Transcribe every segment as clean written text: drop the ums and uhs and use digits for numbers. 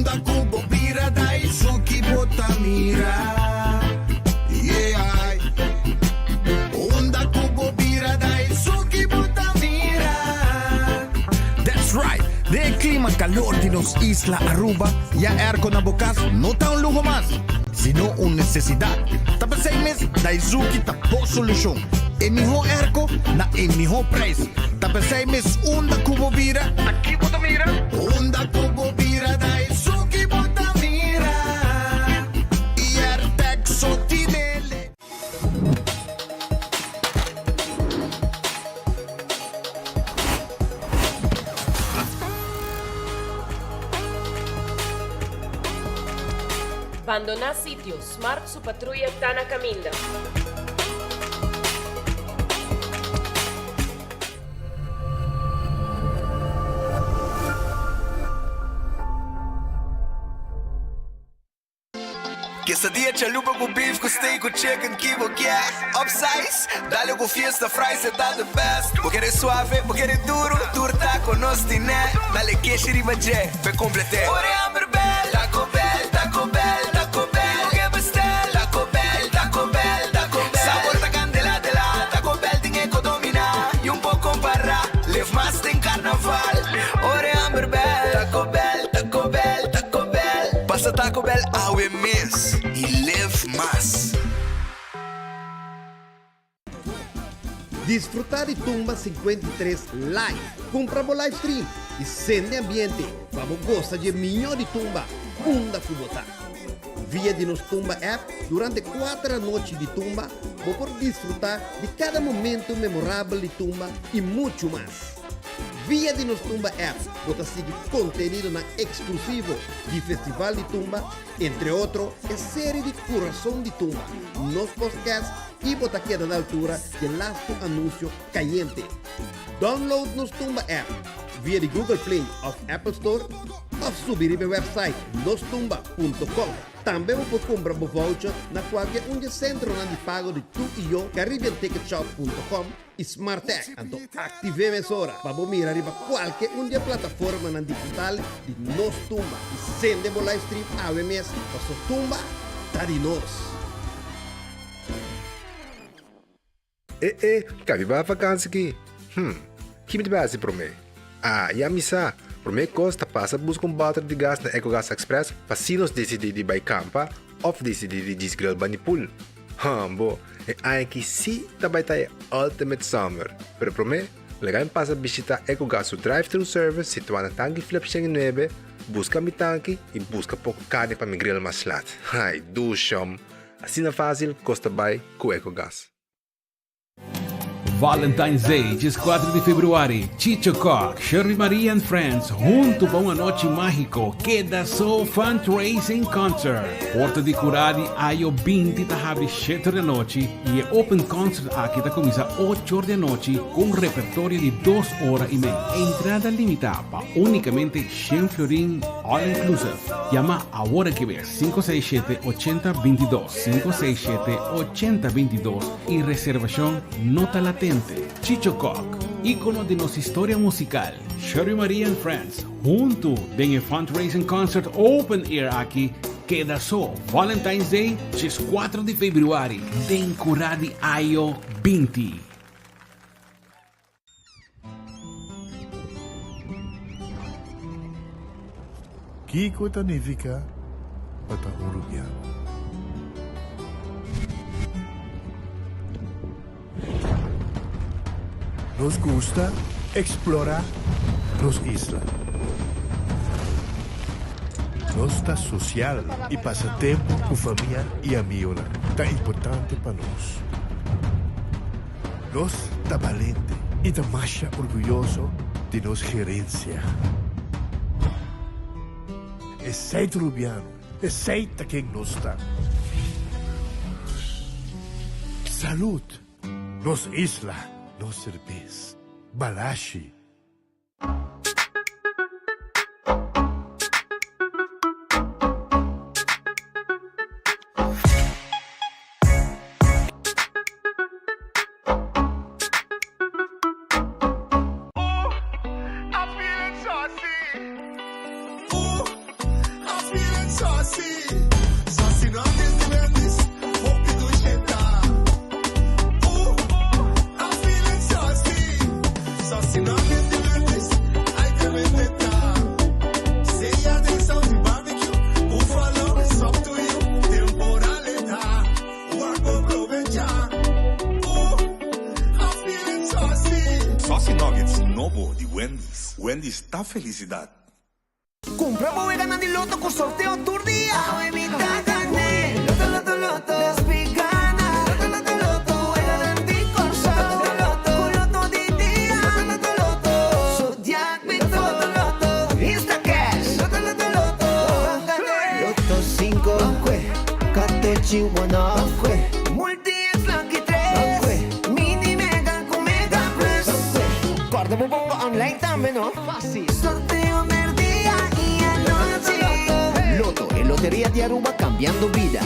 Unda ku bo bira Daisuki bo ta mira Yeah Unda ku bo bira Daisuki bo ta mira That's right! Den e klima kalor di nos isla Aruba, ya airco na bo kas no ta un luho mas, sino un nesesidat. Ta p'esei mes Daisuki ta bo solushon. E mihó airco na e mihó prijs. Ta p'esei mes unda ku bo bira, ta ki bo ta mira? Unda ku bo bira, ta esun ki bo ta mira. I Airtag so tinele. Bandoná sitio, Smart su patruya ta na kaminda. Quesadilla chalupa cu beef cu steak cu chicken ki bo kier Upsize, dale cu fiesta fries e ta the best Bo kere suave, bo kere duro, tur taco nos tine Dale keshi riba dje, p'e complete Ora e hamber bel, Taco Bell, Taco Bell, Taco Bell Bo ke bestel, Taco Bell, Taco Bell, Taco Bell Sabor ta candela de la, Taco Bell tin e co domina Y un por compara, live mas den carnaval Ora e hamber bel, Taco Bell, Taco Bell, Taco Bell Pasa Taco Bell awe mes y live mas. Disfruta di Tumba 53 live! Cumpra bo live stream y sende ambiente pa bo gosa dje miño di Tumba unda cu bo ta. Via di nos Tumba app durante cuater anochi di Tumba bo por disfruta di cada momento memorabel di Tumba y mucho mas. Via di nos Tumba app bo ta sigui contenidonan exclusivo di Festival di Tumba, entre otro e serie di Curason di Tumba, nos podcast y bo ta keda na altura dje lastu anuncio cayente. Download nos Tumba app via di Google Play of Apple Store of subi riba e website nostumba punto com. Tambe bo por cumpra bo voucher na cualke un dje centronan di pago di Tu y Yo, caribbeanticketshop punto com y Smartag. Anto active mesora pa bo mira riba cualke un di e plataformanan digital di Nos Tumba y sende bo livestream awe mes paso Tumba ta di nos! E e, ka biba vakansi ki? Hm, ki mi ta bai hasi promé? Ah, ya mi sa! Promé kos ta pasa buska un bòter di gas na Ecogas Express pa si nos disidí di bai kampa òf disidí di djis grill bani pool. Hambo, e aña aki sí ta bai ta e ultimate summer! Pero promé, laga mi pasa bishitá Ecogas su drive-thru service situá na Tanki Flip 109, buska mi tanki i buska poko karni pa mi grill mas lat. Ai, dushom! Asina fásil kos ta bai ku Ecogas. Valentine's Day, 14 di februari, Chicho Kock, Shirley Maria and Friends hunto pa un anochi mágiko, Keda So Fundraising Concert. Porta di Curadi Ayo 20 ta habri 7 di anochi y e open concert aki ta cuminsa 8 di anochi cu un repertorio di 2 ora y mei. Entrada limita pa unicamente 100 florin all inclusive. Yama awor aki bes. 567 80 22, 567 80 22 y reservacion no ta latente. Chicho Kock, icono di nos historia musical, Sherry Maria and Friends, hunto den e fundraising concert open air aki keda so Valentine's Day, 4 di februari, den Cura di Ayo 20. Kiko ta nifiká pa ta un rubiano? Nos gusta eksplorá nos isla. Nos ta sosial i pasa tempu ku famia i amionan ta importante pa nos. Nos ta balente i ta masha orguyoso di nos gerensia. Esei ta Rubiano, esei ta ken nos ta. Salud! Nos isla, nos serbes. Balashi. Wendy's ta felicidad. Cumpra bo weganan di loto cu sorteo tur dia. Awe mi ta gane. Loto loto loto. Despi gana. Loto loto loto. Weganan di Corsou. Loto loto. Cu loto di dia. Loto loto loto. Zodiac Loto loto loto. Instacash. Loto loto loto. Gane. Loto cinco. Katochi one Multi X Lucky tres. Mini Mega cu Mega Plus. Corda bo bongo online tambe no. Facil. Sorteo merdia y anochi. Lotto, e loteria di Aruba cambiando bida.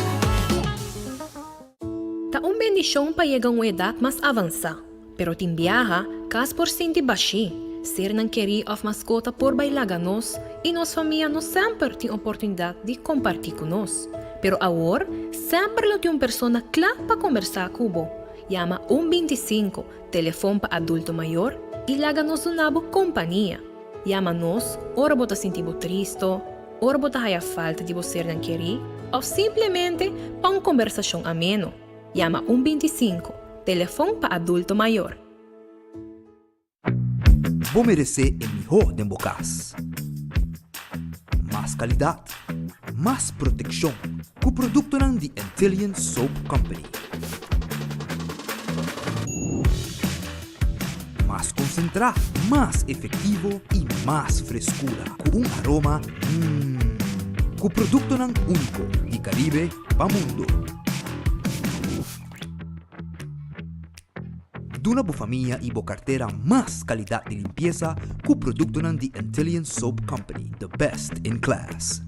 Ta un bendishon pa yega un edat mas avansá, pero tin biaha kas por sinti bashí, sernan kerí òf maskota por bai laga nos i nos famia no semper tin oportunidat di kompartí ku nos. Pero awor semper lo tin un persona kla pa kombersá ku bo. Yama un 25, telefon pa adulto mayor, i laga nos duna bo kompania. Yama nos ora bo ta sinti bo tristo, ora bo ta haya falta di bo sernan kerí òf simplemente pa un kombersashon ameno. Yama un 25, telefon pa adulto mayor. Bo meresé e mihó den bo kas. Mas kalidat, mas protekshon ku produktonan di Antillian Soap Company. Mas konsentrá, mas efektivo i mas freskura ku un aroma mmm. Ku produktonan úniko di Karibe pa mundu. Duna bo famia i bo kartera mas kalidat di limpiesa ku produktonan di Antillian Soap Company, the best in class.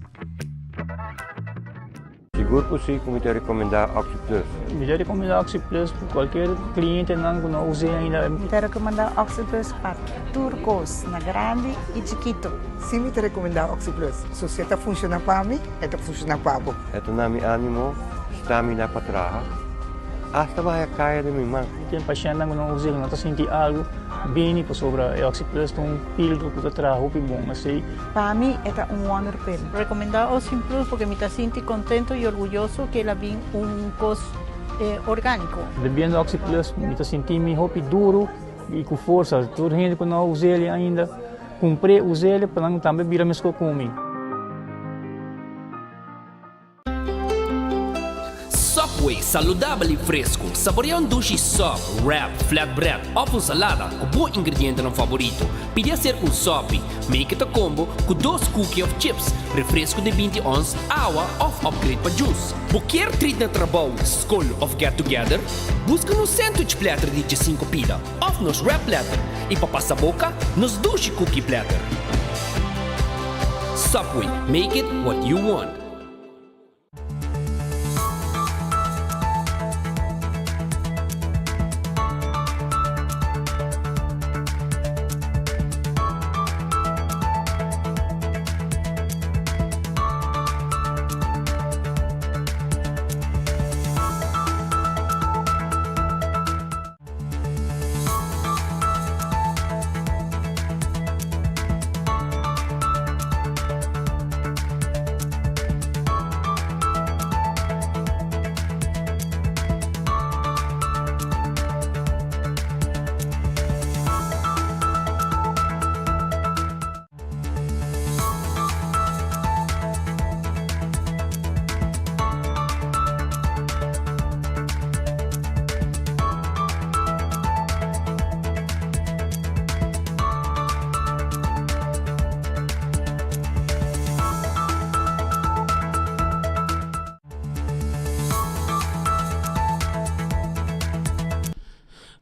Sigur ku si ku mi ta rekomendá OxyPlus. Mi ta rekomendá OxyPlus pa kualkier klientenan ku no us'é ainda. Mi ta rekomendá OxyPlus pa tur kos, na grandi i chikitu. Si mi ta rekomendá OxyPlus. So si e ta funshoná pa mi, e ta funshoná pa bo. E ta na mi ánimo, stamina pa traha. Asta baha kaya den mi man. Tin pashèntnan ku no us'é, ku no ta sinti algu, bini pasobra e OxyPlus ta un pildo ku ta traha hopi bon. Esei. Pa mi e ta un wonder pill. Recomenda Ocean Plus porque mi ta sinti contento y orguyoso que el a bin un cos organico. Bebiendo Oxy Plus mi ta sinti mi hopi duro y cu forsa. Tur hende cu no a us'el ainda, cumpr'e, us'el pa nan tambe bira mesco cu mi. Subway, saludabel i fresku. Saborea un dushi sub, wrap, flatbread òf un salada ku bo ingredientenan favorito. Pidi aser un sopi, make it a combo, ku dos cookie òf chips, refresku di 20 ons, awa òf upgrade pa juice. Bo kier treat na trabou, skol òf get together? Buska nos sandwich platter di diesinko pida òf nos wrap platter i pa pasa boka, nos dushi cookie platter. Subway, make it what you want.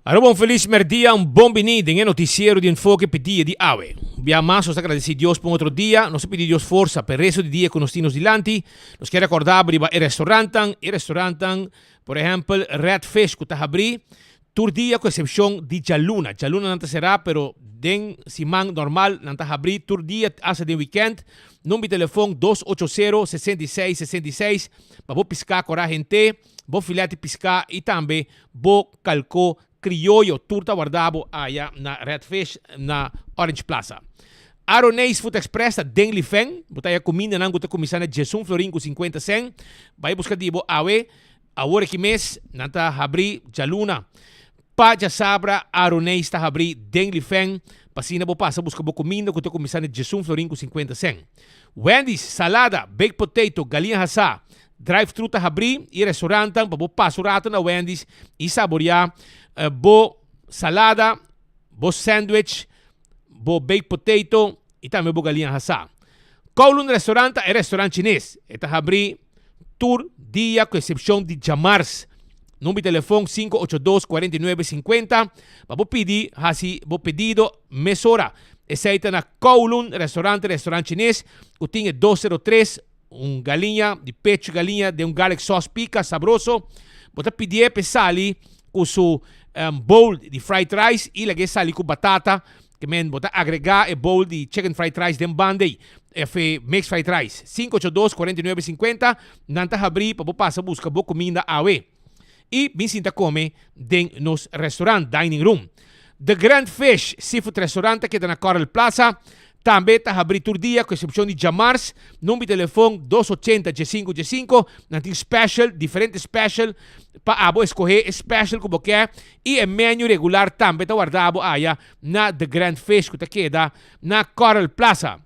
Aruba un felis merdia, un bon bini den e noticiero di Enfoke p'e dia di awe. Un bia mas nos ta agradeci Dios pa un otro dia, nos ta pidi Dios forsa p'e resto di dia cu nos tin nos dilanti. Nos kier recorda bo riba e restaurantan, e restaurantan por ehempel Red Fish cu ta habri tur dia cu excepcion di djaluna. Djaluna nan ta cera pero den siman normal nan ta habri tur dia hasta den weekend. Number di telefon dos ocho sero 66 66 pa bo pisca cora hente. Bo filet di piská i tambe bo kalkó krioyo tur ta warda bo aya na Red Fish na Orange Plaza. Aroneis Food Express ta den Lifen. Bo ta haya kumindanan ku ta kuminsá na diesun florin ku sinkuenta sèn. Bai buska di bo awe. Awor aki mes nan ta habrí djaluna. Pa djasabra Aroneis ta habrí den Lifen. Pa asina bo pasa buska bo kuminda ku ta kuminsá na djesun florin ku sinkuenta sèn. Wendy's, salada, baked potato, galiña hasá, drive-thru ta habrí i restaurantnan pa bo pasa un rato na Wendy's i saboriá bo salada, bo sandwich, bo baked potato i tambe bo galiña hasá. Kowloon Restaurant ta e restaurant chines. E ta habrí tur dia ku eksepshon di djamars. Number di telefon 582 49 50 pa bo pidi hasi bo pedido mesora. Esei ta na Kowloon Restaurant, restaurant chines ku tin e 203, un galiña di pechu galiña den un garlic sauce pika sabroso. Bo ta pidié pa e sali ku su bowl di fried rice i lag'é sali ku batata. Ke men bo ta agregá e bowl di chicken fried rice den banda ei, of e mixed fried rice. 582 49 50, nan ta habrí pa bo pasa buska bo kuminda awe. I bin sinta kome den nos restaurant, dining room. The Grand Fish Seafood Restaurant ta keda na Coral Plaza. Tambe ta habrí tur dia ku eksepshon di djamars. Number di telefon dos ochenta diesinku diesinku. Nan tin special, diferente special pa abo eskohé e special ku bo ke. I e menu regular tambe ta warda bo aya na The Grand Fish ku ta keda na Coral Plaza.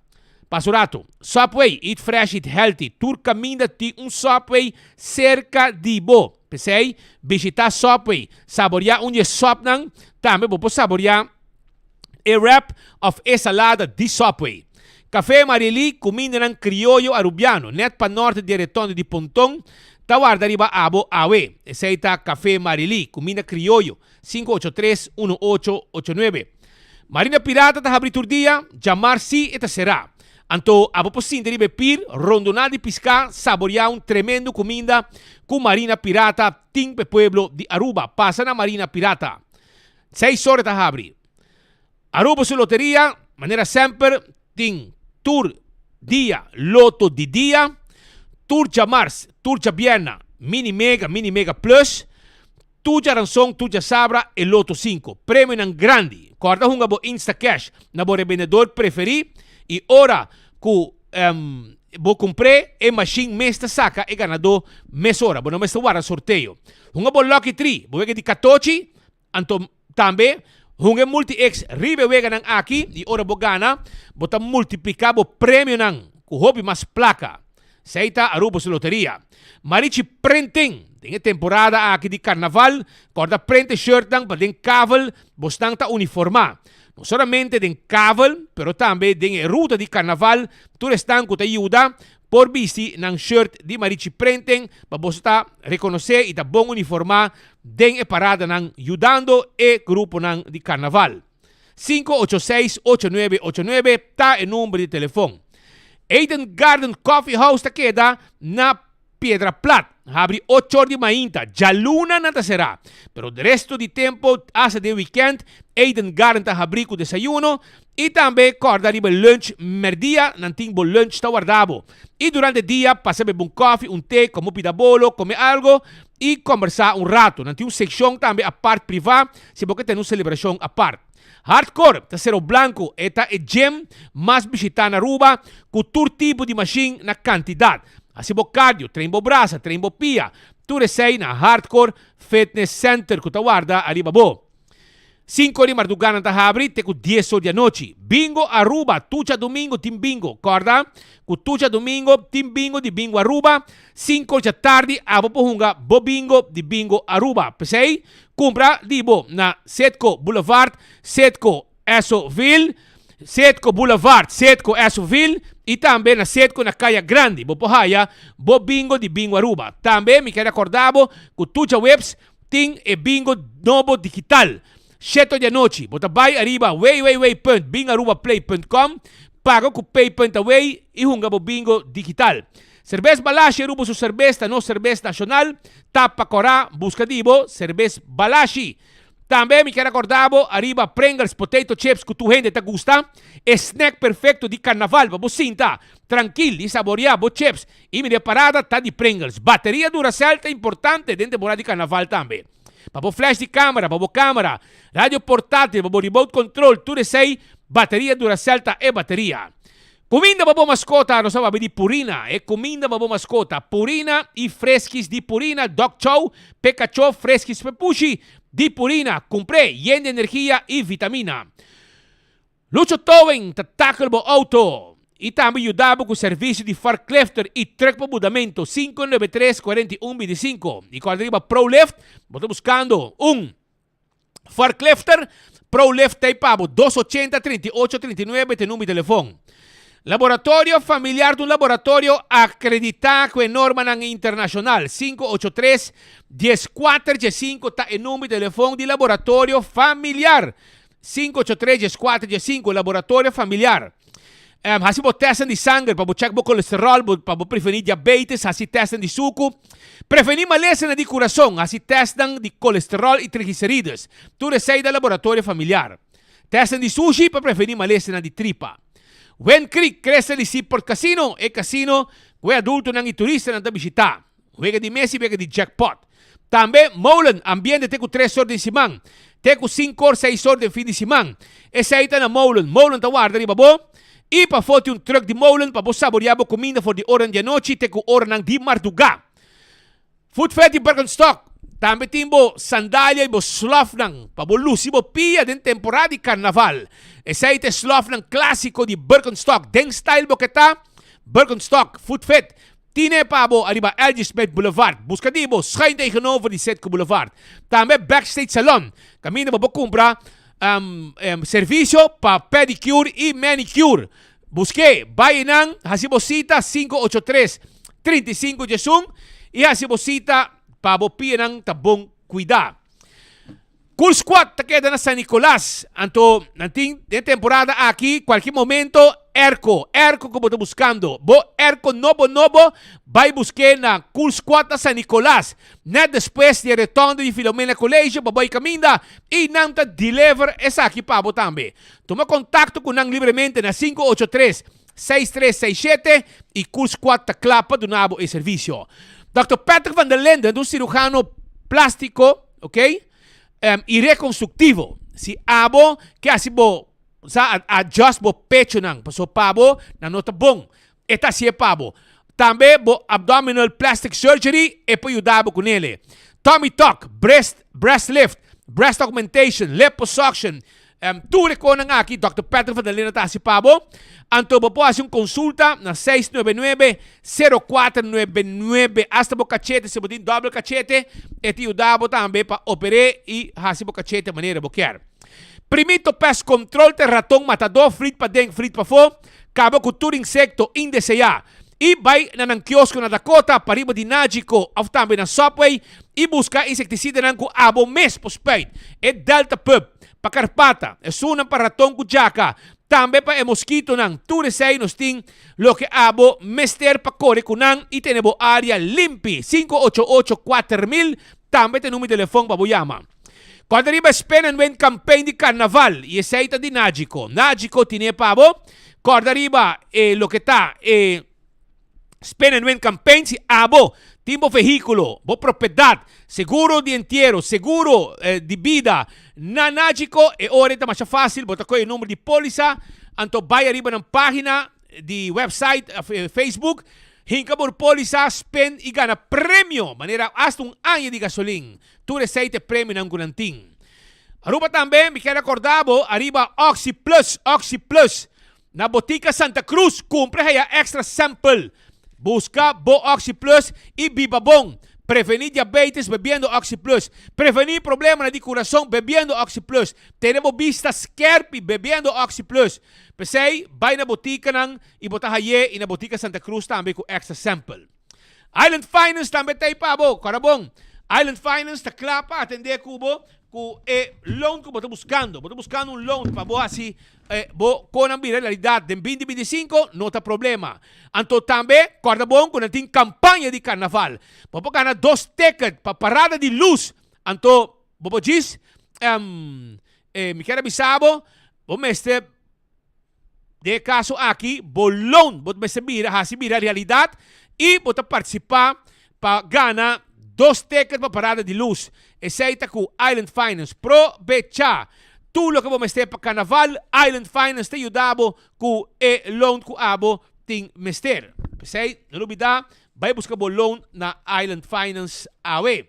Pasa un ratu. Subway, eat fresh, eat healthy. Tur kaminda tin un Subway serka di bo. P'esei, bishita Subway, saboriá un di e sòpnan. Tambe bo por saboriá e wrap òf e salada di Subway. Café Marily, kumindanan krioyo arubiano, nèt pa nòrte di e retondo di Ponton, ta warda riba abo awe. Esei ta Café Marily, kuminda krioyo. 583 1889. Marina Pirata ta habri tur dia, djamar si e ta será. Anto abo por sinta riba e pir, rondoná di piská, saboriá un tremendo kuminda ku Marina Pirata tin p'e pueblo di Aruba. Pasa na Marina Pirata. Seis ora ta habri. Aruba su loteria, manera semper, tin tur dia loto di dia, tur djamars, tur djabièrna, mini mega, mini mega plus, Tur djaranson, tur djasabra e Loto sinku. Premionan grandi. Kòrda hunga bo Instacash na bo rebendedor preferí i ora ku bo kumpr'é e mashin mes ta saka e ganadó mesora. Bo no mester warda sorteo. Hunga bo Lucky Tree, bo wega di katochi, anto tambe hunga e Multi-X riba e weganan aki i ora bo gana bo ta multipliká bo premionan ku hopi mas plaka. Esei ta Aruba su loteria. Marichi Printing, Den e temporada aki di karnaval, kòrda print e shirtnan pa den kavel bosnan ta uniformá. No solamente den kavel, pero tambe den e ruta di karnaval, tur esnan ku ta yuda por bisti nan shirt di Marichi Printing pa boso ta rekonosé i ta bon uniformá den e paradanan yudando e gruponan di karnaval. 586 8989 ta e number di telefon. Eden Garden Coffee House ta keda na Piedra Plat. Habri ocho or di mainta. Djaluna nan ta será. Pero de resto di tempo, hasta den weekend, Eden Garden ta habri ku desayuno i tambe kòrda riba lunch mèrdia nan tin bo lunch ta warda bo. I durante dia pasa bebe un kòfi, un te, komo pida bolo, kome algo i kòmbersá un rato. Nan tin un sekshon tambe apart privá Si bo ke tene un selebrashon apart. Hardcore ta Cerro Blanco, e ta e gym mas bishitá na Aruba ku tur tipo di mashin na kantidat. Hasi bo cardio, train bo brasa, train bo pia, tur esei na Hardcore Fitness Center ku ta warda ariba bo. Sinku di mardugá nan ta habri te ku dies or di anochi. Bingo Aruba, tur djadumingu tin bingo. Kòrda ku tur djadumingu tin bingo di Bingo Aruba. Sinku or djatardi abo por hunga bo bingo di Bingo Aruba. P'esei Cumpra di bo na Citgo Boulevard, Citgo Essoville, Citgo Boulevard, Citgo Essoville y tambe na Citgo na Caya Grandi. Bo por haya bo bingo di Bingo Aruba. Tambe mi kier recorda bo cu tur djaweps tin e bingo nobo digital. Sheto di anochi bo ta bay ariba www.bingarubaplay.com, paga cu pay.away y hunga bo bingo digital. Serbes Balashi Aruba su serbes ta nos serbes nacional, tapa cora, busca di bo, Serbes Balashi. Tambe mi kier acorda bo ariba Pringles potato chips cu tur hende ta gusta, e snack perfecto di carnaval pa bo sinta trankil y saborea bo chips y mira e parada ta di Pringles. Bateria Duracell ta importante den temporada di carnaval tambe. Pa bo flash di camera, pa bo camera, radio portatil, pa bo remote control, tur esey bateria Duracell ta e bateria. Kuminda pa bo maskota, nos a papia di Purina, e kuminda pa bo maskota, Purina i freskis di Purina, Dog Chow p'e kachó, freskis p'e pushi di Purina, kumpr'é, yen di energia i vitamina. Lucho Towing ta tackle bo auto y tambe yuda bo cu servicio di forklifter y truck pa mudamento, 593 41 25. Y corda riba Prolift, bo ta buscando un forklifter, Prolift ta pa bo, 280 38 39 ta e number di telefon. Laboratorio Familiar ta un laboratorio acredita cu e normanan internacional, 583 14 15 ta e number di telefon di Laboratorio Familiar. Sinku ocho tres dieskuater diesinku Laboratorio Familiar Hasi bo tèstnan di sanger pa bo chèk bo kolesteròl, bo pa bo prevení diabetes, hasi tèstnan di suku, prevení malesanan di kurason, hasi tèstnan di kolesteròl i trigliserides. Tur esei ta Laboratorio Familiar. Tèstnan di sushi pa prevení malesanan di tripa. Wind Creek, Cresta di Seaport Casino, e kasino ku e adultonan i turistanan ta bishitá. Wega di mes i wega di jackpot. Tambe Molen, ambiente te ku tres or den siman, te ku sinkor, seis or den fin di siman. Esei ta na Molen. Molen ta warda riba bo i pafó tin un truck di Molen pa bo saboreá bo kuminda for di oranan di anochi te ku oranan di mardugá. Food Fair di Birkenstock tambe tin bo sandalia i bo slòfnan pa bo lusi bo pia den temporada di karnaval. Esei ta e slòfnan klásiko di Birkenstock den style bo ke ta. Birkenstock Food Fair Tine pa bo ariba LG Smith Boulevard. Buska di bo schuin tegenover di Citgo Boulevard. Tambe Backstage Salon, kaminda bo por kumpra servisio pa pedicure i manicure. Busk'é, bai einan, hasi bo sita 583 35 11 i hasi bo sita pa bo pianan ta bon kuidá. Cool Squad ta keda na San Nicolas, anto nan tin den temporada aki cualkier momento airco, airco cu bo ta buscando, bo airco nobo nobo bay busque na Cool Squad na San Nicolas, net despues di e rotonde di Filomena College bo bay caminda y nan ta deliver esaki pa bo tambe. Tuma contacto cu nan libremente na 583 6367 y Cool Squad ta cla pa duna bo e servicio. Dòkter Patrick van der Linden ta un cirujano plastico. Ok? Um, i rekonstruktivo. Si abo ke hasi bo sa adjust bo pechonan, paso pa bo nan no ta bon. E ta hasié pa bo. Tambe bo abdominal plastic surgery e por yuda bo kunele. Tummy tuck, breast, breast lift, breast augmentation, liposuction, Um, tur e konan aki Dòkter Patrick van der Linden ta hasi pa bo. Anto bo por hasi un konsulta na 699-0499. Hasta bo kachete, si bo tin dòbel kachete, e ta yuda bo tambe pa oper'é i hasi bo kachete manera bo kier. Primito Pest Control ta e raton matadó, frit paden, frit pafó, kaba ku tur insekto indeseá. I bai na nan kiosko na Dakota, pariba di Nagico òf tambe na Subway i buska insektisidanan ku abo mes por spuit. E Delta Pup pa karpata, esunnan pa raton ku djaka, tambe pa e moskitonan. Tur esei nos tin loke abo mester pa kore ku nan i tene bo área limpi. 588 4000 tambe ta e numero di telefòn pa bo yama. Kòrda riba e Spin and Win campaign di Carnaval y esey ta di Nagico. Nagico tine pa bo. Kòrda riba e loke ta e Spin and Win campaign si abo tin bo vehiculo, bo propiedad, seguro di entiero, seguro di bida na Nagico e ora e ta masha facil, bo ta kohe e number di polisa anto bay ariba nan pagina di website of Facebook, hinka bo polisa, spin y gana premio manera hasta un aña di gasolin. Tur esei ta e premionan ku nan tin. Aruba tambe mi kier rekorda bo ariba Oxi Plus, Oxi Plus. Na Botica Santa Cruz kumpra haya extra sample. Buska bo Oxi Plus i biba bon. Prevení diabetes bebiendo Oxi Plus. Prevení problemanan di kurason bebiendo Oxi Plus. Tene bo bista skerpi bebiendo Oxi Plus. P'esei bai na botikanan i bo ta hay'é i na Botica Santa Cruz tambe ku extra sample. Island Finance tambe ta ei pa bo. Kòrda bon, Island Finance ta kla pa atendé ku bo ku e loan ku bo ta buskando. Bo ta buskando un loan pa bo hasi bo konan bira realidat den binti 25, no ta problema. Anto tambe kòrda bon ku nan tin kampaña di karnaval. Bo por gana dos ticket pa parada di lus. Anto bo por djis, mi kier a bisa bo, bo mester. Den e kaso aki, bo loan bo mester bira hasi bira realidat i bo ta partisipá pa gana dos ticket pa parada di lus. Esei ta ku Island Finance. Probechá! Tur loke bo mester pa karnaval, Island Finance ta yuda bo ku e loan ku abo tin mester. P'esei, no lubidá, bai buska bo loan na Island Finance awe.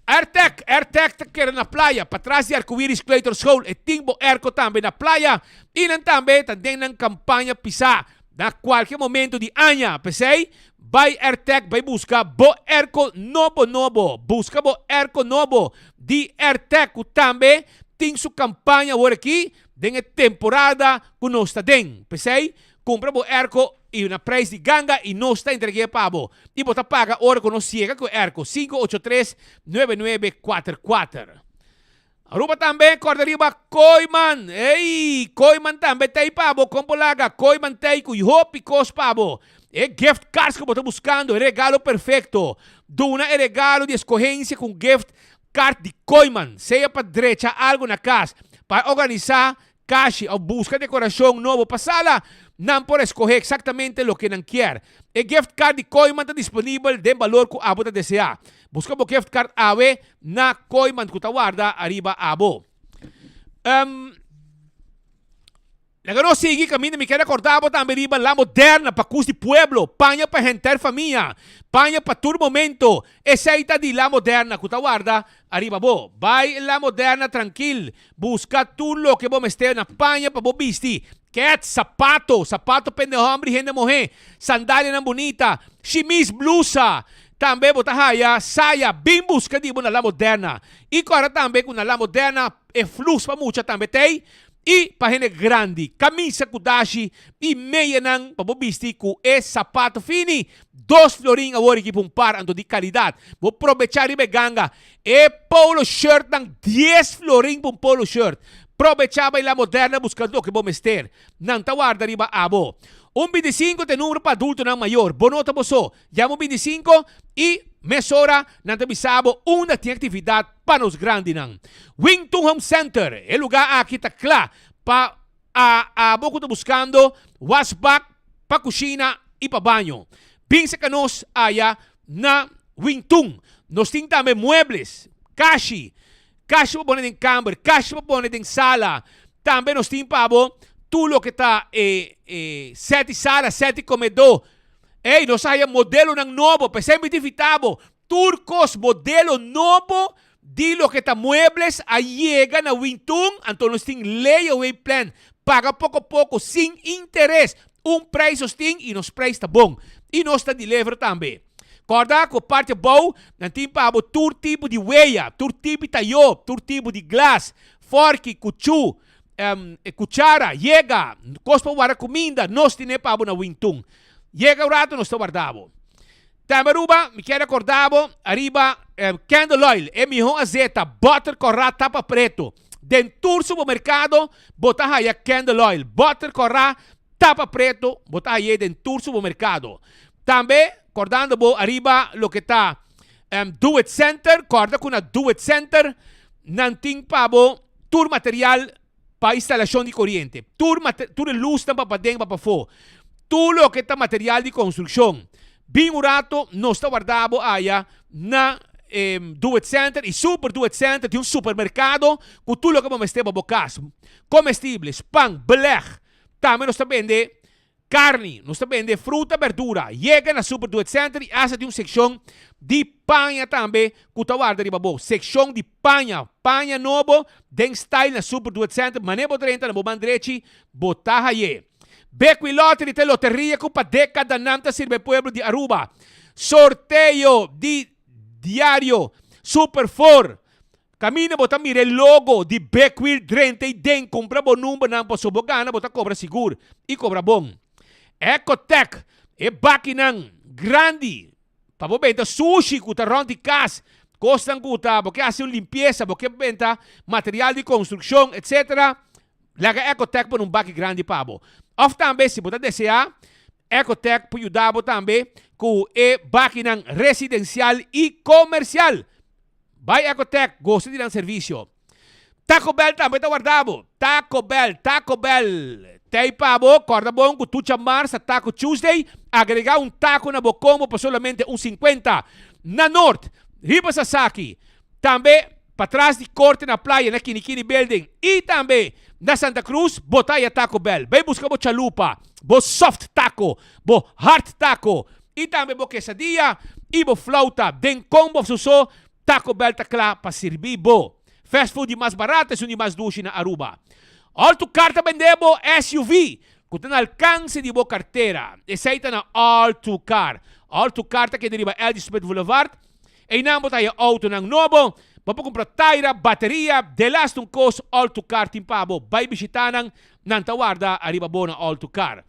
Airtec, Airtec ta keda na playa, patras di Arcoiris Kleuterschool. E tin bo airco tambe na playa y nan tambe ta den nan campaña pisa na cualke momento di aña. P'esey, bay Airtec bay busca bo airco nobo nobo. Busca bo airco nobo di Airtec cu tambe tin su campaña awor aki den e temporada cu nos ta den. P'esey, Cumpra bo airco y na prijs di ganga y nos ta entregu'e pa bo. Y bo ta paga ora cu nos yega cu e airco, 583 9944. Aruba tambe corda riba Kooyman. Ey, Kooyman tambe ta ey pa bo. Con bo laga? Kooyman ta ey cu hopi cos pa bo. E gift cards cu bo ta buscando, e regalo perfecto. Duna e regalo di escogencia cu un gift card di Kooyman. Sea pa drecha algo na cas, pa organisa Kashi of buska dekorashon nobo pa sala, nan por eskohé eksaktamente loke nan kier. E gift card di Kooiman ta disponibel den balor ku abo ta deseá. Buska bo gift card awe na Kooiman ku ta warda ariba abo. Um, laga nos sigui kaminda mi kier rekordá bo tambe riba La Moderna pa kus di pueblo, paña pa henter famia, paña pa tur momento. Esei ta di La Moderna ku ta warda ariba bo. Bai La Moderna trankil, buska tur loke bo mester na paña pa bo bisti, kèts, sapato, sapato pa hende hòmber i hende muhé, sandalianan bunita, shimis, blusa. Tambe bo ta haya saya, bin buska di bo na La Moderna. I kòrda tambe ku na La Moderna e flus pa mucha tambe t'ei. I pa hende grandi, kamisa ku dashi i meyanan pa bo bisti ku e sapato fini, dos florin awor aki pa un par anto di kalidat. Bo probechá riba e ganga. E polo shirtnan dies florin pa un polo shirt. Probechá bai La Moderna buska loke bo mester. Nan ta warda riba abo. Un bintisinko ta e numero pa adultonan mayor. Bo no ta bo so. Yama un bintisinko i mesora nan ta bisa bo unda tin aktividat pa nos grandinan. Wington Home Center, e lugá aki ta kla pa a abo ku ta buskando wasbak pa kushina i pa baño. Bin seka nos aya na Wington. Nos tin tambe muebles, kashi, kashi pa pone den kamber, kashi pa pone den sala. Tambe nos tin pa bo tur loke ta e e sèt di sala, sèt di komedó. Ey, nos a haya modelonan nobo, p'esei mi ta invitá bo, tur kos modelo nobo di loke ta muebles a yega na Wintun, anto nos tin layaway plan, paga poko poko sin interes, un prijs nos tin y nos prijs ta bon, y nos ta deliver tambe. Corda cu parti abou nan tin pa bo tur tipo di weya, tur tipo di tayo, tur tipo di glas, forki, cuchu, cuchara, yega, cos pa warda cuminda, nos tine pa bo na Wintun. Yega un rato nos ta warda bo. Tambe Aruba, mi kier recorda bo ariba candle oil, e miho azeta, butter corra tapa preto. Den tur supermercado bo ta haya candle oil, butter corra tapa preto, bo ta haye den tur supermercado. Tambe cordando bo ariba loke ta Do It Center, corda cu na Do It Center nan tin pa bo tur material pa instalacion di coriente, tur tur e luznan pa paden pa pafo, tur loke ta material di construccion. Bin un rato nos ta warda bo aya na Do It Center y Super Do It Center tin un supermercado cu tur loke bo mester pa bo cas, comestibles, pan, beleg, tambe nos ta bende Carni, nos ta bende fruta, berdura. Yega na Super Do It Center y hasta tin un seccion di paña tambe cu ta warda riba bo. Seccion di paña, paña nobo den style na Super Do It Center. Mane bo drenta na bo man drechi, bo ta haye. Bequi Lottery ta e loteria cu pa decadanan ta sirbi e pueblo di Aruba. Sorteo di diario Super Four. Kaminda bo ta mira e logo di Bekwil drenta i den kumpra bo numbernan paso bo gana bo ta kobra sigur i kobra bon. Ecotec, e bakinan grandi pa bo benta sushi ku ta rònt di kas, kosnan ku ta bo ke hasi un limpiesa, bo ke benta material di konstrukshon etc. Laga Ecotec pone un baki grandi pa bo. Òf tambe si bo ta deseá Ecotec por yuda bo tambe ku e bakinan residensial i komersial. Bai Ecotec, gosa di nan servisio. Taco Bell tambe ta warda bo. Taco Bell, Taco Bell. Tei pa bo, kòrda bon ku tucha mars ta Taco Tuesday. Agregá un taco na bo kombo pa solamente un sinkuenta. Na Noord, riba Sasaki. Tambe patras di Korte na Playa na Kinikini Building i tambe na Santa Cruz, bo ta haya Taco Bell. Bai buska bo chalupa, bo soft taco, bo hard taco i tambe bo quesadilla i bo flauta den kombo of su so. Taco Bell ta kla pa sirbi bo. Fast food di mas barato esun di mas dushi na Aruba. All to Car ta bende bo SUV ku ta na alkanse di bo kartera. Esei ta na All to Car. All to Car ta keda riba LG Smith Boulevard. Einan bo ta haya outonan nobo. Bo por kumpra taira, bateria, delaste un kos All to Car tin pa bo. Bai bishita nan, nan ta warda ariba bo na All to Car.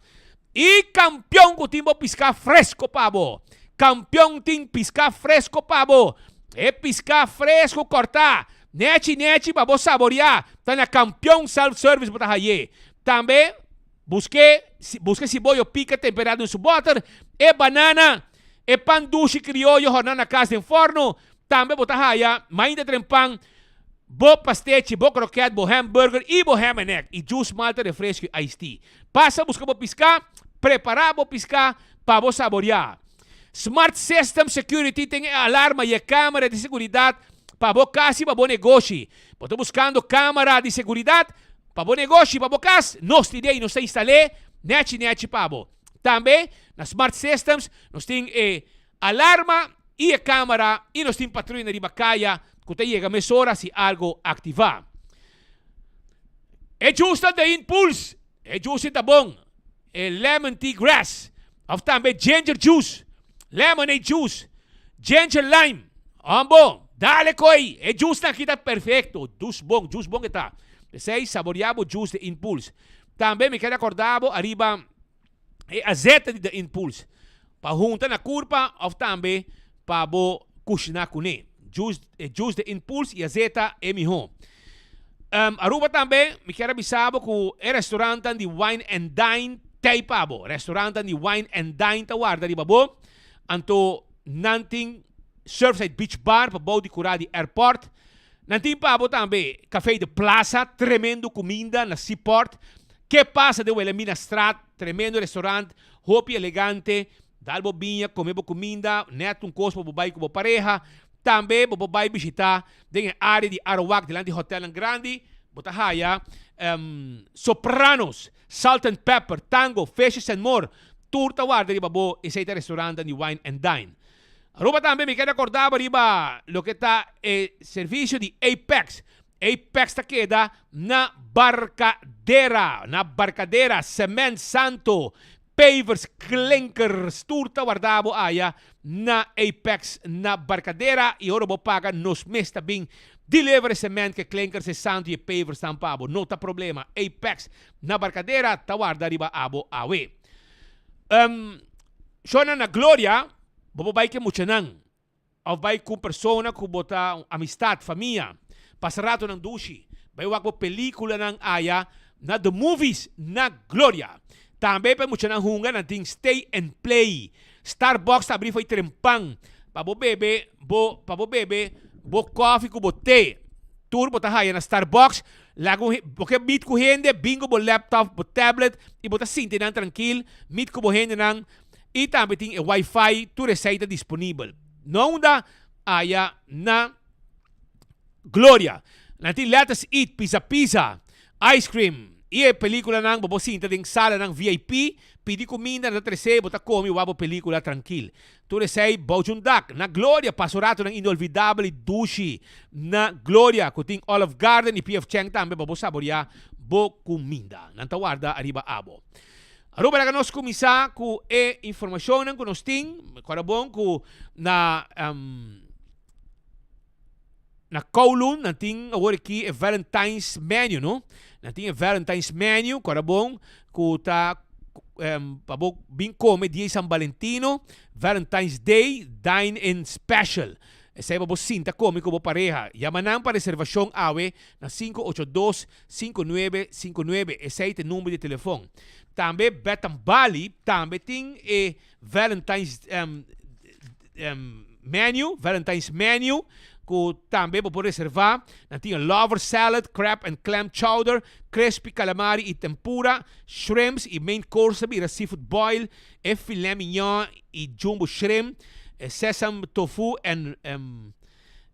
I kampion ku tin bo piská fresko pa bo. Kampion tin piská fresko pa bo. E piská fresko kòrtá nèchi nèchi pa bo saboriá ta na Kampion Self Service bo ta hay'é. Tambe busk'é buska e siboyo pika temperá den su bòter, e banana, e pan dushi krioyo hòrná na kas den fòrnu. Tambe bo ta haya mainta tren pan, bo pastechi, bo krokèt, bo hamburger i bo ham and egg i juice malta refresco i iced tea. Pasa buska bo piská, prepará bo piská pa bo saboriá. Smart System Security tin e alarma i e kámara di seguridat pa bo kas i pa bo negoshi. Bo ta buskando kámara di seguridat pa bo negoshi, pa bo kas? Nos tin ei, nos ta instal'é nèchi nèchi pa bo. Tambe na Smart Systems nos tin e alarma i e kámara i nos tin patruya riba kaya ku ta yega mesora si algo aktivá. E juice ta de Impuls. E juice ta bon. E lemon tea grass. Of tambe ginger juice. Lemonade juice. Ginger lime. Hombo, dale koi. E juice nan aki ta perfecto. Dus bon, juice bon e ta. P'esei saborea bo juice de Impuls. Tambe mi ker acorda bo ariba e azeta di de Impuls. Pa hunta na curpa of tambe pa bo cushina cune. Juice, e juice de Impuls y azeta e miho. Um, Aruba tambe, mi kier a bisa bo cu e restaurantan di Wine and Dine tey pa bo. Restaurantan di Wine and Dine ta warda riba bo. Anto nan tin Surfside Beach Bar pa bou di cura di airport. Nan tin pa bo tambe Café de Plaza, tremendo cuminda na Seaport. Ke pasa den Wilhelminastraat, tremendo restaurant, hopi elegante. Dal bo biña, come bo cuminda, net un cos pa bo bay cu bo pareha. Tambe bo por bay bishita den e area di Arawak dilanti hotelnan grandi. Bo ta haya Sopranos, Salt and Pepper, Tango, Fishes and More. Tur ta warda riba bo, esey ta restaurantnan di Wine and Dine. Aruba tambe mi keda corda bo riba loke ta e servicio di Apex. Apex ta keda na Barcadera, na Barcadera, Cement Santo, Pavers, klinkers, tur ta warda bo aya na Apex na Barcadera y ora bo paga nos mes ta bin deliver e cement ke klinkers, e santo y e pavers tan pa bo. No ta problema, Apex na Barcadera ta warda riba abo awe. Um, shownan na Gloria, bo por bay ke muchanan. Of bai ku un persona ku bo ta un amistad, famia. Pasa ratonan dushi. Bai wak bo peliculanan aya na The Movies na Gloria. Tambe pa e muchanan hunga nan tin Stay and Play. Starbucks ta abri fo'i trempan pa bo bebe bo pa bo bebe bo kofi ku bo te. Tur bo ta haya na Starbucks. Laga un bo ke meet ku hende, bin ku bo laptop, bo tablet i bo ta sinti nan trankil, meet ku bo hendenan. Y tambe tin e wifi, tur esey ta disponibel. No unda aya na Gloria. Nan tin Let Us Eat, Pizza Pizza, Ice Cream y e peliculanan bo por sinta den salanan VIP, pidi cuminda, nan ta trece, bo ta come y wak bo pelicula trankil. Tur esey bou djun dak. Na Gloria pasa un ratonan inolvidabel y dushi na Gloria cu tin Olive Garden y PF Chang tambe pa bo saborea bo cuminda. Nan ta warda ariba abo. Aruba laga nos kuminsá ku e informashonnan ku nos tin. Kòrda bon ku na na Kowloon nan tin awor aki e Valentine's menu, no? Nan tin e Valentine's menu, kòrda bon ku ta pa bo bin kome dia di San Valentino, Valentine's Day Dine In Special. Esei pa bo sinta kome ku bo pareha. Yama nan pa reservashon awe na 582 5959, esei ta e number di telefon. Tambe Betham Bali tambe tin e Valentine's menu, Valentine's menu, ku tambe bo por reserva. Nan tin e lover salad, crab and clam chowder, crispy calamari i tempura, shrimps i main course ta bira seafood boil, e filet mignon i jumbo shrimp, e sesame tofu en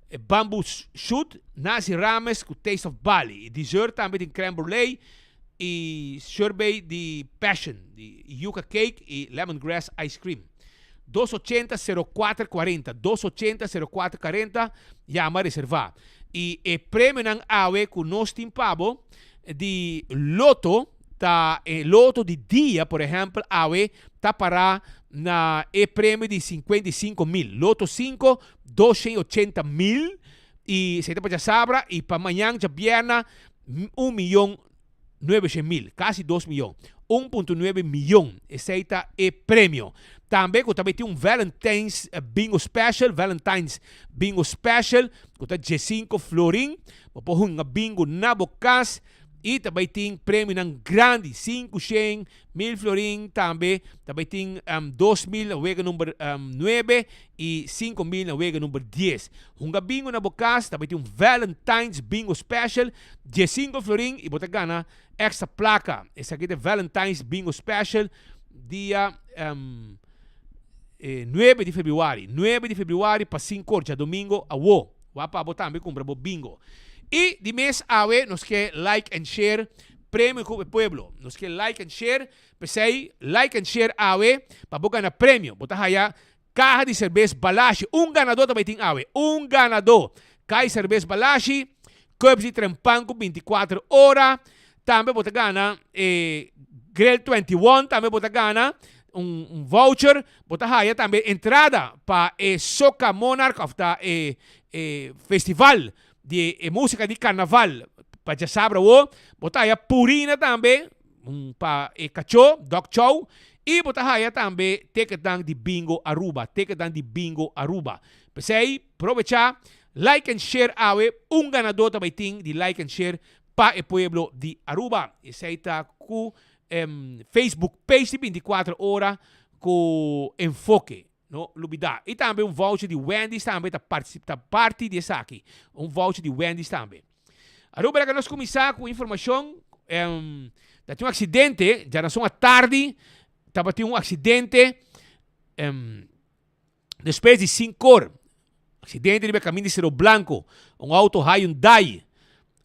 E bamboo shoot, nasi rames ku taste of Bali. E dessert tambe tin crème brûlée i sorbet di passion, di yuca cake i lemongrass ice cream. 280 04 40, 280 04 40, yama reserva. Y e premionan awe cu nos tin pa bo di loto ta e loto di dia, por ehempel, awe ta para na e premio di 55 mil. Loto 5, 280 mil. Y esey ta pa djasabra y pa mañan djabierna un miyon 900 mil, casi dos miyon, 1.9 miyon, esey ta e premio. Tambe cu ta bay tin un Valentine's Bingo Special, Valentine's Bingo Special, cu ta diescinco florin, bo por hunga bingo na bo cas y ta bay tin premionan grandi, cinco shen, mil florin, tambe ta bay tin 2000 na wega number nuebe y 5000 na wega number dies. Hunga bingo na bo cas, ta bay tin un Valentine's Bingo Special, Diesinco florin y bo ta gana extra placa. Esaki ta Valentine's Bingo Special dia nuebe di februari. Nuebe di februari pa sincor djadomingo awo. Wak pa bo tambe cumpra bo bingo. Y di mes awe nos ke like and share premio cu e pueblo. Nos ke like and share. P'esey like and share awe pa bo gana premio. Bo ta haya Kaha di serbes Balashi, un ganadó ta bai tin awe. Un ganadó! Kaha di serbes Balashi, Cups di Trempan ku bintikuater ora. Tambe bo ta gana e Grill 21, tambe bo ta gana un un voucher. Bo ta haya tambe entrada pa e Soca Monarch of ta e e festival di e musika di karnaval pa djasabra awo. Bo ta haya Purina tambe. Un pa e kachó, dog chow, i bo ta haya tambe ticketnan di Bingo Aruba, ticketnan di Bingo Aruba. P'esei, probechá, like and share awe, un ganadó ta bai tin di like and share pa e pueblo di Aruba. Esei ta ku Facebook page di 24 ora ku enfoke. No lubidá. I tambe un voucher di Wendy's tambe ta ta parti di esaki. Un voucher di Wendy's tambe. Aruba laga nos kuminsá ku informashon ta tin un aksidente djarason atardi tabatin un aksidente despues di sinkor aksidente riba e kaminda di Cerro Blanco un outo Hyundai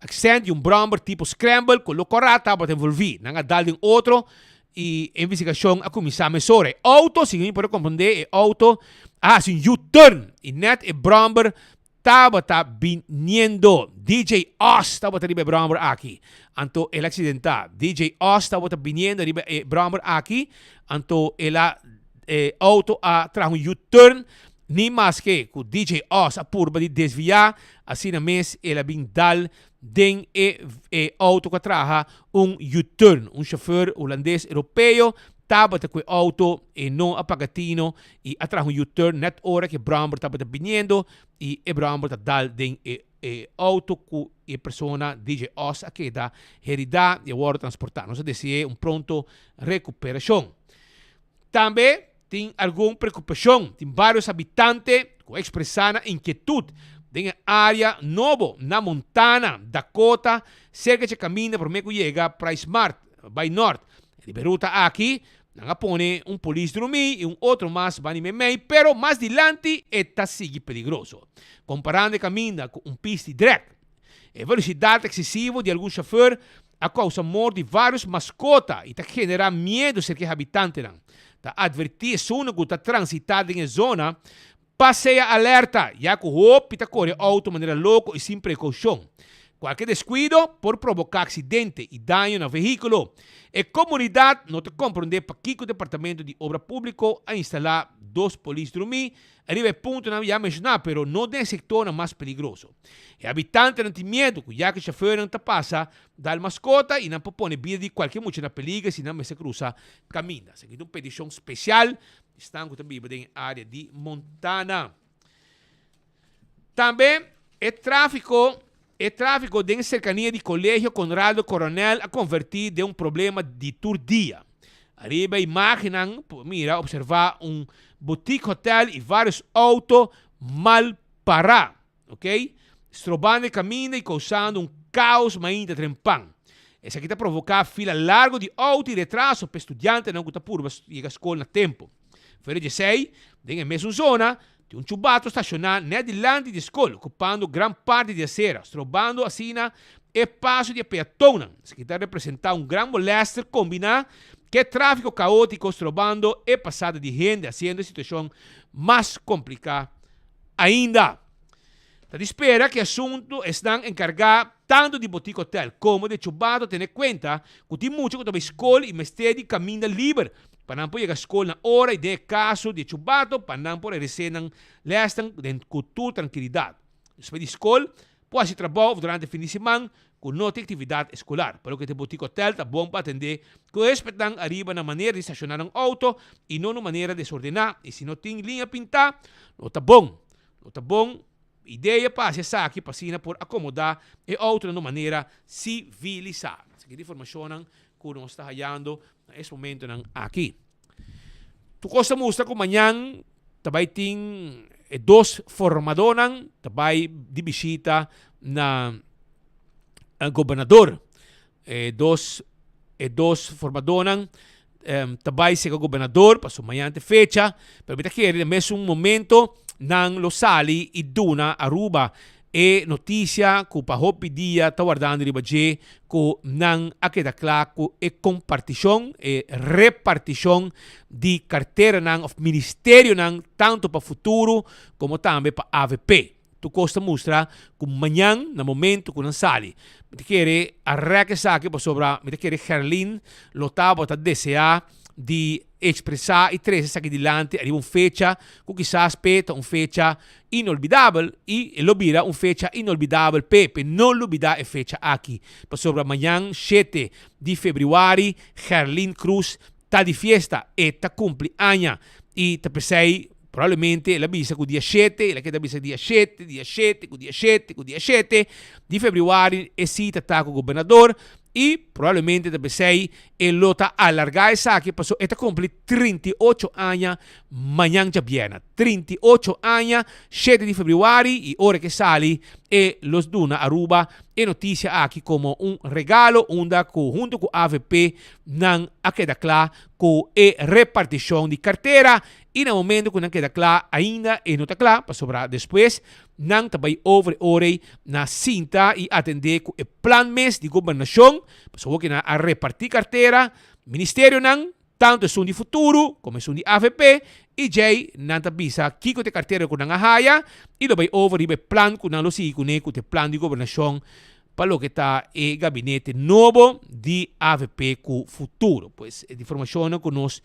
Accent y un brommer tipo Scramble cu lo cora tabata envolvi. Nan a dal den otro y e investigacion a cuminsa mesora. E auto, segun mi por a comprende, e auto a haci un U-turn y net e brommer tabata biniendo. DJ Oz tabata riba e brommer aki. Anto el a accidenta. DJ Oz tabata biniendo riba e brommer aki. Anto el a, e auto a traha un U-turn. Ni maske cu DJ Oz a purba di desvia, asina mes el a bin dal den e e auto cu a traha un U-turn. Un chauffeur Hulandes Europeo tabata cu e auto, e no a paga tino y a traha un U-turn net ora cu e brommer tabata biniendo y e brommer ta dal den e e auto cu e persona DJ Oz a keda herida y a wordo transporta. Nos a desea un pronto recuperacion. Tambe tin algun preokupashon. Tin vários habitante ku a ekspresá nan inkietut den e área nobo na Montana, Dakota, serka dje kaminda promé ku yega PriceSmart bai nòrt. Riba e ruta aki, nan a pone un polis drumí i un otro mas bani meimei, pero mas dilanti e ta sigui peligroso. Komparando e kaminda ku un pista di drèk, E velosidat eksesivo di algun shofèr a kousa mort di vários maskota i ta generá miedu serka e habitantenan. Ta atvertí esunnan ku ta transitá den e zona pa sea alerta, ya ku hopi ta kore outo manera loko i sin prekoushon. Kualke deskuido por proboká aksidente i daño na vehíkulo. E komunidat no ta komprondé pakiko Departamento di Obra Públiko a instalá dos polis drumí Riba e puntonan ya menshoná, pero no den e sektornan mas peligroso. E habitantenan tin miedu ku ya ku e shofèrnan ta pasa dal maskota i nan por pone bida di kualke mucha na peliger si nan mester krusa kaminda. Esaki ta un petishon spesial di esnan ku ta biba den e área di Montana. Tambe e tráfiko e tráfiko den e serkania di Kolegio Conrado Coronel a konvertí den un problema di tur dia. Ariba e imágennan por mira observá un boutique hotel i vários outo mal pará, ok, strobando e kaminda i kousando un kaos mainta trempan. Esaki ta provoká fila largu di outo i retraso pa e studiantenan ku ta purba yega skol na tempu. Fuera di esei, den e mesun zona, Tin un chubato stashoná nèt dilanti di e skol, okupando gran parti di asera, strobando asina e paso di e peatonnan. Esaki ta representá un gran molèster kombiná Ke tráfiko kaótiko strobando e pasada di hende hasiendo e situashon mas kompliká ainda. Ta di spera ku e asuntu esnan enkargá tantu di Boutique Hotel komo di Chubato tene kuenta ku tin mucha ku ta bai skol i mester di kaminda liber pa nan por yega skol na ora i den e kaso di e Chubato pa nan por eresé nan lèsnan den ku tur trankilidat. Despues di skol por hasi trabou òf durante fin di siman ku no tin aktividat eskolar. Pa loke ta e Boutique Hotel ta bon pa atendé ku huespednan ariba nan manera di stashoná nan outo i no na un manera desordená i si no tin liña pintá no ta bon. Lo ta bon idea pa hasi esaki pa asina por akomodá e outonan di un manera sivilisá. Esaki ta informashonnan ku nos ta hayando na es momentonan aki. Tur kos ta mustra ku mañan ta bai tin e dos formadónan ta bai di bishita na gobernador. E dos e dos formadónan ta bai sega gobernador pasobra mañana ta e fecha, pero mi ta kere den mesun momento nan lo sali i duna Aruba e notisia ku pa hopi dia ta wardando riba dje ku nan a keda kla ku e kompartishon, e repartishon di karteranan òf ministerionan tantu pa futuro komo tambe pa avp. Tur kos ta mustra ku mañan na momento ku nan sali. Mi ta kere a rèk esaki pasobra mi ta kere Gerlin lo tabata deseá di ekspresá i trese esaki dilanti ariba un fecha ku kisas p'e ta un fecha inolbidabel i e lo bira un fecha inolbidabel p'e, p'e no lubidá e fecha aki. Pasobra mañan shete di febrüari Gerlin Cruz ta di fiesta, e ta kumpli aña i ta p'esei Probablemente el a bisa ku dia shete, el a keda bisa dia shete, dia shete, ku dia shete, ku dia shete di februari e sita ta ku gobernador i probablemente ta p'esei e lo ta alargá esaki pasobra e ta kumpli 38 aña mañan djabièrnè. 38 aña, shete di februari i ora ke sali e lo duna Aruba e notisia aki komo un regalo unda ku huntu ku avp nan a keda kla ku e repartishon di kartera I na momento ku nan keda kla ainda e no ta kla pasobra despues nan ta bai over e ora ei na sinta i atendé ku e plan mes di gobernashon pasobra awor ke nan a repartí kartera ministerionan tantu esun di futuro komo esun di avp i djei nan ta bisa kiko ta e kartera ku nan a haya i lo bai over riba e plan ku nan lo sigui kuné ku ta e plan di gobernashon pa loke ta e gabinete nobo di avp ku futuro. Pues e informashonnan ku nos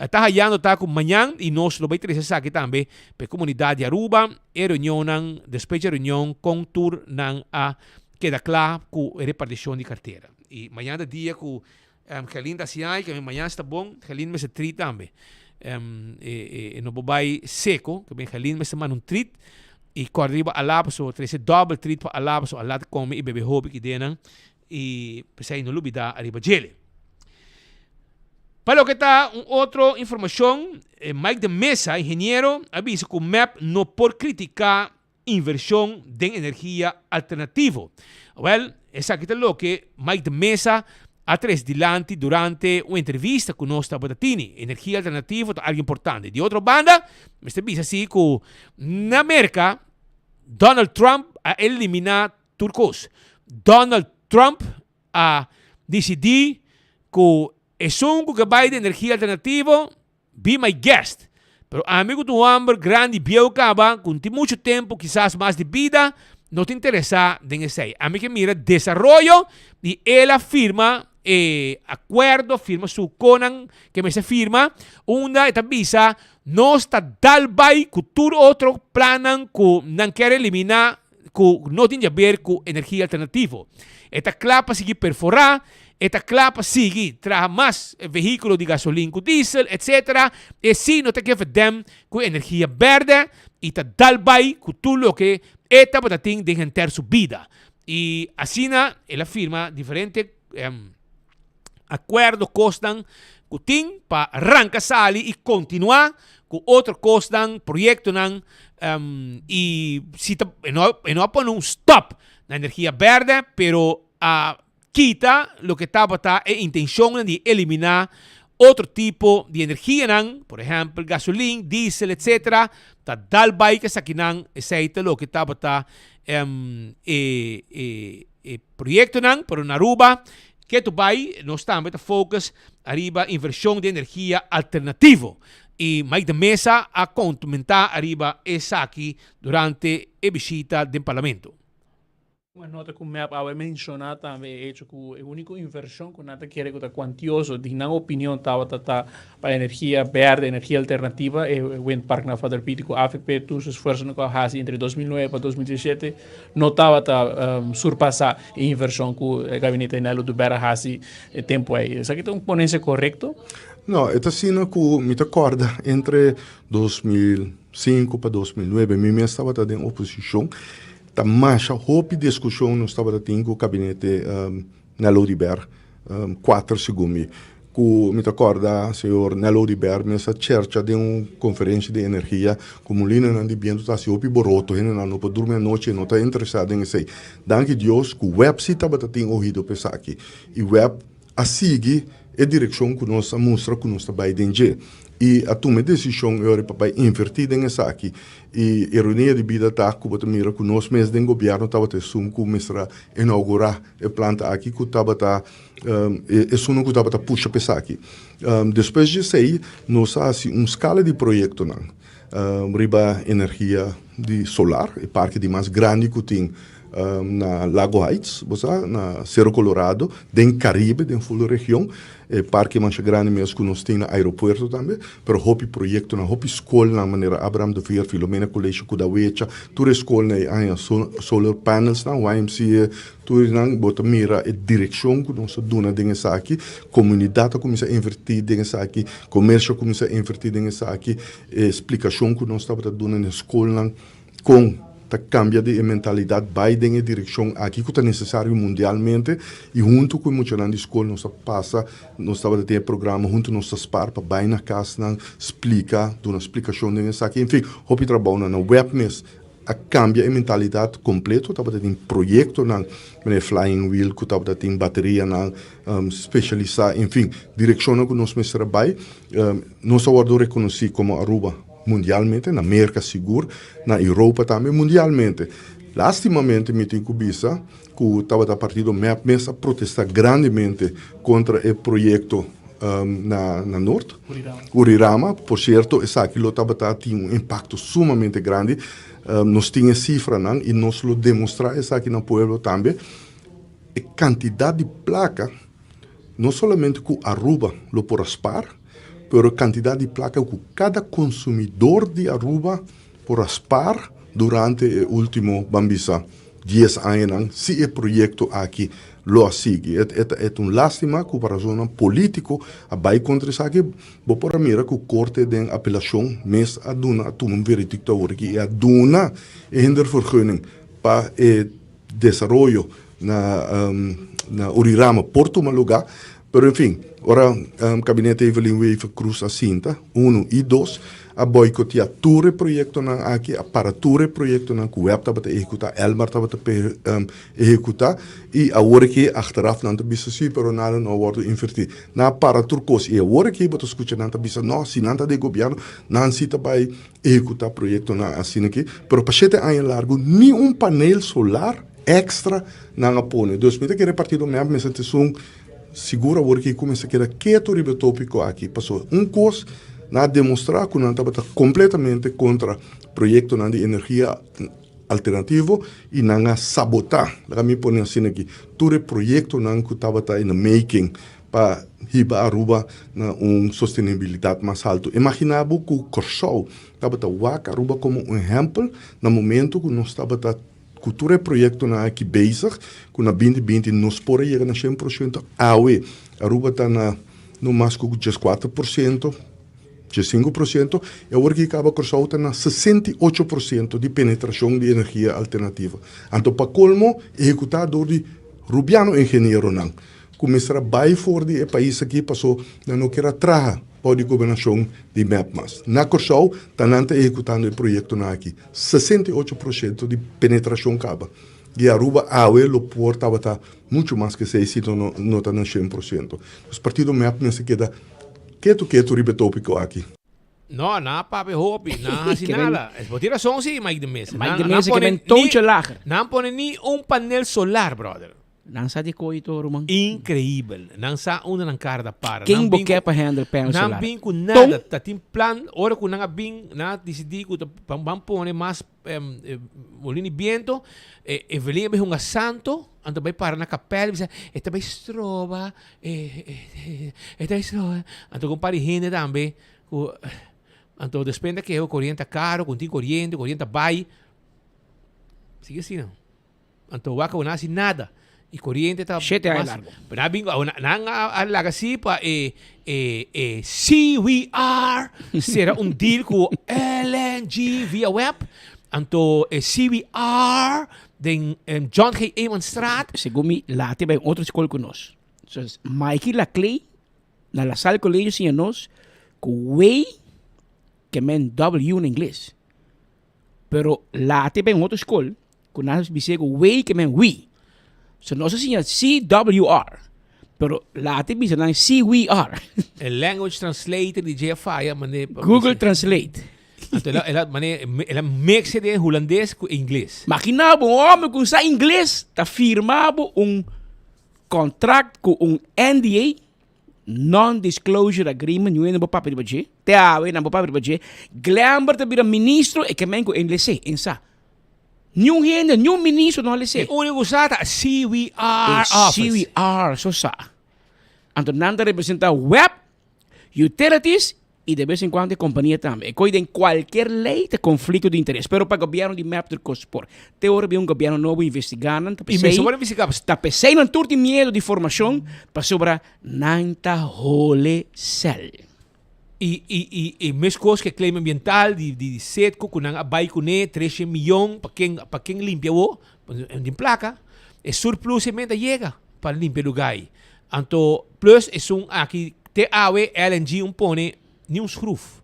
ta hayando ta ku mañan i nos lo bai trese esaki tambe pa e komunidat di Aruba, e reunionnan, despues dje reunion kon tur nan a keda kla ku e repartishon di kartera. I mañan ta dia ku Gerlin ta hasi ai, ke mañan si ta bon, Gerlin mester trit tambe. E no por bai seko, ke Gerlin mester manda un trit i kòrda riba Alá pasobra trese dòbel trit pa Alá pasobra Alá ta kome i bebe hopi kidenan i p'esei no lubidá ariba djele. Pa loke ta un otro informashon, Mike de Meza, ingeniero, a bisa ku mep no por kritiká invershon den energia alternativo. Awel, esaki ta loke Mike de Meza a trese dilanti durante un entrevista ku nos tabata tini. Energia alternativo ta algu importante. Di otro banda, mester bisa si ku na Merka, Donald Trump a eliminá tur kos. Donald Trump a disidí ku esun ku ke bai di energia alternativo, Be my guest. Pero ami ku ta un hòmber grandi bieu kaba, ku no tin muchu tempu, kisas mas di bida, no ta interesá den esei. Ami ke mira desaroyo i el a firma e akuerdo, firma su konan ke mester firma, unda e ta bisa nos ta dal bai ku tur otro plannan ku nan kier eliminá ku no tin djaber ku energia alternativo. E ta kla pa sigui perforá, e ta kla pa sigui traha mas vehíkulo di gasolin ku diesel, etsetera. E si no ta gefe dem ku energia bèrdè i ta dal bai ku tur loke e tabata tin den henter su bida. I asina el a firma diferente akuerdo, kosnan ku tin pa ranka sali i kontinuá ku otro kosnan, proyektonan i si ta e no e no a pone un stòp na energia bèrdè pero a kita loke tabata e intenshonnan di eliminá otro tipo di energianan, por ehèmpel gasolin, diesel etsetera, ta dal bai ku esakinan, esei ta loke tabata e e e proyektonan, pero na Aruba. Ketu bai nos tambe ta focus ariba inversion di energia alternativo y Mike de Meza a comenta ariba esaki durante e bishita den Parlamento. Un nota ku mep awe menshoná tambe e hecho ku e úniko invershon ku nan ta kere ku ta kuantioso di nan opinion tabata ta pa energia bèrdè, energia alternativa, e windpark na Vader Piet ku avp tur su esfuersonan ku a hasi entre 2009 pa 2017 no tabata surpasá e invershon ku e gabinete Nel Oduber a hasi e tempu ei. Esaki ta un ponensia korekto? No, e ta asina ku mi ta kòrda entre 2005 pa 2009 mi mes tabata den oposishon. Ta masha hopi diskushon nos tabata tin ku kabinete Nel Oduber kuater segun mi. Ku mi ta kòrda señor Nel Oduber mes a chercha den un konferensha di energia ku mulinonan di bientu ta hasi hopi boroto, hendenan no por durmi anochi, no ta interesá den esei. Danki Dios ku web si tabata tin ohido pa esaki i web a sigui e direkshon ku nos a mustra ku nos ta bai den dje i a tuma e desishon e ora pa bai invertí den esaki. I ironia di bida ta ku bo ta mira ku nos mes den gobièrnu tabata esun ku mester a inougurá e planta aki ku tabata esunnan ku tabata pusha pa esaki. Despues di esei nos a hasi un skala di proyektonan riba energia di solar, e parke di mas grandi ku tin na Lago Heights, bo sa, na Cerro Colorado, den Caribe, den full region. E parke masha grandi mes ku nos tin na aeropuerto tambe, pero hopi proyektonan, hopi skolnan manera Abraham de Veer, Filomena College, Kudawecha, tur e skolnan ei a haña solar panelsnan, YMCA, tur esnan bo ta mira e direkshon ku nos a duna den esaki, komunidat a kuminsá invertí den esaki, komersio a kuminsá invertí den esaki, e splikashon ku nos tabata duna na e skolnan kon ta kambia di e mentalidat bai den e direkshon aki ku ta nesesario mundialmente i huntu ku e muchanan di skol nos a pasa nos tabata tin e programa huntu nos ta spar pa bai na kasnan splika duna splikashon den esaki enfin hopi trabounan na web mes a kambia e mentalidat kompleto tabata tin proyektonan manera flying wheel ku tabata tin baterianan spesialisá enfin direkshonnan ku nos mester a bai nos a wòrdu rekonosí komo Aruba. Mundialmente, na Merka sigur, na Europa tambe, mundialmente. Lastimamente mi tin ku bisa ku tabata partido mep mes a protesta grandemente kontra e proyekto na na Noord, Urirama. Por sierto esaki lo tabata tin un impakto sumamente grandi. Nos tin e sifranan i nos lo demostrá esaki na pueblo tambe. E kantidat di plaka No solamente cu Aruba lo por a spaar, pero e cantidad di placa cu cada consumidor di Aruba por a spaar durante e ultimo, ban bisa, dies añanan, si e proyecto aki lo a sigui. E ta e ta un lastima cu pa razonnan politico a bay contra esaki. Bo por a mira cu Corte den apelacion mes a duna, a tuma un veredicto awor aki y a duna e hindervergunning pa e desaroyo na na Urirama por tuma luga, pero en fin, ora Kabinete Evelyn Wever Croes a sinta, uno i dos, a boikotea tur e proyektonan aki, a para tur e proyektonan ku web tabata ehekutá, Elmar tabata ehekutá, i awor aki achteraf nan ta bisa si, pero nada no a wòrdu invertí. Nan a para tur kos i awor aki bo ta skucha nan ta bisa no, si nan ta den gobièrnu, nan si ta bai Ehecuta proyectonan asina aki, pero pa shete aña largo ni un panel solar extra nan a pone. Dus mi ta kere partido mep mester ta esun sigur awor aki cu mester keda keto riba e topico aki, pasobra un cos nan a demostra cu nan tabata completamente contra proyectonan di energia alternativo y nan a sabota, laga mi pone asina aki, tur e proyectonan cu tabata in the making pa hiba Aruba na un sostenibilidad mas halto. Imagina bo cu Corsou tabata wak Aruba como un ehempel na momento cu nos tabata cu tur e proyectonan aki bezig, cu na binti binti nos por a yega na shen por ciento, awe Aruba ta na no mas cu 14%, 15% y awor ki caba Corsou ta na 68% di penetracion di energia alternativa. Anto pa colmo ehecuta door di Rubiano ingenieronan. Ku mester a bai for di e pais aki paso nan no kier a traha bou di gobernashon di mep mas. Na Kòrsou ta nan ta ehekutando e proyektonan aki. 68 porshento di penetrashon kaba. Di Aruba awe lo por tabata muchu mas ke esei si no no ta na 100%. Dus partido mep mester keda ketu ketu riba e topiko aki. No, nan a papia hopi, nan a hasi nada. Bo tin rason si, Mike de Meza. Mike de Meza ke ben toontje lager. Nan pone ni un panel solar, brother. Nan sa di kooi to, ruman. Increibel. Nan sa unda nan kara ta para. Ken bo ke pa handle panel Nan solar? bin ku nada. Ta tin plan. Ora ku nan a bin, nan a disidí ku ta ban pone mas molin di biento. Evelyn a bin hunga santo, anto bai para na kapèl i bisa, e ta bai stroba, e ta bai stroba. Anto ku un par di hende tambe ku, anto despues nan ta keha ku koriente ta karo, ku no tin koriente, koriente ta bai. Sigui asina. Anto wak bo no hasi nada. Y coriente ta Shete aña mas- largo. Pero nan a bin cu- nan, nan a, a laga si pa e, e, e CWR cera un deal cu LNG via web. Anto e CWR den em, John G. Emanstraat. Segun mi lati bai un otro skol ku nos. So, Mikey Laclay na La Salle Colegio siña nos ku W ke men W na ingles. Pero lati bai un otro skol ku nan bis'é ku wey ke men wi. So nos a siña CWR, pero lati bisa nan CWR. E language translator di dje a faya mane pa Google bisa. Translate. Anto el a el a mane el a mix den hulandes ku ingles. Magina bo un hòmber ku sa ingles ta firma bo un kontrakt ku un NDA, Non-disclosure agreement, niun hende no por papia riba dje. Te awe nan por papia riba dje. Glenber ta bira ministro, e ke men ku e lese, e sa. Niun hende, niun ministro no a lese. E único ku sa ta CWR E office. CWR so sa. Anto nan ta representa web, utilities y de bes en cuando e compania tambe. E koe den cualkier ley ta conflicto di interes. Pero pa gobierno di mep tur cos por. Te ora bin un gobierno nobo investiga nan ta Y pesey. mester worde investiga. Ta pesey nan tur tin miedo di formacion pasobra nan ta hole cel. Y y y y mescos ke claim ambiental di di Setco cu nan a bay cune treshe miyon pa ken pa ken limpia awo tin placa e surplus e menta yega pa limpia lugar ey. Anto plus esun aki te awe LNG un pone ni un schroef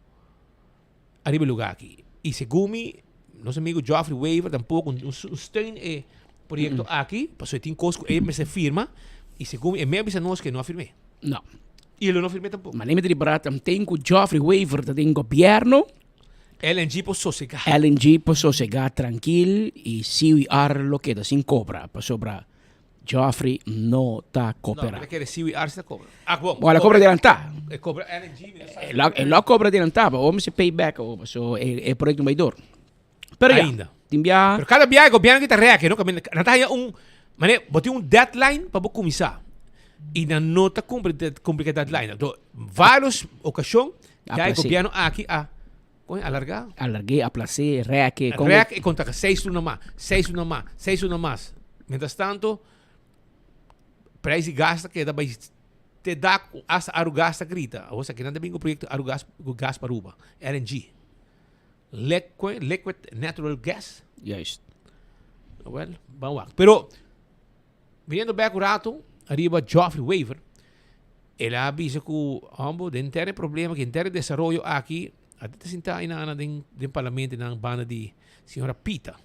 ariba e lugar aki. Y segun mi nos amigo Geoffrey Wever tampoco un steun e proyecto aki pasobra e tin cos cu e mester firma y segun mi e me a bisa nos cu e no a firm'é. No. Y e lo no firm'é tampoco. Ma neem di brat am ten cu Geoffrey Wever ta den gobierno. LNG por sosega. LNG por sosega trankil y CUR lo keda sin cobra pasobra Geoffrey no ta coopera. No, mi ta kere Siwi Arce ta cobra. Ah, bon. Bon, el a cobra adelantá. E cobra LNG, mi no sa. El a cobra adelantá, pero mi se pay back, so e proyecto no bay door. Pero ya, Ainda. tin bia. Pero cada bia e gobierno ki ta reaque, no? Caminda, nan ta haya un, mane, bo tin un deadline pa bo cuminsa. Y nan no ta cumpli, cumpli cu e deadline. Anto, varios ocasion, ya e gobierno aki a, con e alarga. Alargué, aplacé, reaque. Reaque y conta cu seis luna mas, seis luna mas, seis luna mas. Mientras tanto, prijs di gas ta keda bay te dak cu hasta Arugas ta grita. Awor sa kinan ta bin cu proyecto Arugas cu gas pa Aruba, LNG. Liquid, liquid natural gas. Juist. Well, ban wak. Pero, viniendo back un rato, ariba Geoffrey Wever, el a bisa cu, hombo, den ter e problema, den ter e desaroyo aki, a ta sinta ahí na, den, den parlamento, na banda di señora Pita.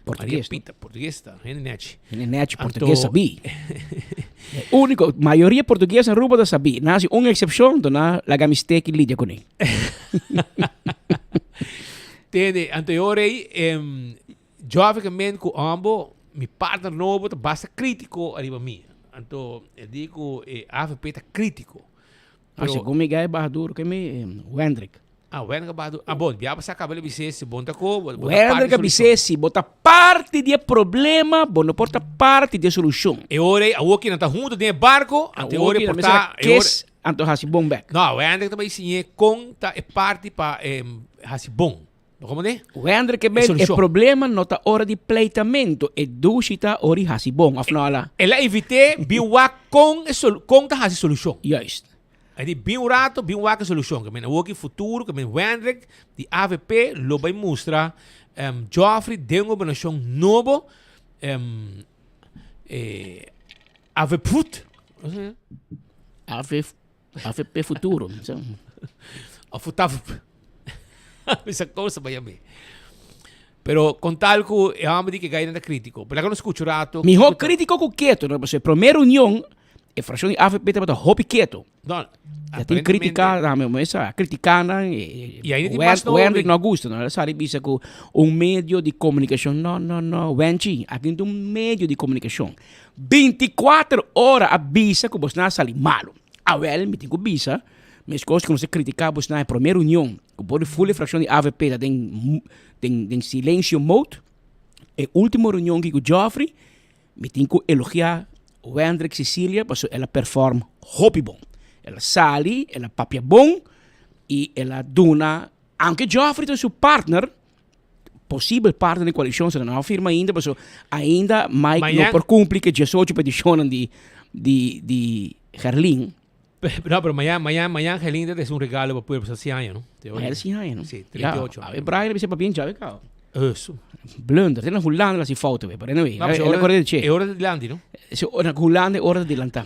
Portugués, Maria Pita, portugués ta, hende nechi. Hende nechi, portugués sabí. E único, mayoria portugués na Aruba ta sabí. Na hasi un excepción, do na laga mi steki lidia kuné. Tende, anto e ora ei, em, Joffrey ke men ku ambo, mi partner nobo ta basta crítico ariba mi. Anto, e di ku e AVP ta crítico. Ah, segun mi gai baha duro ke mi, Wendrick. Ah, Wendrick a baha duro. Ah, bon, bia pasa caba el bisé si bon ta ko, bo ta parti Wendrick a bisé si bo ta parti di e problema, bo no por ta parti di e solucion. E ora ei, awor ki nan ta hunto den e barco, anto e ora ei por ta, e ora. Anto hasi bon bek. No, Wendrick ta bai siñ'é con ta e parti pa hasi bon. Bo komo de? Wendrick e ben, e problema no ta ora di pleitamento, e dushi ta ora di hasi bon, of no ala? El a invité bin wak kon e sol, kon ta hasi solushon. Juist. E di bin un rato, bin wak e solushon. Ke men awor ki futuro, ke men Wendrick di avp lo bai mustra Geoffrey den un gobernashon nobo, e avpfut. Av, avp futuro. Of futavp. Bisa cosa pa yam'é. Pero con tal cu e homber di ke gainan ta critico. Pero laga nos scucha un rato. Mihó critico cu keto, no? Pasobra e prome reunion. E fraccion di avp tabata hopi keto. No, Ya tin critica, dame mo esa, critica nan, Y ainda tin mas no Wendrick no gusta, no? El a sali bisa cu un medio di comunicacion, no, no, no, Wenchi, aki no ta un medio di comunicacion. Binticuater ora a bisa cu bosnan a sali malo. Awel, mi tin cu bisa, mescos cu nos a critica bosnan e prome reunion, cu por di full e fraccion di avp ta den, den, den silencio mode, e ultimo reunion aki cu Geoffrey, Mi tin ku elogiá Wendrick Cicilia pasobra el a perform hopi bon. El a sali, el a papia bon i el a duna, aunke Geoffrey ta su partner, posibel partner di koalishon, se no a firma ainda pasobra ainda Mike no por kumpli ku e diesocho petishonnan di di di Gerlin. No, pero mañan, mañan, mañan Gerlin ta trese un regalo pa pueblo, pasobra 100 aña, no? Mañan ta 100 aña, no? Sí, 38 aña. Awe Brian a bisa papia en chave cabo. Eso. Blunder, te na Hulanda la si fout we, pero anyway, No, pues el a corre de che. E ora ta dilanti, no? Si, na Hulanda e ora ta dilantá.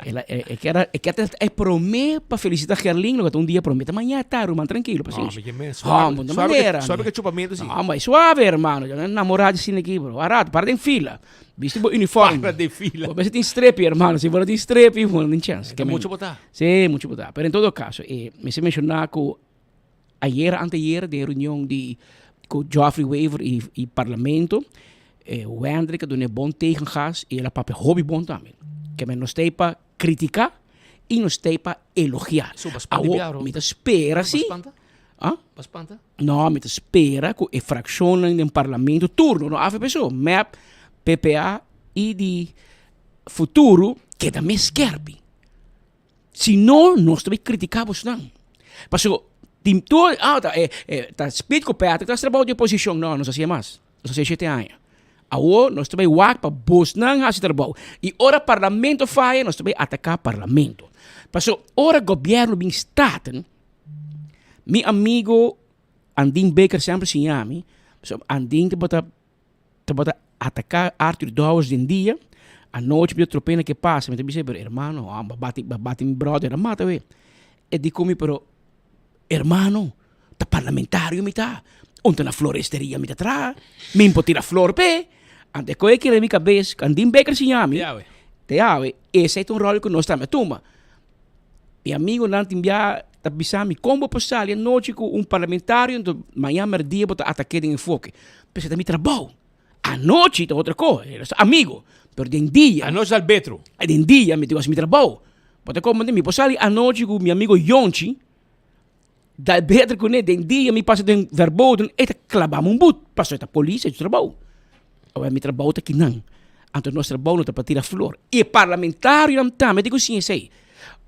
El a, e kier, e kier ta e promé pa felicita Gerlin, loke ta un dia promé. Ta mañana ta, ruman, tranquilo, No, pacienshi. mi ke men, suave, Hombre, no suave ke, manera, suave mi. ke chupamento si. No, hombre, suave, hermano. Yo no enamorado di asina aki, bro. A rato, para den fila. Bisti bo uniform. Para den fila. Bo mester tin strepi, hermano. Si bo no tin strepi, bo no tin chance. Ta mucho bo ta. Sí, mucho bo ta. Pero en todo caso, eh, mester menciona cu ayer, anteayer, den reunion di cu Geoffrey Wever y, y Parlamento, eh, Wendrick a duna e bon tegengas y el a papia hopi bon tambe. Ke men no stay pa critica y no stay pa elogia. So, bo spanta Awo, bia, bro. mi ta spera Bo si. spanta? Ah? Bo spanta? No, mi ta spera cu e fraccionnan den Parlamento turno, no avp so, mep, PPA y di Futuro keda mes skerpi. Si no, nos ta bay critica bosnan. Pasobra tin tur, ah, ta e, e, ta Speed cu Patrick ta haci trabao di oposicion. No, nos haci'e mas. Nos haci'e shete aña. Awor nos ta bay wak pa bosnan haci trabao. Y ora Parlamento faya, nos ta bay ataca Parlamento. Pasobra ora gobierno bin Staten, mi amigo Andin Baker semper siña mi, pasobra Andin tabata tabata ataca Arthur Dowers den dia, anochi mi ta tropena ke pasa, mi ta bisa pero hermano bo bati bo bati mi brother a mata we, e di ku mi pero hermano ta parlamentario mi ta, un ta na floresteria mi ta traha, mi por tira flor p'e, anto e koe a keda den mi kabes, Andin Baker siña mi, te awe, esei ta un ròl ku nos tambe a tuma. Mi amigonan tin bia ta bisa mi kon bo por sali anochi ku un parlamentario enton mañan merdia bo ta atak'é den enfoke. P'esei ta mi trabou. Anochi ta otro ko, e ta amigo, pero den dia. Anochi ta albetro. Den dia mi tin ku hasi mi trabou. Bo ta komprende? Mi por sali anochi ku mi amigo Yonchi, dal betro kuné, den dia mi pasa den verboden, e ta klaba mi un but, pasobra e ta polis, e su trabou. Awor mi trabou ta kinan. Anto nos trabou no ta pa tira flor. I e parlamentarionan tambe tin ku siña esei.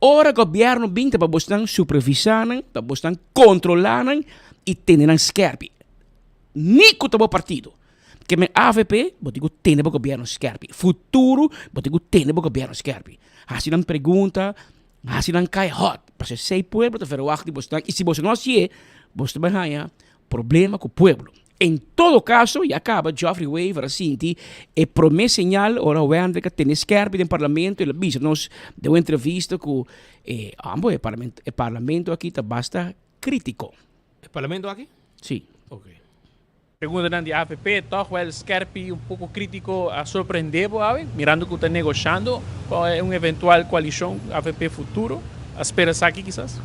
Ora gobièrnu bin ta pa bosnan supervisá nan, pa bosnan kontrolá nan i tene nan skèrpi. Ni ku ta bo partido. Ke men avp bo tin ku tene bo gobièrnu skèrpi. Futuro bo tin ku tene bo gobièrnu skèrpi. Hasi nan pregunta, hasi nan kai hòt. Pasobra esei pueblo ta verwagt di bosnan i si boso no hasié, boso ta bai haña problema ku pueblo. En todo caso, ya caba Geoffrey Wever a sinti e prome señal ora Wendrick a tene skerpi den parlamento, el a bisa nos den un entrevista cu e ambo e parlament e parlamento aki ta basta critico. E parlamento aki? Si. Ok. Preguntanan di avp, Tòg wèl skerpi un poko krítiko a sorprendé bo awe, mirando ku ta negoshando ku un eventual koalishon avp Futuro? A spera esaki kisas?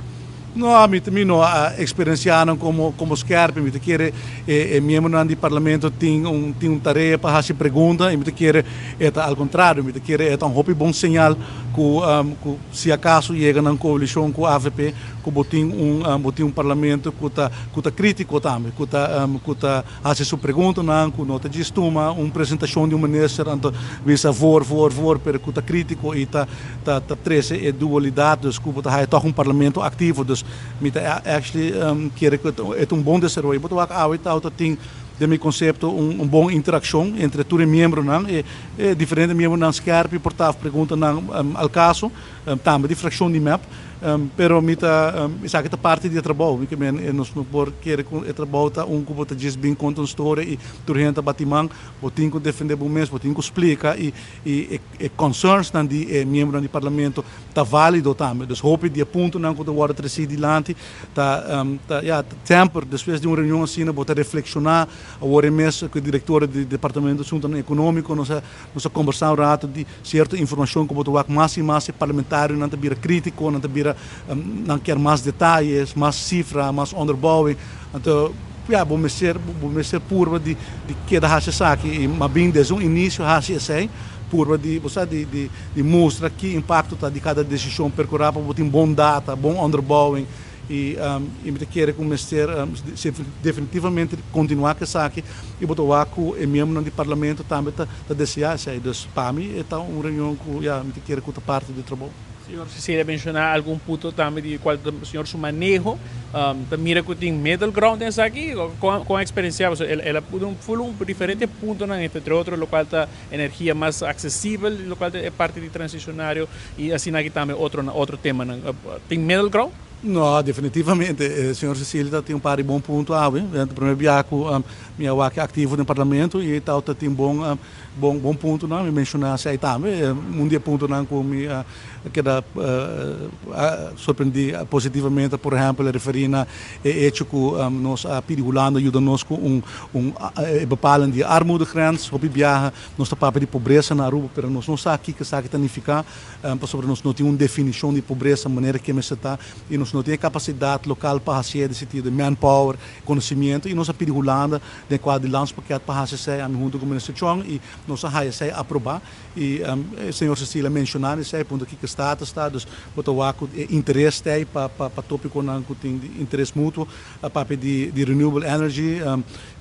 No, ami mi no a experiencia nan como como skerpi. Mi ta kere e e miembronan di parlamento tin un tin un tarea pa haci pregunta y mi ta kere e ta al contrario. Mi ta kere e ta un hopi bon señal cu cu si acaso yega nan coalicion cu avp cu bo tin un bo tin un parlamento cu ta cu ta critico tambe, cu ta cu ta haci su preguntanan, cu no ta djis tuma un presentacion di un minister anto bisa voor, voor, voor, pero cu ta critico y ta ta ta trece e dualidad, dus cu bo ta haya toch un parlamento activo. Dus mi ta actually kere cu e ta un bon desaroyo. Bo ta wak awe tau ta tin den mi concepto un un bon interaccion entre tur e miembronan, e e diferente miembronan skerpi por taf preguntanan al caso, tambe di fraccion di mep. Pero mi ta esaki ta parti di e trabou. Mi ke men nos no por kere ku e trabou ta un ku bo ta djis bin konta un storia i tur hende ta bati man. Bo tin ku defende bo mes, bo tin ku splika i i e concernsnan di e miembronan di parlamento ta valido tambe. Dus hopi di e puntonan ku ta wòrdu tresí dilanti ta ta ya semper despues di un reunion asina bo ta reflekshoná. Awor e mes ku e direktor di departamento di asuntunan ekonómiko nos a Nos a kombersá un rato di sierto informashon ku bo ta wak mas i mas e parlamentarionan ta bira krítiko, nan ta bira, nan kier mas detayes, mas sifra, mas onderbouwing. Anto, ya, bo mester, bo mester purba di di keda hasi esaki i m'a bin desde un inisio hasi esei, purba di, bo sa, di di di mustra ki impakto ta di kada desishon, perkurá pa bo tin bon data, bon onderbouwing. I mi ta kere ku mester definitivamente kontinuá ku esaki i bo ta wak ku e miembronan di parlamento tambe ta deseá esei. Dus pa mi e ta un reunion ku ya mi ta kere ku ta parti di trabou. Señor Cecilia a menshoná algun punto tambe di kual ta señor su maneho. Ta mira ku tin middle ground den esaki? Kon a eksperensiá? Pasobra el a pone un ful un diferente puntonan entre otro lokual ta energia mas aksesibel lokual ta e parti di transisionario i asina aki tambe otro otro temanan. Tin middle ground? No, definitivamente. Señor Cecilia ta tin un par di bon punto awe. Ta primer bia cu mi a wak activo den Parlamento y ta ta tin bon bon bon puntonan. Mi menciona esey tambe. Un di e puntonan cu mi a keda sorprendi positivamente, por ehempel, referi na e hecho cu nos a pidi Hulanda yuda nos cu un un e bepaling di e armoedegrens. Hopi biaha nos ta papia di pobresa na Aruba, pero nos no sa kico esaki ta nifica. Pasobra nos no tin un definishon di pobresa manera ke mester ta i nos no tin e kapasidat lokal pa hasié den sentido di manpower, konosimiento i nos a pidi Hulanda den kuadro di landspakket pa hasi esei ami huntu ku Minister Chong i nos a haya esei aprobá i señor Cecilia a menshoná esei punto kiko status ta dus bo ta wak ku e interes ta ei pa pa topikonan ku tin di interes mutuo a papia di di renewable energy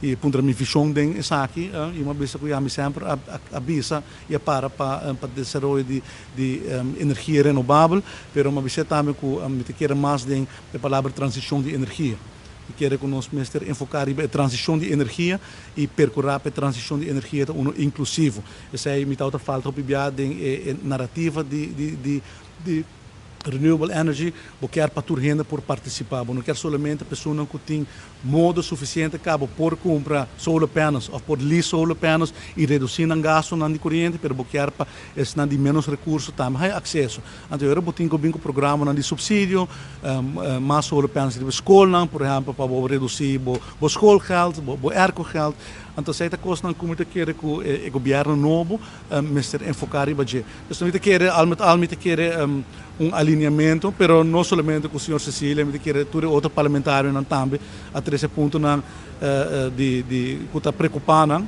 i puntra mi vishon den esaki i mi a bisa ku ya mi semper a a bisa i a para pa pa desaroyo di di energia renobabel, pero mi a bis'é tambe ku mi ta kere mas den e palabra transishon di energia. Mi kere ku nos mester enfoká riba e transishon di energia i perkurá pa e transishon di energia ta unu inklusivo. Esei mi tabata falta hopi bia den e e narativa di di di di renewable energy, bo kier pa tur hende por partisipá, bo no kier solamente personanan ku tin Modo sufisiente ka bo por kumpra solar panels òf por lease solar panels i redusí nan gastunan di koriente, pero bo kier pa esnan di ménos rekurso tambe haña akseso. Anto ora bo tin ku bin ku programanan di supsidio, mas solar panels riba skolnan, por ehèmpel pa bo redusí bo skolgeld, bo aircogeld. Anto esei ta kosnan ku mi ta kere ku e gobièrnu nobo mester enfoká riba dje. Dus mi ta kere, al met al mi ta kere un alineamento, pero no solamente ku señor Cecilia, mi ta kere tur e otro parlamentarionan tambe a trese puntonan di di ku ta preokupá nan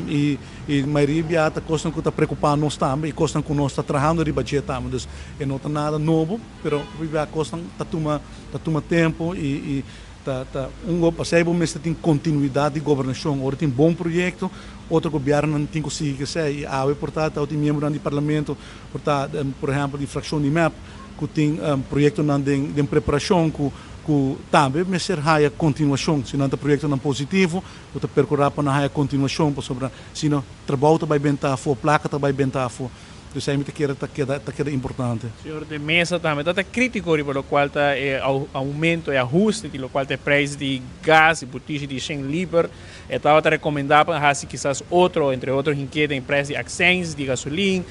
i i mayoria bia ta kosnan ku ta preokupá nos tambe i kosnan ku nos ta trahando riba dje tambe. Dus e no ta nada nobo, pero hopi bia kosnan ta tuma ta tuma tempo i i Ta ta un go pasei bo mester tin kontinuidat di gobernashon. Ora tin bon proyekto, otro gobièrnunan tin ku sigui ku esei. I awe por ta tabatin miembronan di parlamento, por ta por ehèmpel di frakshon di mep, ku tin proyektonan den den preparashon ku ku tambe mester haya kontinuashon. Si nan ta proyektonan positivo, bo ta perkurá pa nan haya kontinuashon pasobra si no trabou ta bai benta afó, plaka ta bai benta afó. Dus esei mi ta kere ta keda ta keda importante. Señor de Meza tambe ta ta critico riba locual ta e aumento, e ahuste di locual ta e prijs di gas y butishi di shen liber. E tabata recomenda pa haci kisas otro, entre otro hinke den prijs di accijns di gasolin,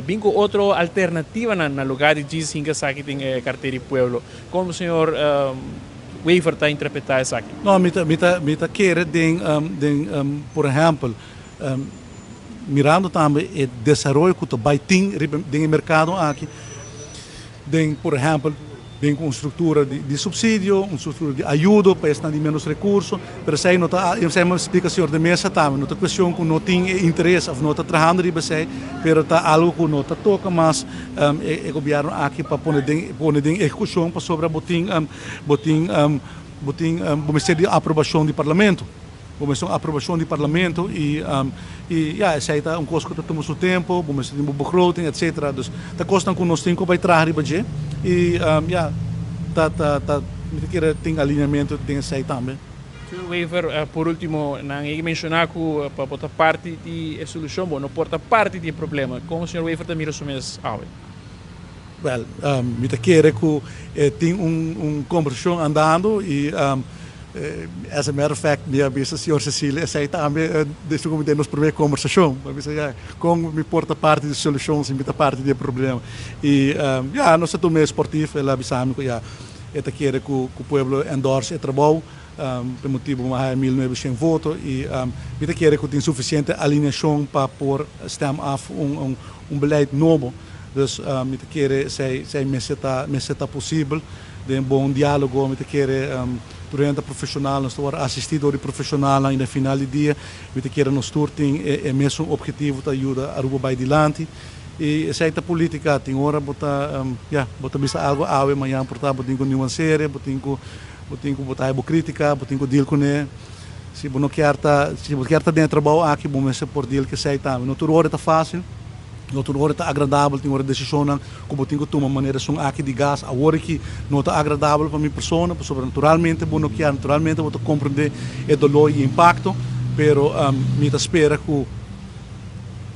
bin cu otro alternativanan na lugar di djis hinka esaki den e cartera di pueblo. Con señor Wever ta interpreta esaki? No, mi ta mi ta mi ta kere den den por ehempel Mirando tambe e desaroyo ku ta bai tin riba den e merkado aki, den por ehèmpel den ku un struktura di supsidio, un struktura di ayudo pa esnan di ménos rekurso, pero esei no ta, esei mi a splika señor de Meza tambe, no ta kuestion ku no tin e interes òf no ta trahando riba esei, pero ta algu ku no ta toka mas e gobièrnu aki pa pone den pone den ehekushon pasobra bo tin bo tin bo tin bo mester di aprobashon di parlamento. Bo mester un aprobacion di parlamento y y ya esey ta un cos cu ta tuma su tempo, bo mester tin bo begroting etcetera. Dus ta cosnan cu nos tin cu bay traha riba dje y ya ta ta ta mi ta kere tin alineamento den esey tambe. Señor Wever, por ultimo nan e menciona cu pa bo ta parti di e solucion bo no por ta parti di e problema. Con señor Wever ta mira su mes awe? Wel, mi ta kere ku tin un kombersashon andando i as a matter of fact mi a bisa señor Cecilia esei tambe den den nos promé kombersashon. Mi a bisa ya kon mi por ta parti di solushon si mi ta parti di e problema. I ya nos a tuma e sportief, el a bisa mi ku ya e ta kere ku pueblo endorse e trabou pa e motibu mi a haya 1900 voto i mi ta kere ku tin sufisiente alineashon pa por stem af un beleid nobo. Dus mi ta kere esei esei mester ta mester ta posibel den bon dialogo. Mi ta kere tur hende ta profesional, nos ta wòrdu asistí dor di profesionalnan i na final di dia mi ta kere nos tur tin e e mesun objetivo ta yuda Aruba bai dilanti. I esei ta politica, tin ora bo ta ya bo ta bisa algo awe, mañan por ta bo tin ku nuansere, bo tin ku bo tin ku bo ta haña bo critica, bo tin ku deal kuné. Si bo no kier ta si bo kier ta den e trabou aki bo mester por deal ku esei tambe. No tur ora ta fácil. No tur ora ta agradabel, tin ora desishonnan ku bo tin ku tuma manera esun aki di gas awor aki no ta agradabel pa mi persona pasobra naturalmente bo no kier, naturalmente bo ta komprendé e doló i e impakto, pero mi ta spera ku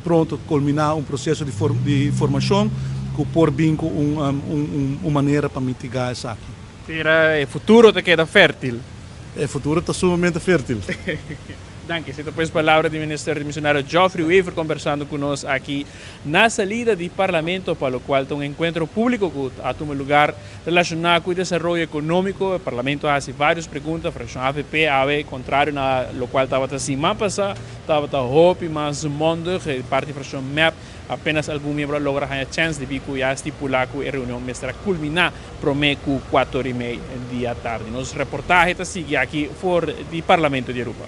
pronto kulminá un proseso di di formashon ku por bin ku un un manera pa mitigá esaki. Tera e futuro ta keda fértil. E futuro ta sumamente fértil. Danki. Esei ta pues palabra di Minister Dimisionario Geoffrey Wever kombersando ku nos aki na salida di Parlamento pa lokual ta un enkuentro públiko ku a tuma lugar relashoná ku e desaroyo ekonómiko. E Parlamento a hasi vários pregunta. Frakshon avp awe kontrario na lokual tabata siman pasá tabata hopi mas mondig. E parti frakshon mep apenas algun miembro a logra haña chèns debí ku ya a stipulá ku e reunion mester a kulminá promé ku kuator i mei di atardi. Nos reportahe ta sigui aki for di Parlamento di Aruba.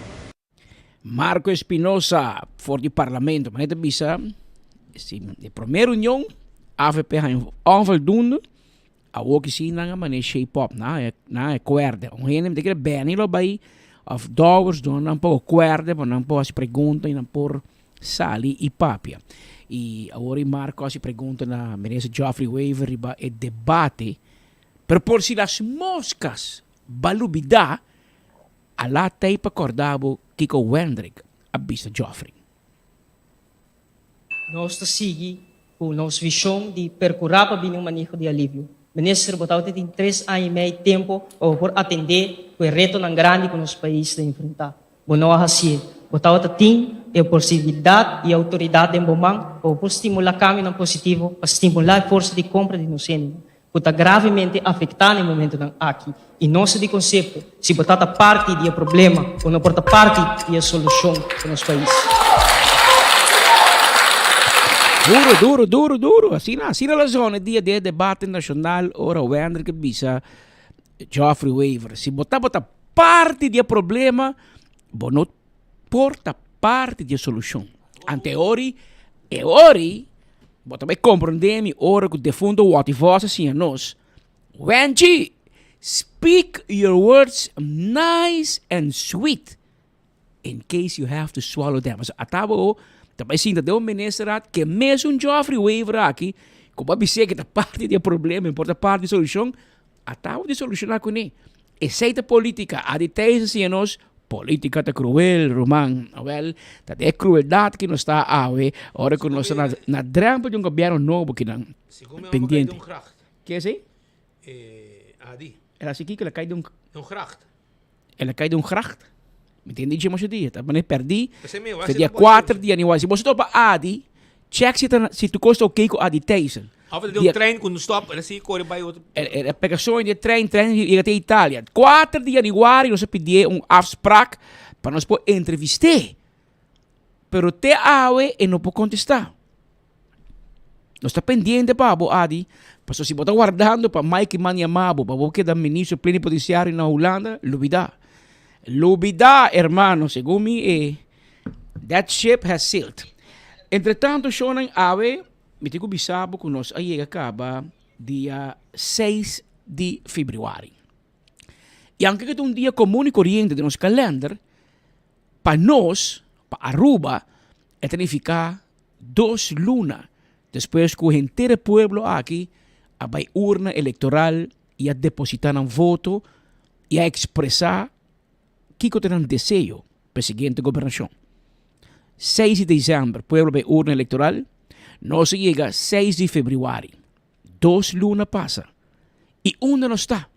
Marco Espinosa for di Parlamento. Manera ta bisa, si e promé reunion avp haña un onvoldoende, awor ki si nan a manera shape up, nan a nan a kuerde. Un hende mi ta kere Benny lo bai of Dowers duna nan poko kuerde pa nan por hasi pregunta i nan por sali i papia. I awor i Marco hasi pregunta na Minister Geoffrey Wever riba e debate, pero por si las moscas ba lubida, a la tei pa corda bo kico Wendrick a bisa Geoffrey. Nos ta sigui cu nos vision di percura pa bini un maneho di alivio. Minister, bo tabata tin tres aña y mei tempo pa bo por atende cu e retonan grandi cu nos pais ta enfrenta. Bo no a hacié. Bo tabata tin e posibilidad y autoridad den bo man pa bo por stimula cambionan positivo pa stimula e forsa di compra di nos hendenan cu ta gravemente afecta na e momentonan aki. Y nos ta di concepto, si bo ta ta parti di e problema, bo no por ta parti di e solucion pa nos pais. Duro, duro, duro, duro. Asina, asina la zona e dia di e debate nacional ora Wendrick a bisa Geoffrey Wever, si bo tabata parti di e problema, bo no por ta parti di e solucion. Ante ori, e ori, bo ta bai comprende mi ora cu defunto Watty Vos a siña nos, Wenchi, speak your words nice and sweet in case you have to swallow them. Pasobra ata bo ta bai sinta den un ministerraad ke mesun Geoffrey Wever aki, ku bo a bis'é ke ta parti di e problema i por ta parti di e solucion, Ata bo di soluciona cune. Esey ta politica. Adi Thijs a siña nos, politica ta cruel, ruman. Awel, ta den e crueldad ki nos ta awe, ora cu nos ta na, na drempel di un gobierno nobo kinan. Segun mi a Pendiente. cay den un gracht. Ke esey? Eh, Adi. El a haci kico? El a cay den un. Den un gracht. El a cay den un gracht. Mi tin dicho masha dia, ta manera perdi. P'esei mi, Fe dia 4 di januari. Si bo topa Adi, check si ta si tu kos ta oké ku Adi Thijssen. Of el den un trein ku no stop, el a sigui kore bai otro. El a pega soño di e trein, trein yega te Italia. 4 di januari nos a pidié un afspraak pa nos por entrevist'é. Pero te awe e no por kontestá. Nos ta pendiente pa bo, Adi. Pasobra si bo ta wardando pa Mike Eman yama bo pa bo keda ministro plenipotenciario na Hulanda, lubida. Lubida, hermano. Segun mi e that ship has sailed. Entretanto, shownan awe, mi tin ku bisa bo ku nos a yega kaba dia seis di febrüari. I aunke ku ta un dia komun i koriente den nos kalender, pa nos, pa Aruba, e ta nifiká dos luna despues ku henter e pueblo aki a bai urna elektoral i a depositá nan voto i a ekspresá kiko ta nan deseo pa e siguiente gobernashon. Seis di desèmber pueblo bai urna elektoral, nos a yega seis di febrüari. Dos luna pasa y unda nos ta?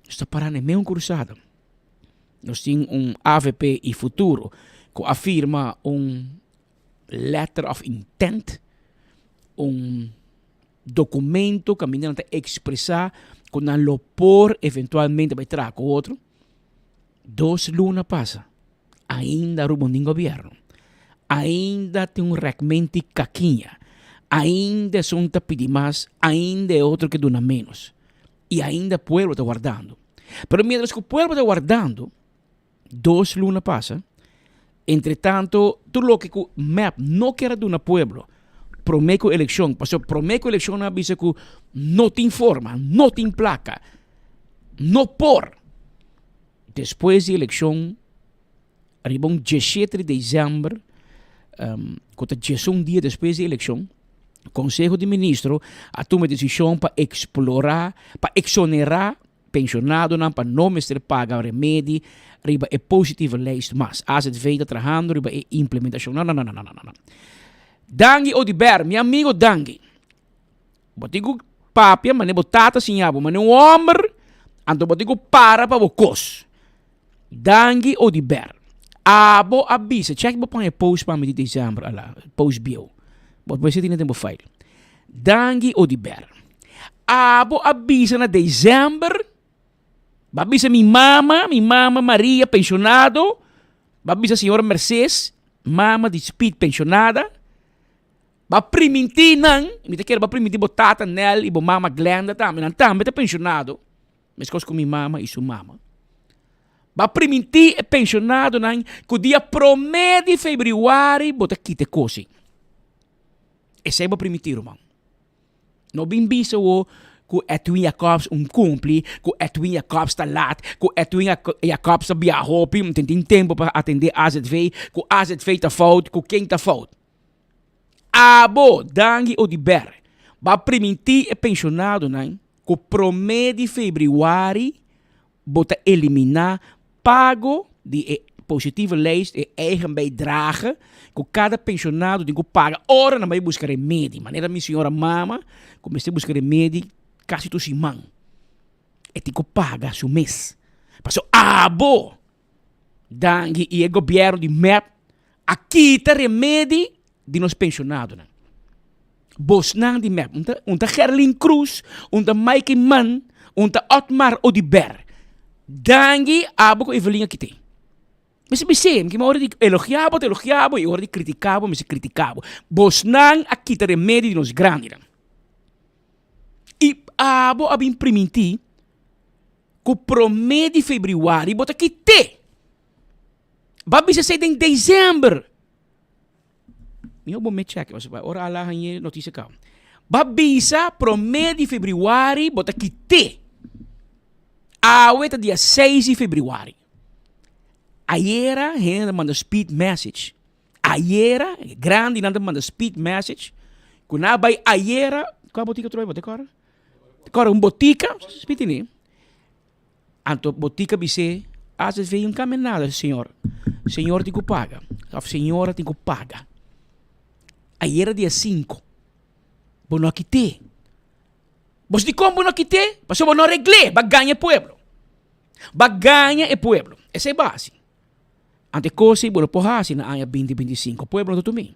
Nos ta para na e meun cruzada. Nos tin un avp y Futuro cu a firma un letter of intent, un documento caminda nan ta expresa cu nan lo por eventualmente bay traha cu otro. Dos luna pasa, ainda Aruba no tin gobierno, ainda tin un rekmenti kakiña, ainda esun ta pidi mas, ainda e otro ke duna menos y ainda pueblo ta wardando. Pero mientras cu pueblo ta wardando, dos luna pasa, entre tanto tur loke cu mep no kier a duna pueblo prome cu eleccion, pasobra prome cu eleccion nan a bisa cu no tin forma, no tin placa, no por. Despues di eleccion riba un diesshete di december, cu ta diesun dia despues di eleccion, Conseho di Ministro a tuma e decision pa explora, pa exonera pensionadonan pa no mester paga remedi riba e positieve lijst mas. AZV ta trahando riba e implementacion. No, no, no, no, no, no, no. Dangui Oduber, mi amigo Dangui. Bo tin ku papia manera bo tata siña bo, manera un homber, anto bo tin ku para pa bo kos. Dangui Oduber, abo a bisa, check bo pon e post pa mi di december ala, post bieu. Bo mester tene den bo file. Dangui Oduber, abo a bisa na december, bo a bisa mi mama, mi mama Maria pensionado, bo a bisa señora Mercedes, mama di Speed pensionada, Bo a primintí nan, mi ta kere bo a primintí bo tata Nel i bo mama Glenda tambe, nan tambe ta penshonado, meskos ku mi mama i su mama. Bo a primintí e penshonadonan ku dia promé di febrüari bo ta kita e kos ei. Esei bo a primintí, ruman. No bin bisa wo ku Edwin Jacobs un kumpli, ku Edwin Jacobs ta lat, ku Edwin Jacobs ta biaha hopi, no tin tempu pa atendé azv, ku azv ta fout, ku ken ta fout. Abo, Dangui Oduber, bo a primintí e penshonadonan ku promé di febrüari bo ta eliminá pago di e positieve lijst, e eigen bijdrage, ku kada penshonado tin ku paga ora nan bai buska remedi. Manera mi señora mama ku mester buska remedi kasi tur siman, e tin ku paga su mes. Pasobra abo, Dangui i e gobièrnu di mep a kita remedi di nos penshonadonan. Bosnan di mep, un ta un ta Gerlin Cruz, un ta Mike Eman, un ta Otmar Oduber. Dangui abo ku Evelyn a kit'é. Mester bis'é, mi ora di elogiá bo ta elogiá bo i ora di kritiká bo mester kritiká bo. Bosnan a kita remedi di nos grandinan. I abo a bin primintí ku promé di febrüari bo ta kit'é. Bo a bisa esei den desèmber. Mi hopi bo me chèk pasobra ora a laha ñe notisia kaba. Bo a bisa promé di febrüari bo ta kit'é. Awe ta dia seis di febrüari. Ayera hende ta manda speed message. Ayera grandinan ta manda speed message ku nan a bai ayera. Kua botika trobe bo te kòrda? Kòrda un botika, spiti ni. Anto botika bis'é, Azv un kambia nada, señor. Señor tin ku paga, òf señora tin ku paga. Ayera dia sinku, bo no a kit'é. Bo sa dikon bo no a kit'é? Pasobra bo no a regl'é, bo a gaña e pueblo. Bo a gaña e pueblo. Esei bo a hasi. Anto e kos ei bo lo por hasi na aña binti 25. Pueblo no ta tum'é.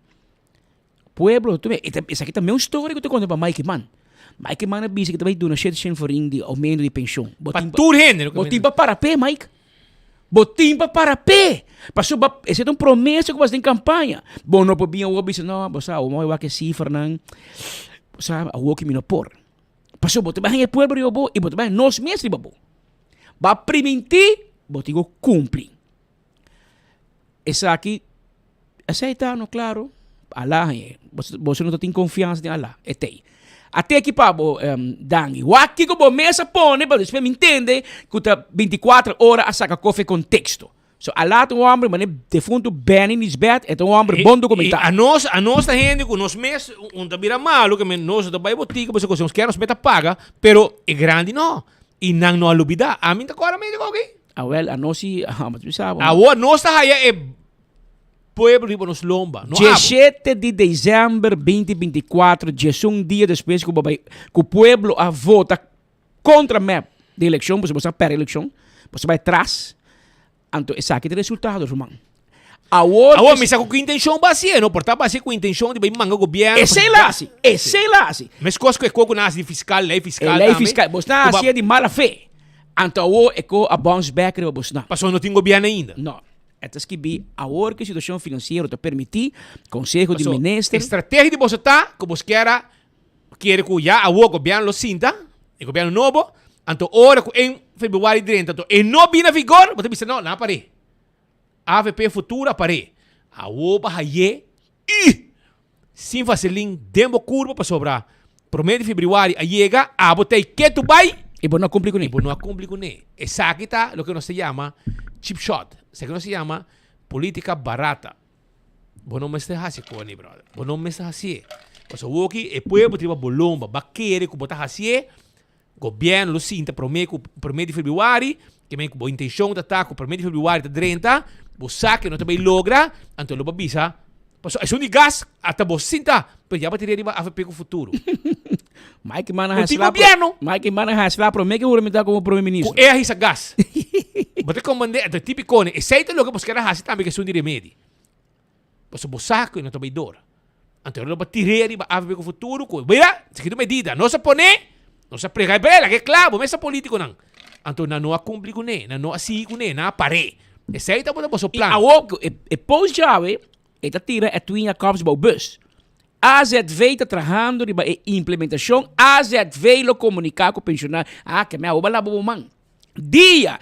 Pueblo, tu e ta esaki ta meun storia ku ta konta pa Mike Eman. Mike Eman a bisa ku ta bai duna shete shen forin di aumento di penshon. Bo Pa tin pa tur hende no bo tin pa para p'e Mike. Bo tin pa para p'e. Pasobra esei ta un promesa ku bo hasi den kampaña. Bo no por bin awor bisa no bo sa awor mi wak e sifranan bo sa awor ki mi no por. Pasobra bo ta bai haña e pueblo riba bo i bo ta bai haña nos mes riba bo. Bo a primintí bo tin ku kumpli. Esaki, esei ta no claro, Alá hañ'é. Boso no ta tin confiansa den Alá, e t'ei. A te aki pa bo, Dangui. Wak kiko bo mes a pone pa despues mi ntende ku ta binticuatro ora a saka kofe contexto. So Alá ta un homber manera defunto Benny Nisbet, e ta un homber bon documentá. I anos, anos ta hende ku nos mes un ta bira malu ke men nos no ta bai botika pasobra kos nos kier nos mes ta paga, pero e grandi no. I nan no a lubida. Ami ta kòrda medio koki. Awel, anos si, ah, ma tu sa bo. Awor nos ta haya e. pueblo riba nos lomba. No abo. Diesshete di december 2024, diesun dia despues cu bo bay, cu pueblo a vota contra mep den eleccion, pasobra boso a perde eleccion, boso bay tras, anto esaki ta e resultado, ruman. Awor Awor mi sa cu ki intencion bo hacié, no por ta bo hacié cu intencion di bay manga gobierno. Esey la haci, esey la haci. Mescos cu e co cu nan haci di fiscal, ley fiscal E ley tambe. fiscal, bos nan hacié di mala fe. Anto awor e co a bounce back riba bos nan. Pasobra no tin gobierno ainda. No. E ta skibi, awor cu e situacion financiero ta permiti, Conseho di Paso, Minister. E strategia di boso ta cu bos kier a kere cu ya awor gobierno lo sinta, e gobierno nobo, anto ora cu en februari drenta, anto e no bini na vigor, bo ta bisa no, nan a pare. Avp Futuro a pare. Awor bo a haye i sin vaselin den bo curva pasobra prome di februari a yega, abo ta e ketu bai. I bo no a cumpli cune. I bo no a cumpli cune. Esaki ta loke nos ta yama cheap shot. Esaki nos ta yama politica barata. Bo no mester haci cone, brother. Bo no mester hacié. Pasobra awoki e pueblo ta riba bo lomba. Bo a kere cu bo ta hacié. Gobierno lo sinta prome cu prome di februari, ke men cu bo intencion ta ta cu prome di februari ta drenta, bo sa ke no ta bay logra, anto lo bo bisa, pasobra esun di gas ata bo sinta, pero ya bo ta riba avp cu futuro. Mike Eman a No tin hasla gobierno. Mike Eman a hasla prome ke huramentá komo prome ministro. Cu e a hisa gas. Bo ta comprende, anto tipico ne, esey ta loke bo kier a haci tambe cu esun di remedi. Pasobra bo sa ku e no ta bai dor. Anto lo bo tir'é riba avp ku futuro ku mira, esaki ta un medida. Nos a poné, nos a prega e brela, ke kla, bo mester politikonan. Anto nan no a kumpli kuné, nan no a sigui kuné, nan a par'é. Esei tabata boso I plan. awor ku e post djawe, e ta tira Edwin Jacobs bou bus. AZV ta trahando riba e implementashon, AZV lo komuniká ku penshonado. Ah, ke mi awor bo a laba bo man. Dia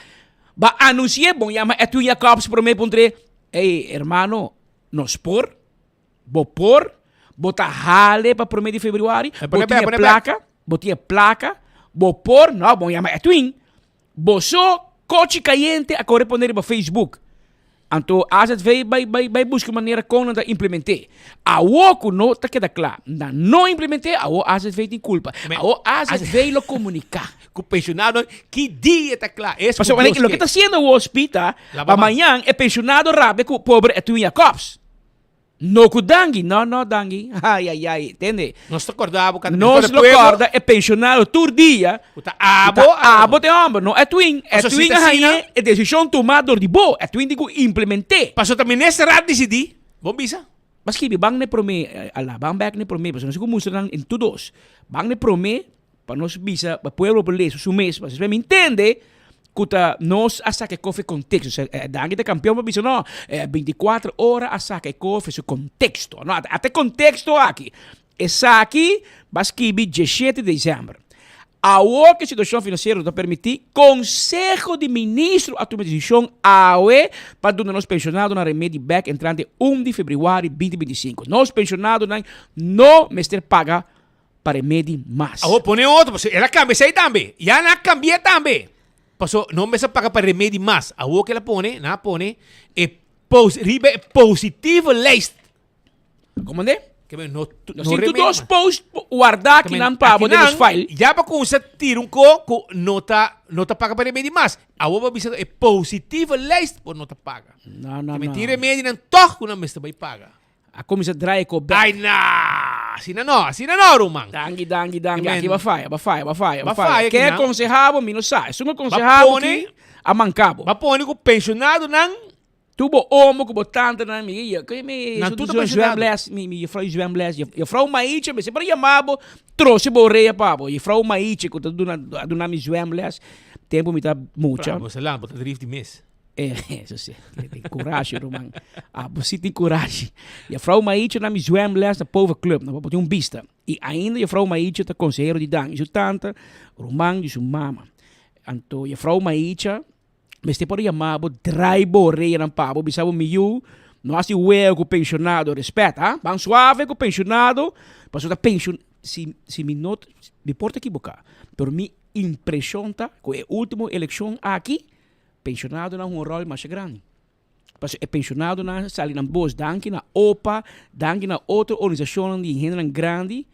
ba anunsi'é bon yama Edwin Jacobs promé puntr'é, Ey, hermano, nos por? Bo por? Bo ta hale pa promé di febrüari? Bo Pone tin bek, e pone bek. plaka? Bo tin e plaka? Bo por? No, bon yama Edwin. Boso kochi kayente a kore pone riba Facebook. Anto AZV bai bai bai buska manera kon nan ta implement'é. Awor ku no ta keda kla, nan no implement'é, awor AZV tin kulpa. Awor AZV lo komuniká. Ku penshonado ki dia ta kla? Es ku Pasobra Dios loke ke. ta hasiendo awor Pita, Laba pa man. mañan e penshonado rabia ku pobre Edwin Jacobs. No ku Dangui, no no Dangui, ay ay ay, tende. Nos ta korda bo kanta Nos di lo pueblo. korda e penshonado tur dia. Ku ta abo. Ku ta abo te homber, no Edwin. Paso si Edwin ta a asina. haña e desishon tuma dor di bo, Edwin tin ku implement'é. Paso ta minister a disidí, bon bisa. Ba skibi, ban n'e promé, ala, ban bèk n'e promé, pasobra nos tin ku mustra nan en tur dos. Ban n'e promé Pa nos bisa, pa pueblo por lesa su mes, pa asina mi intende ku ta nos a saka e kofe konteksto. Osea, e Dangui ta kampion pa bisa no, e 24 ora a saka e kofe su konteksto. No, ata e konteksto aki. Esaki ba skibi 17 di desèmber. Awor ku e situashon finansiero no ta permití, Konseho di Ministro a tuma e desishon awe pa duna nos penshonadonan remedi bèk entrante un di febrüari 2025. Nos penshonadonan no mester paga pa remedi mas. Awor pone otro, pasobra el a cambia esey tambe. Ya nan a cambia tambe. Pasobra no mester paga pa remedi mas. Awor ke el a pone, nan a pone e pos, riba e positieve lijst. Como de? Ke men no, No no si tu remedi dos mas. post guarda Ke ki men nan pa bo den akinan nos file. Ya pa cuminsa tira un co cu no ta, no ta paga pa remedi mas. Awor bo bisa e positieve lijst bo no ta paga. No, no, Ke men no. tin remedi nan toch cu nan mester bay paga. A cuminsa draai ko bek. Ay na! Asina no, asina no ruman. Danki, danki, danki. Amen. Aki ba faya, ba faya, ba faya, Ba ba faya. faya Ke kinan. aconseha bo mi no sa. Esun Ba aconseha bo pone ki a manka bo. Ba pone ku pensionadonan. Tu bo omo ku bo tantenan mi ye ke mi Nan su tur ta su pensionado. zwemles, mi mi juffrouw zwemles, juffrouw Maiche mi semper yama bo troce bo orea pa bo. Juffrouw Maiche ku ta duna a duna mi zwemles tempo mi ta mucha. Bo sa lan, bo ta drif di mes. Eso si, tin kurashi ruman. Abo si tin kurashi. Juffrouw Maiche na mi zwemles na Pover Club, na bo tin un bista. I ainda juffrouw Maiche ta konsehero di Dan i su tanta, ruman di su mama. Anto juffrouw Maiche mester por yama bo drai bo oreanan pa bo, bisa bo mi yu, no hasi wea ku penshonado, respet ha, ban suave ku penshonado, pasobra ta penshon, si si mi no, mi por ta ekiboká, pero mi impreshon ta ku e ultimo elekshon aki, Pensionadonan hunga un ròl masha grandi. Pasobra e pensionadonan sali nan bos danki na opa, danki na otro organisashonnan di hendenan grandi,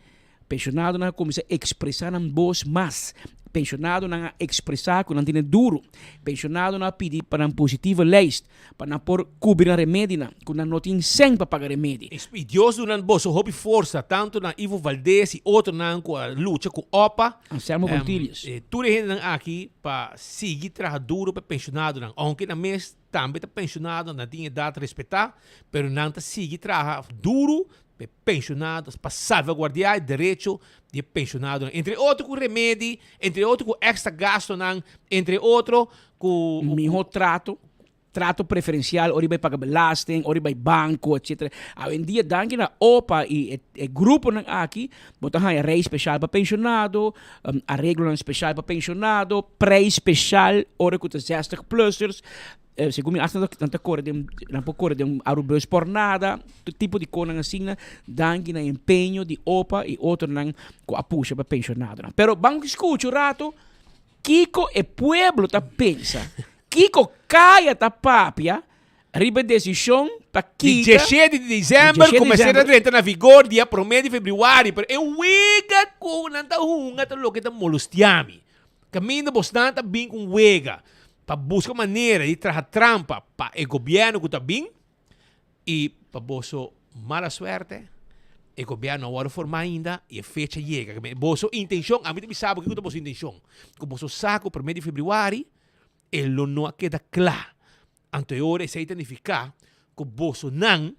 pensionadonan a kuminsá ekspresá nan bos mas. Pensionadonan a expresa cu nan tene duro. Pensionadonan a pidi pa nan positieve lijst, pa nan por cubri nan remedinan, cu nan no tin cen pa paga remedi. Y Dios duna boso hopi forsa, tanto na Ivo Valdez y otronan cu a lucha cu opa. Anselmo Pontilius. Tur e hendenan aki pa sigui traha duro pa e pensionadonan, aunke nan mes tambe ta pensionado, nan tin edad respeta, pero nan ta sigui traha duro pa e pensionados, pa salvaguardia e derecho di e pensionadonan, entre otro cu remedi, entre otro cu extra gastonan, entre otro cu. Miho trato, trato preferencial ora bay paga belasting, ora bay banco, etcetera. Awendia danki na opa y e gruponan aki, bo ta haya rei special pa pensionado, areglonan special pa pensionado, prijs special ora cu ta zestig plussers. Segun mi hasta nan ta kore den, nan por kore den un Arubus por nada, tur tipo di konan asina, danki na empeño di opa i otronan ku a pusha pa penshonadonan. Pero ban skucha un rato kiko e pueblo ta pensa, kiko kaya ta papia riba e desishon pa Di kita diesshete di desèmber Di ku mester a desèmber. drenta na vigor dia promé di febrüari, pero e wega ku nan ta hunga ta loke ta molestia mi. Kaminda bosnan ta bin ku un wega pa buska manera di traha trampa pa e gobièrnu ku ta bin i pa boso mala suerte e gobièrnu no a wòrdu formá ainda i e fecha yega. Boso intenshon, ami ta bisa bo kiko ta boso intenshon, ku boso sa ku promé di febrüari e lo no a keda kla. Anto e ora esei ta nifiká ku bosonan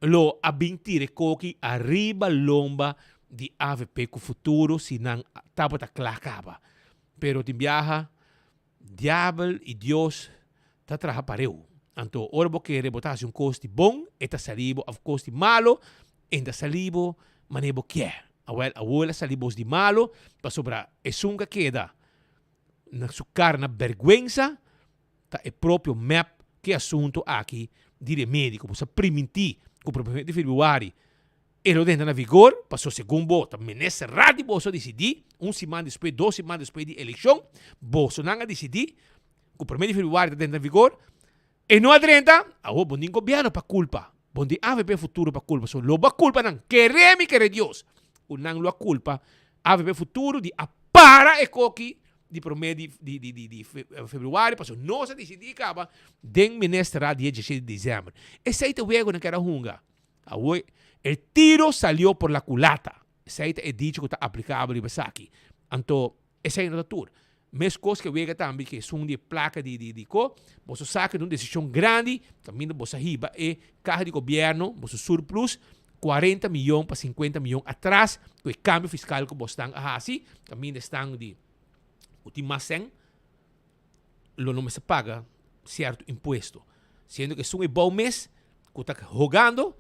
lo a bin tira e koki ariba lomba di avp ku futuro si nan tabata kla kaba. Pero tin biaha diabel i Dios ta traha pareu. Anto ora bo kere bo ta hasi un kos di bon e ta sali bo of kos di malo e ta sali bo manera bo kier. Awel awor el a sali bos di malo pasobra esun ku a keda na su kara na bergwensa Ta e propio mep ki asunto aki di remedi ku bo sa primintí ku prome di febrüari e lo drenta na vigor, paso segun bo ta minister raad di boso a disidí, un siman despues, dos siman despues di elekshon, bosonan a disidí ku prome di febrüari ta drenta na vigor, e no a drenta, awor bo tin gobièrnu pa kulpa, bo tin avp Futuro pa kulpa, so lo bo a kulpa nan, kere mi kere Dios ku nan lo a kulpa avp Futuro di a para e koki di prome di di di di di februari pasobra nos a disidí kaba den ministerat di e diesshete di desèmber. Esei ta wego nan kere a hunga. Awor el tiro salió por la culata. Esei ta e dicho ku ta aplikabel riba esaki. Anto esei no ta tur. Meskos ke wega tambe ke esun di e plaka di di di ko, boso sa ke ta un desishon grandi kaminda boso a hiba e kaha di gobièrnu, boso surplus, kuarenta miyon pa sinkuenta miyon atras ku e kambio fiskal ku bosnan a hasi, kaminda esnan di ku tin mas sèn lo no mester paga sierto impuesto. Siendo ku esun e bou mes ku ta hogando,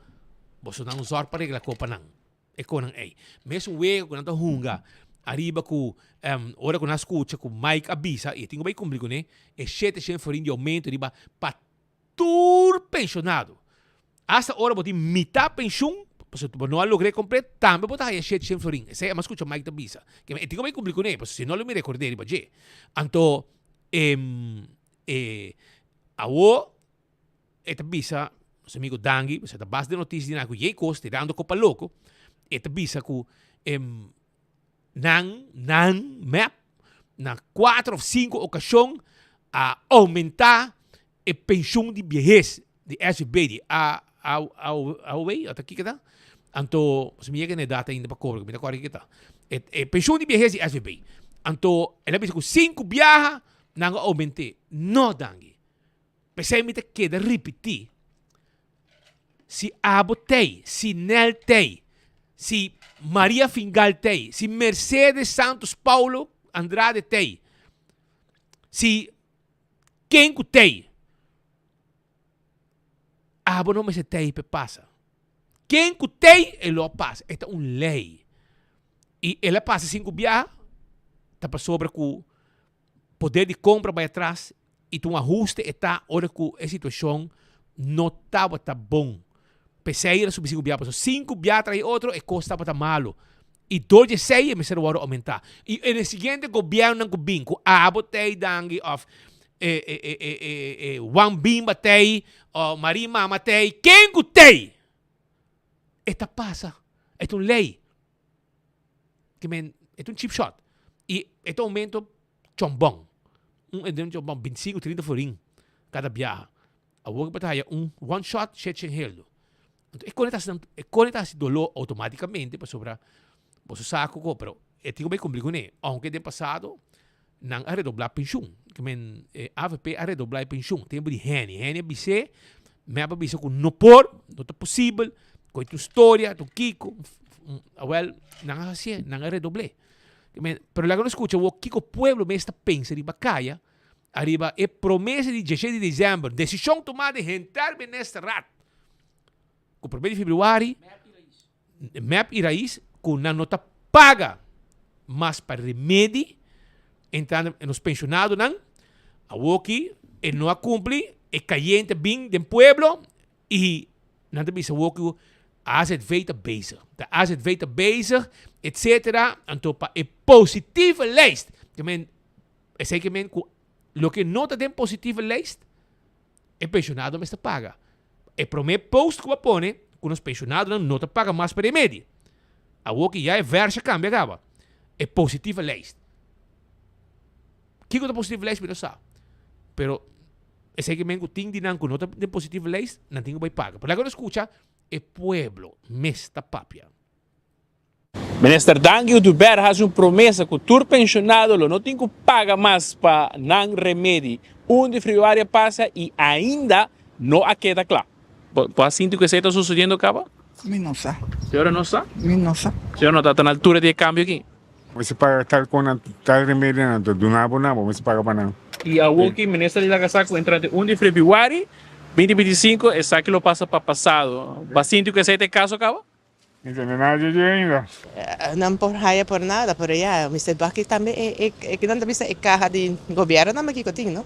boso nan zòrg pa regla kopa nan, e konan ei. Mesun wega ku nan ta hunga ariba ku ora ku nan a skucha ku Mike a bisa i e tin ku bai kumpli kuné, e shete shen florin di oumento riba pa Tur penshonado. Asta ora bo tin mitá penshun, pasobra bo no a logr'é komplet, tambe bo ta haya 700 florin. Esei a mas skucha Mike ta bisa. Ke e tin ku bai kumpli kuné, pasobra si no lo mi rekord'é riba dje. Anto, e, e, awo e ta bisa nos amigo Dangui, pasobra ta bas den notisia di nan ku yei kos tirando kopa loko, e ta bisa ku e Nan, nan, mep, na cuatro of cinco ocasion a aumenta e pensioen di biehes di SVB, di A, A, A, AOW, ota kiko ta? Anto, si mi yega na e data ainda pa cobra, mi ta corda kiko ta. E, e pensioen di biehes di SVB. Anto, el a bisa cu cinco biaha nan a aumente. No, Dangui. P'esei mi ta keda ripití, si abo t'ei, si Nel t'ei, si Maria Fingal t'ei, si Mercedes Santos Paulo Andrade t'ei, si ken ku t'ei, abo no mester t'ei p'e pasa. Ken ku t'ei, e lo a pasa. E ta un lei. I el a pasa sin ku biaha, ta pasobra ku poder di compra bai atras y ta un ahuste e ta ora cu e situacion no tabata bon. P'esey el a subi cinco bia pasobra cinco bia tras di otro e cos tabata malo y door di esey e mester a wordo aumenta. Y en e siguiente gobiernonan cu bin cu abo t'ey Dangui of e Juan Bimba t'ey of Marie Mama t'ey ken cu t'ey e ta pasa e ta un ley. Ke men, e ta un cheap shot. I e ta aumento chòmbòn. Un e den chòmbòn, bintisinko, trinta florin kada biaha. Awor bo ta haya un one shot shechen heldo. Anto e kone ta hasi e kone ta hasi doló outomátikamente pasobra boso sa koko, pero e tin ku bai kumpli kuné. Ounke den pasado nan a redoblá penshun. Ke men e avp a redoblá e penshun tempu di Henny. Henny a bis'é, mep a bisa ku no por, no ta posibel, koe tur storia, tur kiko. Awèl nan a hasié, nan a redobl'é. Ke men, pero laga nos skucha awor kiko pueblo mes ta pensa riba kaya ariba e promesa di diesshete di desèmber, desishon tumá den henter ministerraad ku promé di febrüari mep i rais ku nan no ta paga mas pa remedi entrando nos penshonadonan. Awoki e no a kumpli, e kayente bin den pueblo i nan ta bisa awoki ku AZV ta bezig. Ta AZV ta bezig, etcetera. Anto pa e positieve lijst, ke men esei ke men ku loke no ta den positieve lijst, e penshonado mester paga. E prome post ku a pone ku nos penshonadonan no ta paga mas pa remedi. Awor ki ya e vers a kambia kaba. E positieve lijst. Kiko ta positieve lijst mi no sa. Pero esei ke men ku tin di nan ku no ta den positieve lijst, nan tin ku bai paga. Pero laga nos skucha e pueblo mes ta papia. Minister Dangui Oduber haci un promesa cu tur pensionado lo no tin cu paga mas pa nan remedi. Un di februari a pasa y ainda no a keda cla. Bo a sinti cu esey ta sucediendo caba? Mi no sa. Señora no sa? Mi no sa. Señora no ta ta na altura di e cambio aki? Mester paga tal con nan tal remedio nan ta duna bo nan bo mester paga pa nan. Y awoki minister di laga sa cu entrante un di februari 2025 esaki lo pasa pa pasado. Bo a sinti cu esey ta e caso caba? Mi tende nada dje dje ainda. Nan por haya por nada, pero ya, Mister Bucky tambe e e nan ta bisa e caha di gobierno tambe kico tin no.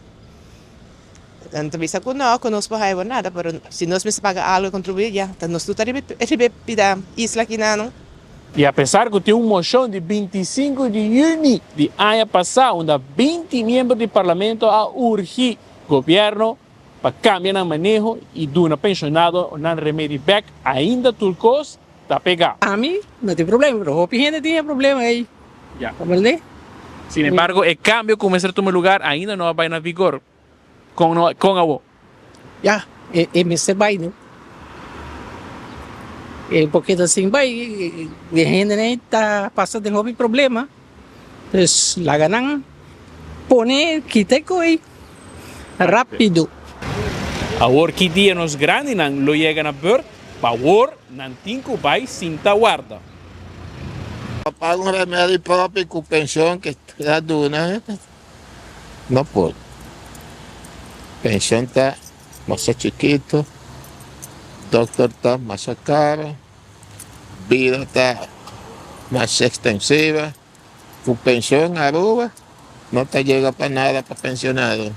Nan ta bisa cu no, cu nos por haya por nada, pero si nos mester paga algo contribui ya, ta nos tur ta riba riba e pida isla aki nan. Y apesar cu tin un mocion di 25 di juni di aña pasa unda 20 miembro di parlamento a urgi gobierno Pa cambia nan maneho y duna pensionado nan remedi bek ainda tur cos ta pega. Ami no tin problema pero hopi hende tin e problema ey. Ya. Comprende? Sin embargo e cambio cu mester tuma lugar ainda no a bay na vigor. Con no con awo? Ya, e e mester bay no. E porque ta sin bay e hendenan ta pasa den hopi problema. Dus laga nan pone kita e koe rapido. Awor ki dia nos grandinan lo yega na beurt? Pa awor nan tin ku bai sinta warda. Pa paga un remedi propio ku penshon ke ta duna no por. Penshon ta masha chikito, dokter ta masha karo. Bida ta mas extensiva cu pension Aruba no ta yega pa nada pa pensionado.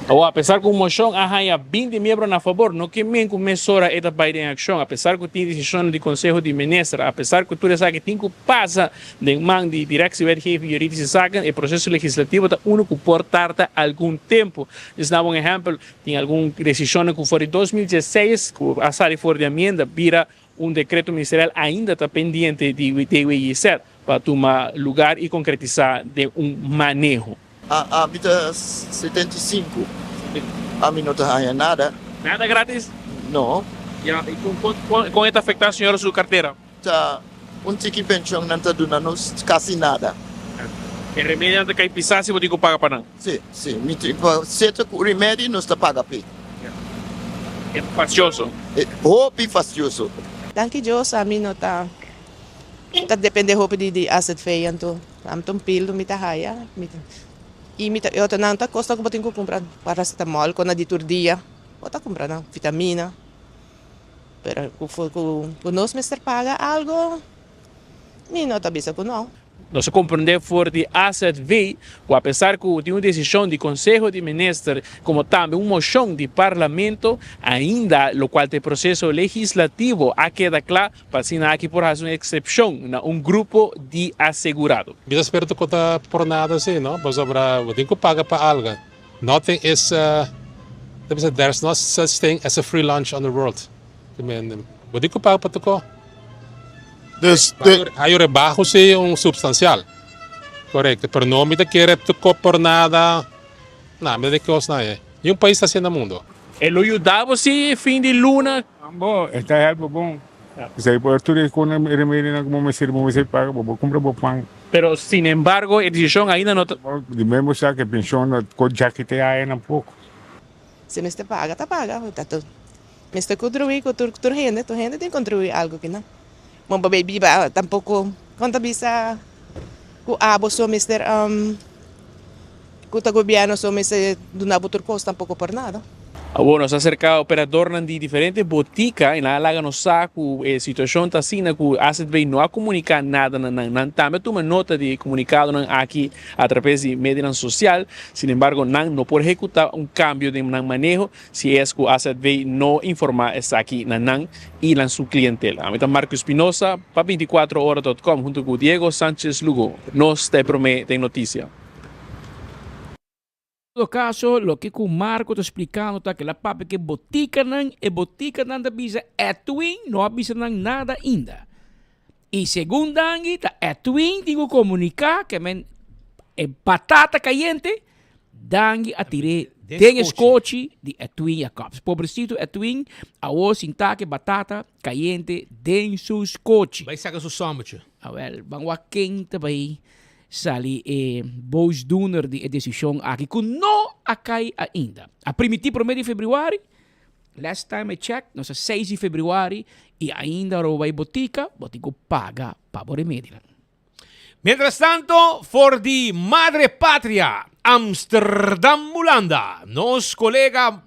Awor, apesar cu un mocion a haña 20 miembro na fabor, no ke men cu mesora e ta bay den accion, apesar cu tin decisionnan di Conseho di Minister, apesar cu tur esaki tin cu pasa den man di Directie Wetgeving Juridische Zaken, e proceso legislativo ta uno cu por tarda algun tempo. Dis na un ehempel, Tin algun decisionnan cu for di 2016 cu a sali for di amienda bira un decreto ministerial ainda ta pendiente di DWIZ pa tuma lugar y concretisa den un maneho. Ami ta 75. Ami no ta haña nada. Nada gratis? No. Ya, y con e ta afecta señora su cartera? Ta un tiki penshon nan ta duna nos, kasi nada. E remedinan ta kai pisá si bo tin ku paga pa nan? Si, si. Mi tin pa seta ku remedi nos ta paga p'e. E ta fastioso? E hopi fastioso. Danki Dios ami no ta ta depende hopi di di azv anto ami ta un pildo mi ta haya mi ta y mi ta e otro nan ta kosnan ku bo tin ku kumpra paracetamol kona di tur dia bo ta kumpra nan vitamina. Pero cu cu nos mester paga algo, mi no ta bisa cu no. Nos a comprende for di AZV cu apesar cu tin un decision di Conseho di Minister como tambe un mocion di Parlamento, ainda locual ta e proceso legislativo a keda cla pa asina aki por haci un excepcion na un grupo di asegurado. Mi ta spera cu ta por nada si no, pasobra bo tin cu paga pa alga. Nothing is ta bisa there's no such thing as a free lunch on the world. I mean, bo tin ku paga pa tokó. Dus de Hay un rebaho si un substancial. Korekto, pero no mi ta kere tu kop por nada, na mi ta den kos nan e. Ni un pais ta hasi na mundo. E lo yuda bo si fin di luna. Bo, e ta help bon. Esei por tur e kona e remedionan ku bo mester, bo mester paga, bo por kumpra bo pan. Pero sin embargo e desishon ainda no ta. Di mes bo sa ku e penshon no ko djaki te haya tampoco. Si mester paga ta paga, ta tur mester contribui ku tur tur hende, tur hende tin contribui algo kinan. Bo por bay biba tampoco kon ta bisa ku abo so mester ku ta gobierno so mester duna bo tur kos tampoco por nada. Awor nos a aserká operadornan di diferente botika i nan a laga nos sa ku e situashon ta asina ku AZB no a komuniká nada na nan. Nan tambe a tuma nota di e komunikadonan aki atraves di medianan sosial. Sinembargo, nan no por ehekutá un kambio den nan maneho si es ku AZB no informá esaki na nan i nan su klientela. Ami ta Marco Espinosa pa 24 ora dot com huntu ku Diego Sanchez Lugo. Nos ta e promé den notisia. Todo kaso, loke ku Marco ta splikando ta ku el a papia ku e botikanan, e botikanan ta bisa Edwin no a bisa nan nada ainda. I segun Dangui ta Edwin tin ku komuniká ke men e batata kayente, Dangui a tir'é den e skochi di Edwin Jacobs. Pobrecito Edwin awor sintá ku e batata kayente den su skochi. Bai saka su sòmbertje. Awèl, ban wak ken ta bai Sali e boosdoener di e desishon aki ku no a kai ainda. A primiti promé di febrüari, last time I checked nos a seis di febrüari i ainda ora bo bai botika bo tin ku paga pa bo remedinan. Mientras tanto for di Madre Patria, Amsterdam, Hulanda, nos kolega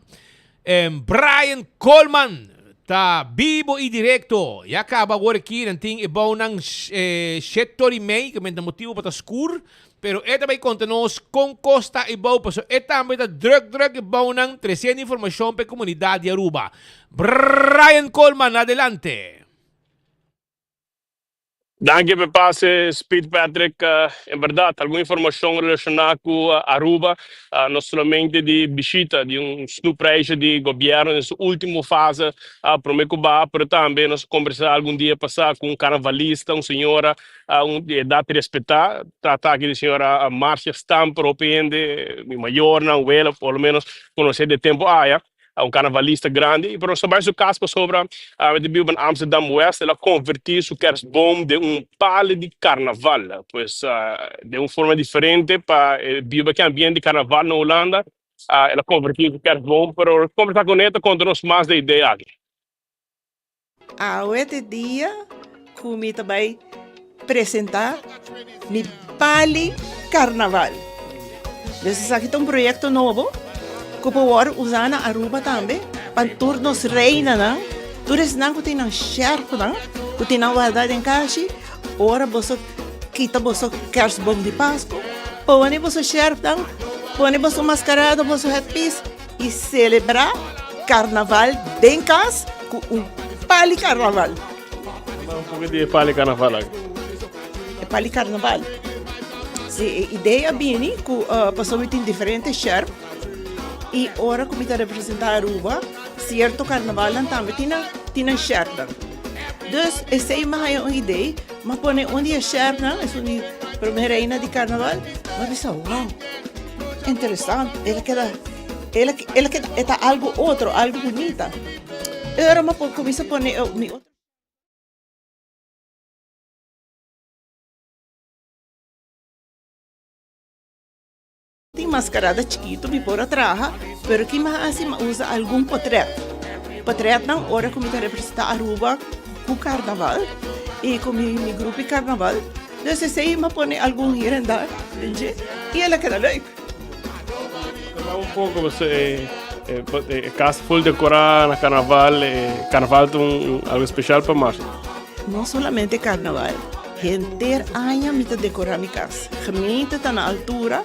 Brian Coleman ta bibo y directo. Ya caba awor aki nan tin e bounan shetor y mei, ke men ta motibo pa ta skur, pero e ta bay konta nos kon kos ta e bou, paso e tambe ta druk druk e bounan tresiendo informashon pa e komunidat di Aruba. Brian Coleman, adelante. Danki p'e pase, Speed Patrick. En berdad, algun informacion relaciona cu Aruba, no solamente di bishita di un snoepreisje di gobierno den su ultimo fase prome cu baha, pero tambe nos a combersa algun dia pasa cu un carnavalista, un señora un di edad respeta, trata aki di señora Marcia Stamper, hopi hende, mi mayornan, wela, por lo menos conoce di e tempo aya. Un carnavalista grandi, pero nos ta bai su cas pasobra e ta biba na Amsterdam West, el a converti su kerstboom den un pale di carnaval, pues den un forma diferente pa e biba ki ambiente di carnaval na Hulanda, el a converti su kerstboom, pero nos conversa cune e ta conta nos mas di e idea aki. Awe ta e dia ku mi ta bai presentá mi pali karnaval. Dus esaki ta un proyekto nobo ku por wòrdu usá na Aruba tambe pa tur nos reinanan, tur esnan ku tin nan shèrfnan ku tin nan wardá den kashi, ora boso kita boso kèrsboom di Pasku, pone boso shèrfnan, pone boso maskarada, boso headpiece. I selebrá karnaval den kas ku un pali karnaval. Un poco di e pali karnaval aki. E pali karnaval. Si, e idea bini ku pasobra mi tin diferente sherp i ora ku mi ta representá Aruba sierto karnavalnan tambe tin nan tin nan sherpnan. Dus esei mi a haña un idee, mi a pone un di e sherpnan, esun di prome reina di karnaval, mi a bisa wow. Interesante, el a keda, el a, el a keda, e ta algo otro, algo bunita. E ora mi a por cuminsa pone e mi otro. Tin mascarada chikito mi por a traha, pero ki mi a haci mi a usa algun potret. Potretnan ora cu mi ta representa Aruba cu carnaval y cu mi mi grupo di carnaval. Dus esei mi a pone algun hier en daar den dje y el a keda leuk. Conta un poco boso e e cas full decora na carnaval, e carnaval ta un algo special pa Marcia? No solamente carnaval, henter aña mi ta decora mi cas. Gemeente ta na altura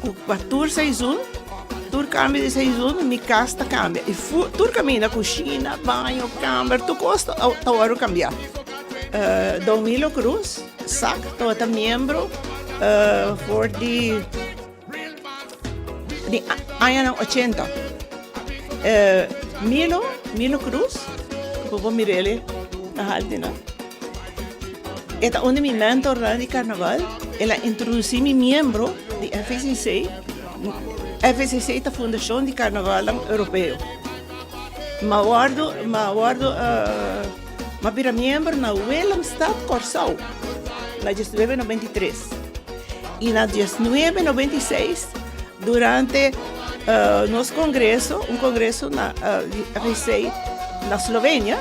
cu pa tur seizoen, tur cambio di seizoen mi cas ta cambia y tur caminda, cushina, baño, camber, tur cos ta worde cambia. Don Milo Cruz, sac, tabata miembro for di di añanan ochenta. Milo, Milo Cruz, ku bo mir'el na haltu no. E ta un di mi mentornan di karnaval. El a introdusí mi miembro di FCC. FCC ta Fundashon di Karnavalnan Europeo. M'a wòrdu, m'a wòrdu, m'a bira miembro na Willemstad, Kòrsou, na diesnuebe noventa i tres. I na diesnuebe noventa i seis, durante nos kongreso, un kongreso na di FCC na Slovenia,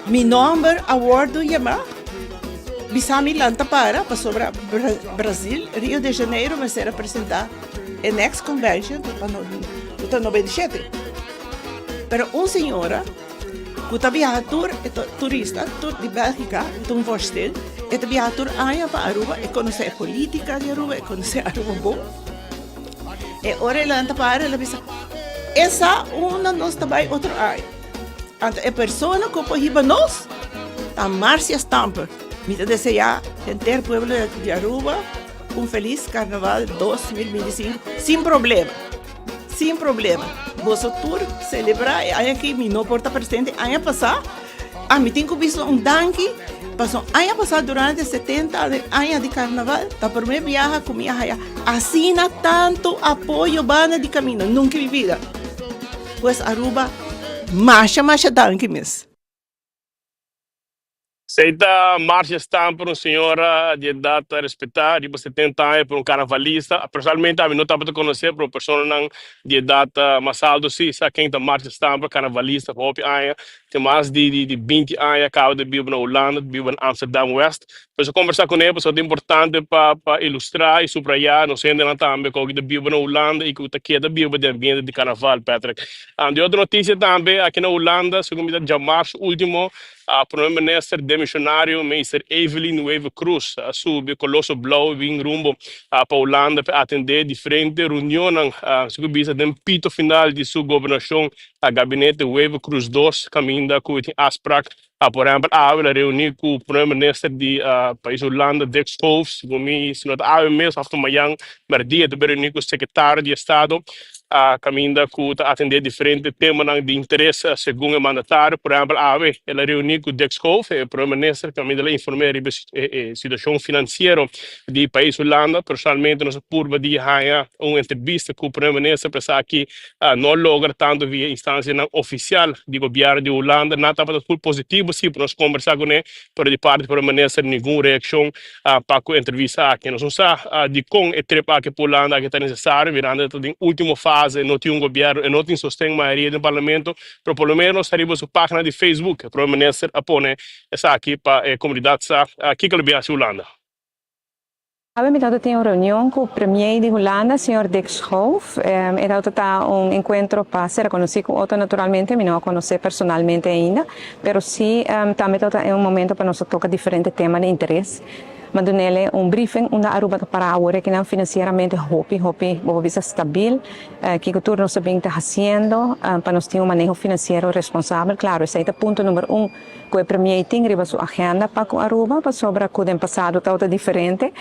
Mi nòmber a wòrdu yamá, bisa mi lanta para pasobra Brazil, Rio de Janeiro mester a presentá e next convention ku ta 97. Pero un señora ku ta biaha tur, e ta turista tur di Bèlgika, ta un vorstin, e ta biaha tur aña pa Aruba, e konosé e polítika di Aruba, e konosé Aruba bon. E ora e lanta para el a bisa, E sa unda nos ta bai otro aña. Anto e persona ku por hiba nos ta Marcia Stamper. Mi ta deseá henter pueblo di Aruba un felis Karnaval 2025 sin problema. Sin problema. Boso tur selebrá e aña aki mi no por ta presente. Aña pasá ami tin ku bisa un danki pasobra aña pasá durante 70 aña di karnaval ta promé biaha ku mi a haya asina tantu apoyo banda di kaminda nunka mi bida. Pues Aruba masha masha danki mes. Seita Marcia Stamper, un señora di edad respetá, riba 70 aña, pero un carnavalista. Personalmente ami no tabata conoce, pero personanan di edad mas alto si sa ken ta Marcia Stamper, carnavalista pa hopi aña. Tin mas di di 20 aña caba di biba na Hulanda, ta biba na Amsterdam West. Por eso conversa cune pasobra ta importante pa pa ilustra y subraya nos hendenan tambe cu ta biba na Hulanda y cu ta keda biba den ambiente di carnaval, Patrick. Di otro noticia tambe aki na Hulanda, segun mi ta djamarzo ultimo, Prome Minister demisionario Meester Evelyn Wever-Croes a subi Coloso Blauw bin rumbo pa Hulanda pa atende diferente reunionnan su ku bisa den pito final di su gobernacion a Gabinete Wever-Croes dos caminda cu tin afspraak. Por ehempel awe el a reuni cu Prome Minister di pais Hulanda Dick Schoof, segun mi si no ta awe mes of ta mayan merdia ta bay reuni cu Secretario di Estado. Kaminda ku ta atendé diferente temanan di interes segun e mandatario. Por ehèmpel, awe el a reuní ku Dick Schoof, e prome minister, kaminda el a inform'é riba e situashon finansiero di pais Hulanda. Personalmente nos a purba di haña un entrevista ku prome minister, pero esaki no a logra tantu via instansianan ofisial di gobièrnu di Hulanda. Nan tabata full positivo si pa nos kombersá kuné, pero di parti di prome minister ningun reakshon Pa ku entrevista aki nos no sa dikon e trip aki pa Hulanda aki ta nesesario mirando ta den ultimo fase no tin un gobierno e no tin sosten mayoria den parlamento pero por lo menos ariba su pagina di Facebook e prome minister a pone esaki pa e komunidat sa kiko lo bin hasi Hulanda. Awe mi tabata tin un reunion ku premier di Hulanda, señor Dick Schoof. E tabata ta un enkuentro pa sera konosí ku otro naturalmente, mi no a konosé personalmente ainda. Pero sí tambe tabata e un momento pa nos a toca diferente tema di interes. M'a dunele un briefing unda Aruba ta para awor akinan financieramente hopi hopi bo por bisa stabil. Kico tur nos a bin ta haciendo pa nos tin un maneho financiero responsabel. Claro esey ta punto number un cu e premier tin riba su agenda pa cu Aruba pasobra cu den pasado tabata diferente.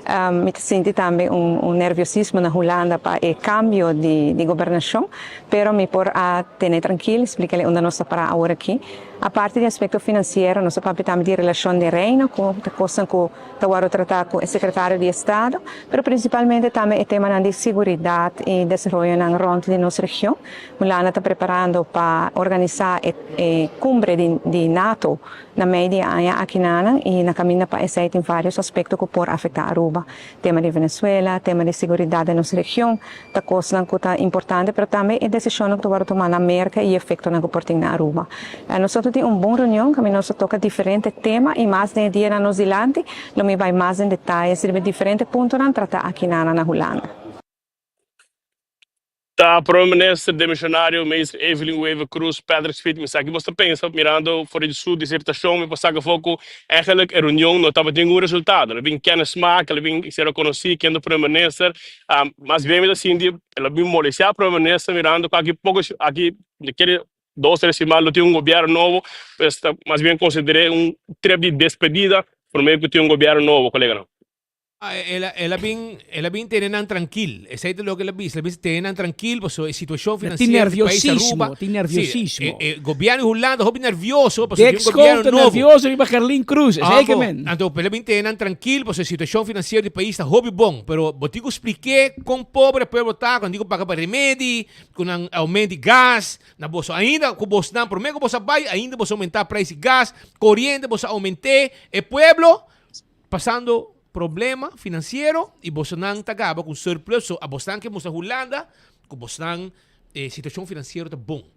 Mi ta sinti tambe un nerviosismo na Hulanda pa e cambio di gobernacion. Pero mi por a tene trankil, splik'el unda nos ta pará awor aki. Aparte di aspekto finansiero, nos a papia tambe di relashon den Reino, ku ta kosnan ku ta wòrdu tratá ku e sekretario di Estado, pero prinsipalmente tambe e temanan di siguridat i desaroyonan rònt di nos region. Hulanda ta preparando pa organisá e kumbre di nato na mei di e aña akinanan i na kaminda pa esei tin vários aspekto ku por afektá Aruba. Tema di Venezuela, tema di siguridat den nos region, ta kosnan ku ta importante, pero tambe e desishonnan ku ta wòrdu tumá na Merka i e efektonan ku por tin na Aruba. Nos a tin un bon reunion kaminda nos a toka diferente tema i mas den e dianan nos dilanti lo mi bai mas den detaye riba e diferente puntonan tratá akinan na Hulanda. Ta Prome Minister demisionario Meester Evelyn Wever Croes, Patrick Smith, mi sa ki bos ta pensa mirando for di su disertacion mi por saca afo cu eigenlijk e reunion no tabatin ningun resultado. El a bin kennismaken, el a bin ser reconoci kende Prome Minister, mas bien mi ta sinti el a bin molestia Prome Minister mirando cu aki poco aki kere dos tres siman lo tin un gobierno nobo, pues ta mas bien considere un trip di despedida prome cu tin un gobierno nobo, coleganan. El a, el a bin, el a bin tene nan trankil. Esei ta loke el a bisa. El a bisa tene nan trankil pasobra e situashon Tin finansiero di pais nerviosismo, Aruba. tin Sí, nerviosismo. e, e gobièrnu di Hulanda hopi nervioso pasobra Dick tin un Schoof gobièrnu ta nobo. nervioso riba Gerlin Cruz. Esei ke Anto, men. anto el a bin tene nan trankil pasobra e situashon finansiero di pais ta hopi bon. Pero bo tin ku splik'é kon pobre e pueblo ta, ku nan tin ku paga pa remedi, ku nan aumento di gas. Na boso ainda ku bosnan promé ku boso a bai ainda boso a oumentá prijs di gas, koriente boso a oument'é. E pueblo pasando problema financiero y bosonan ta gaba cu surplus so a bosnan ke mustra Hulanda cu bosnan e situacion financiero ta bon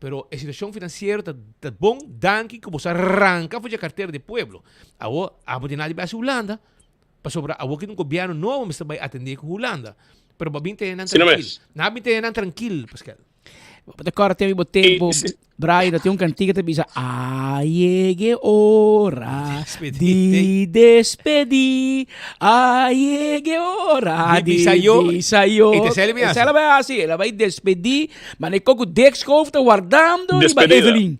pero e situacion financiero ta ta bon danki cu boso a ranca for dje cartera di pueblo awo abo di nada bai haci Hulanda pasobra awo ki un gobierno nobo mester bai atende cu Hulanda pero bo a bin tene nan trankil nan a bin tene nan trankil Pascal. Bo ta kòrda tempu di bo tempu, Brian, ta tin un kantika ta bisa, A yega e ora di despedí, a yega e ora di bisa yo. bisa yo. I ta sali mi hasi. Esei la bai hasi, el a bai despedí, ma e koko Dick Schoof ta wardando riba Despedida. Evelyn.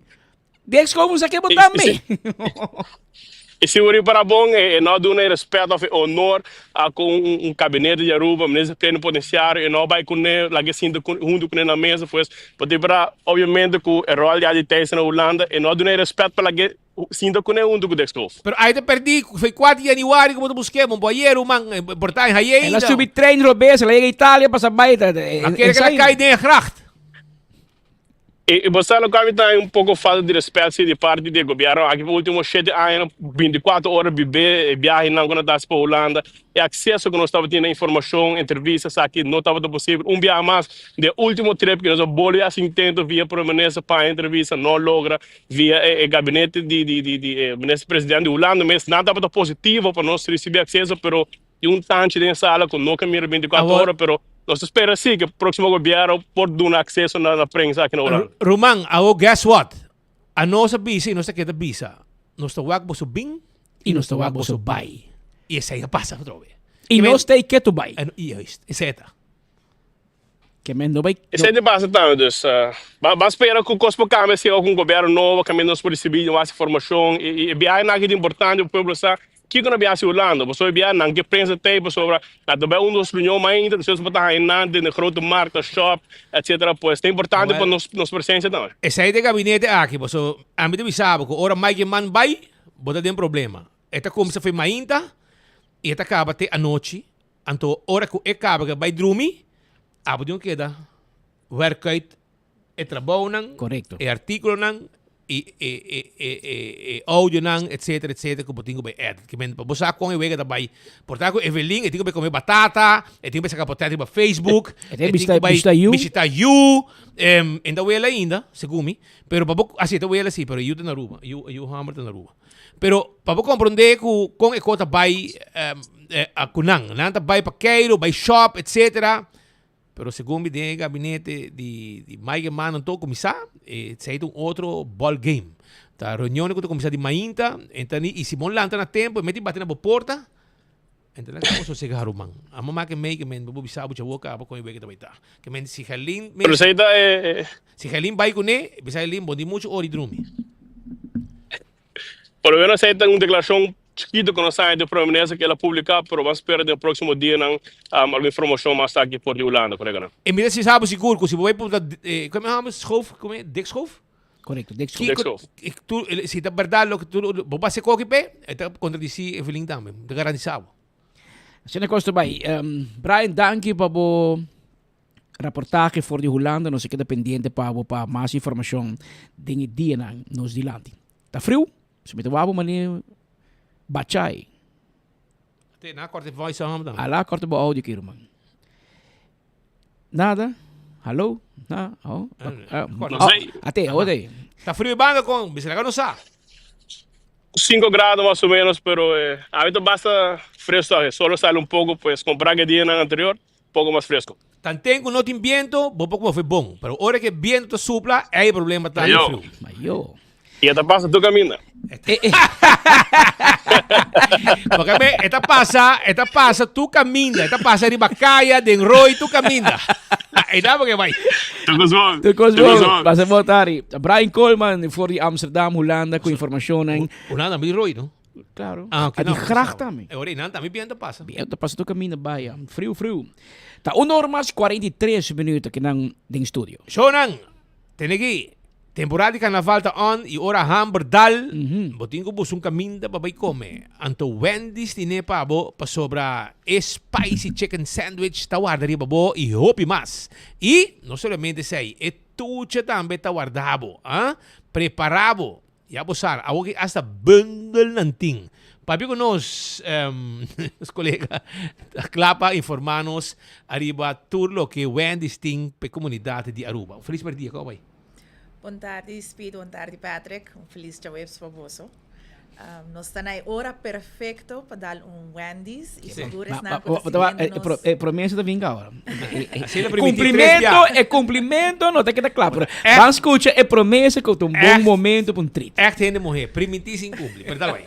Dick Schoof no sa ke bo tambe. E si bo ripara bon, e no a duna e respet of e honor a cu un gabinete di Aruba, minister plenipotenciario, e no a bay cune, laga e sinta hunto cune na mesa, pues bo ta ripara obviamente cu e rol di Adi Thijssen na Hulanda, e no a duna e respet pa laga e sinta cune hunto cu Dick Schoof. Pero ay ta perdi, foi 4 di januari cu bo ta busk'e, bon bo ayer ruman, por ta en haye El a ainda. subi trein robes, el a yega Italia, pasa bay, ta, A kere cu el a cay den e gracht. E bo sa loke ami ta un poko falta di respet si di parti di e gobierno aki pa ultimo shete añanan binticuatro ora bibe e biahenan ku nan ta hasi pa Hulanda e akseso ku nos tabatin na informashon entrevista esaki no tabata posibel un biaha mas den e ultimo trip ku nos a bolbe hasi intento via prome minister pa entrevista no logra via e gabinete di di di e minister presidente di Hulanda mes nan tabata positivo pa nos risibi akseso pero Tin un tanchi den e sala ku no ke mira 24 Awor. ora, pero nos ta spera si ku e próksimo gobièrnu por duna akseso na na prensa aki na Hulanda. Ruman, awor guess what? Anos a bisa i nos ta keda bisa, nos ta wak boso bin i nos ta wak boso bai. I esei a pasa atrobe. I nos ta ei ketu bai. Juist, esei ta. Ke men no bai. Esei ta pasa tambe, dus ban spera ku kos por kambia si ku un gobièrnu nobo kaminda nos por risibí mas informashon i e biahenan aki ta importante pa pueblo sa kiko nan biaha si Hulanda pasobra e biaha nan ke prensa tei pasobra nan ta bai un dos reunion mainta despues bo ta haña nan den e grote markta shop etcetera pues ta importante pa nos nos presensia tambe. Esei ta e gabinete aki pasobra ami ta bisa bo ku ora Mike Eman bai bo ta den problema e ta kumsa for mainta i e ta kaba te anochi. Anto ora ku e kaba ke bai drumi, abo tin ku keda werk uit e trabounan, Korekto. e artíkulonan i e e e e e audionan etsetera etsetera ku bo tin ku bai edit. Ke men pa bo sa kon e wega ta bai. Por ta ku Evelyn e tin ku bai kome batata, e tin ku bai saka potèt riba Facebook, E tin e tin bishita ku bai bishita yu. bishita yu, e ta wela ainda, segun mi, pero pa bo, asi e ta wela si, pero e yu ta na Aruba, e yu e yu hòmber ta na Aruba. Pero pa bo komprondé ku kon e kos ta bai ku nan. Nan ta bai pa Cairo, bai shop, etcetera. Pero segun mi den e gabinete di di Mike Eman anto kuminsá, esei ta un otro ball game. Ta reunionnan ku ta kuminsá di mainta, entani i si bo lanta na tempu e mester bati na bo porta, enta nan kaba sosegá ruman. Amo make mei ke men bo bisa bo djawo kaba kon e wega ta bai ta. Ke men si Gerlin Pero esei ta e. Si Gerlin bai kuné, bisa Gerlin bo tin muchu ora di drumi. Por lo menos esei ta un declaracion chikito cu nos haña di Prome Minister cu el a publica, pero ban spera den proximo dianan algun informacion mas aki for di Hulanda, coleganan. E mira si sa bo sigur cu si bo bay puntra como e hamba Schoof, como e Dick Schoof? Correcto, Dick Schoof. Dick Schoof. Kiko, si ta berdad loke tur bo basa e koki p'e, e ta contradeci Evelyn tambe, mi ta garantisa bo. Asina cos ta bay. Brian, danki pa bo Raportahe for di Hulanda nos a keda pendiente pa bo pa mas informashon den e dianan nos dilanti. Ta friu, si mi ta wak bo manera bachai. Te na korte voice ahom dan. Ala korte bo audio ki ruman. Nada? Hallo? Na? Oh? No sé. Ate, ode. Ta friu e banda kon, bisa laga no sa. 5 grado mas o menos, pero eh, ahorita basta fresco, solo sale un poco, pues compara que dianan anterior. Poco mas fresco. Tanten ku no tin biento, bo por kome bon. Pero ora ku e biento ta supla, ei e problema ta di friu. Mayo. I e ta pasa tur kaminda. Porque me, e ta pasa, e ta pasa tur kaminda. E ta pasa riba kaya, den rooi, tur kaminda. E da porque bai. Tur kos bon. Tur kos bon. Pasa bon, Tari. Brian Coleman for di Amsterdam, Hulanda, ku informashonnan. Hulanda, mi rooi, no? Claro. Ah, ok, A di no, gracht sawa. tambe. E ora einan tambe biento pasa. Biento pasa tur kaminda bai, ya. Friu, friu. Ta un or mas 43 minuut akinan den studio. Shownan, tene aki, temporada di carnaval ta on y ora hamber dal, bo tin cu busca un caminda pa bay come. Anto Wendy's tine pa bo pasobra e spicy chicken sandwich ta warda riba bo y hopi mas. Y no solamente esey, e tuche tambe ta warda bo, ah. Prepara bo. Ya bo sa, awor ki hasta bundel nan tin. Papia ku nos, nos kolega ta kla pa informa nos ariba tur loke Wendy's tin pa e komunidat di Aruba. Un felis merdia, komo bai? Bon tardi Speed, bon tardi Patrick, un felis djaweps pa boso. Nos ta na e ora perfecto pa dal un Wendy's y sigur esnan cu ta siguiendo nos. E promesa ta binga ahora. Cumplimiento, e cumplimiento no ta keda cla, pero ban scucha e promesa cu ta un bon momento pa un treat. Echt hende muher, primintí sin cumpli, pero ta bay.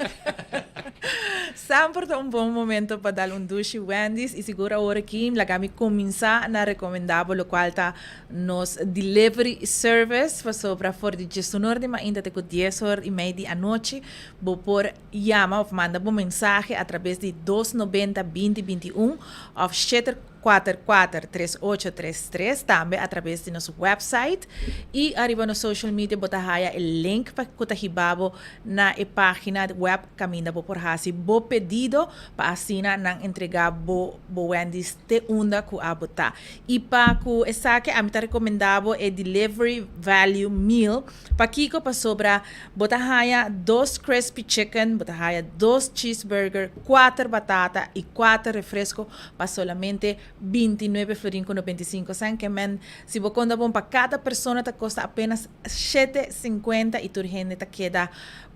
Semper ta un bon momento pa dal un dushi Wendy's y sigur awor aki laga mi cuminsa na recomenda bo locual ta Nos delivery service pasobra for di djesunor di mainta te ku diesor i mei di anochi bo por yama of manda bo mensahe atrabes di dos nobenta 20 21 of 744 3833 tambe atrabes di nos website i ariba nos social media bo ta haya e link pa ku ta hiba bo na e pagina web kaminda bo por hasi bo pedido pa asina nan entrega bo bo Wendy's te unda ku abo ta. I pa ku esaki ami ta rekomendá bo e Delivery Value Meal. Pakiko? Pasobra bo ta haña dos crispy chicken, bo ta haña dos cheeseburger, kuater batata i kuater refresko pa solamente 29 florin ku 95 sènt. Ke men si bo konta bon pa kada persona ta kosta apenas shete sinkuenta i tur hende ta keda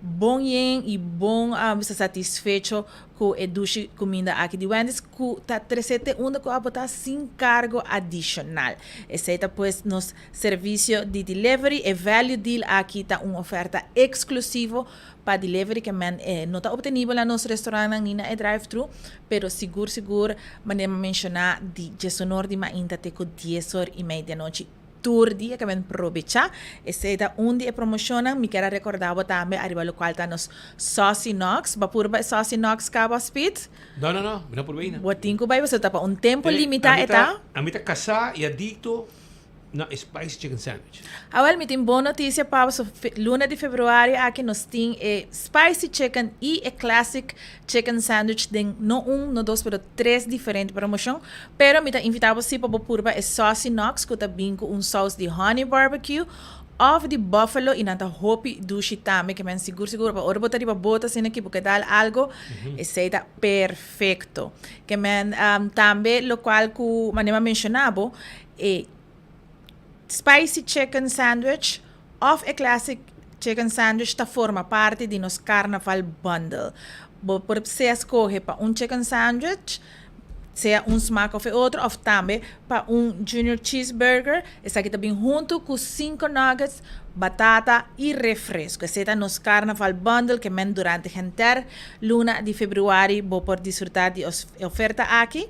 bon yen i bon bisa satisfecho ku e dushi kuminda aki di Wendy's ku ta trese te unda ku abo ta sin kargo adishonal. Esei ta pues nos servisio di delivery. E value deal aki ta un oferta eksklusivo pa delivery ke men e no ta obtenibel na nos restorantnan ni na e drive thru, pero sigur sigur manera mi a menshoná di diesunor di mainta te ku diesor i mei di anochi. Tur dia ke men probecha. Esei ta un di e promoshonnan. Mi kier a rekorda bo tambe ariba lokual ta nos Saucy Knox. Bo a purba e Saucy Knox kaba, Speed? No, no, no. Mi no purba ainda. Bo tin ku bai pasobra ta pa un tempu limitá e ta. Ami ta kasá i adikto na e spicy chicken sandwich. Awel, mi tin bon notisia pa bo. So luna di februari aki nos tin e spicy chicken i e classic chicken sandwich den no un, no dos, pero tres diferente promoshon. Pero mi ta invita bo si pa bo purba e Saucy Knox ku ta bin ku un saus di honey barbecue òf di buffalo i nan ta hopi dushi tambe ke men sigur sigur pa ora bo ta riba bota asina ki bo ke dal algo esei ta perfecto. Ke men tambe lokual ku manera mi a menshona bo e spicy chicken sandwich òf e classic chicken sandwich ta forma parti di nos carnaval bundle. Bo por sea skohe pa un chicken sandwich. Sea un smaak of e otro of tambe pa un Junior Cheeseburger. Esaki ta bin hunto cu cinco nuggets, batata y refresco. Esey ta nos Carnaval Bundle ke men durante henter luna di februari bo por disfruta di e oferta aki.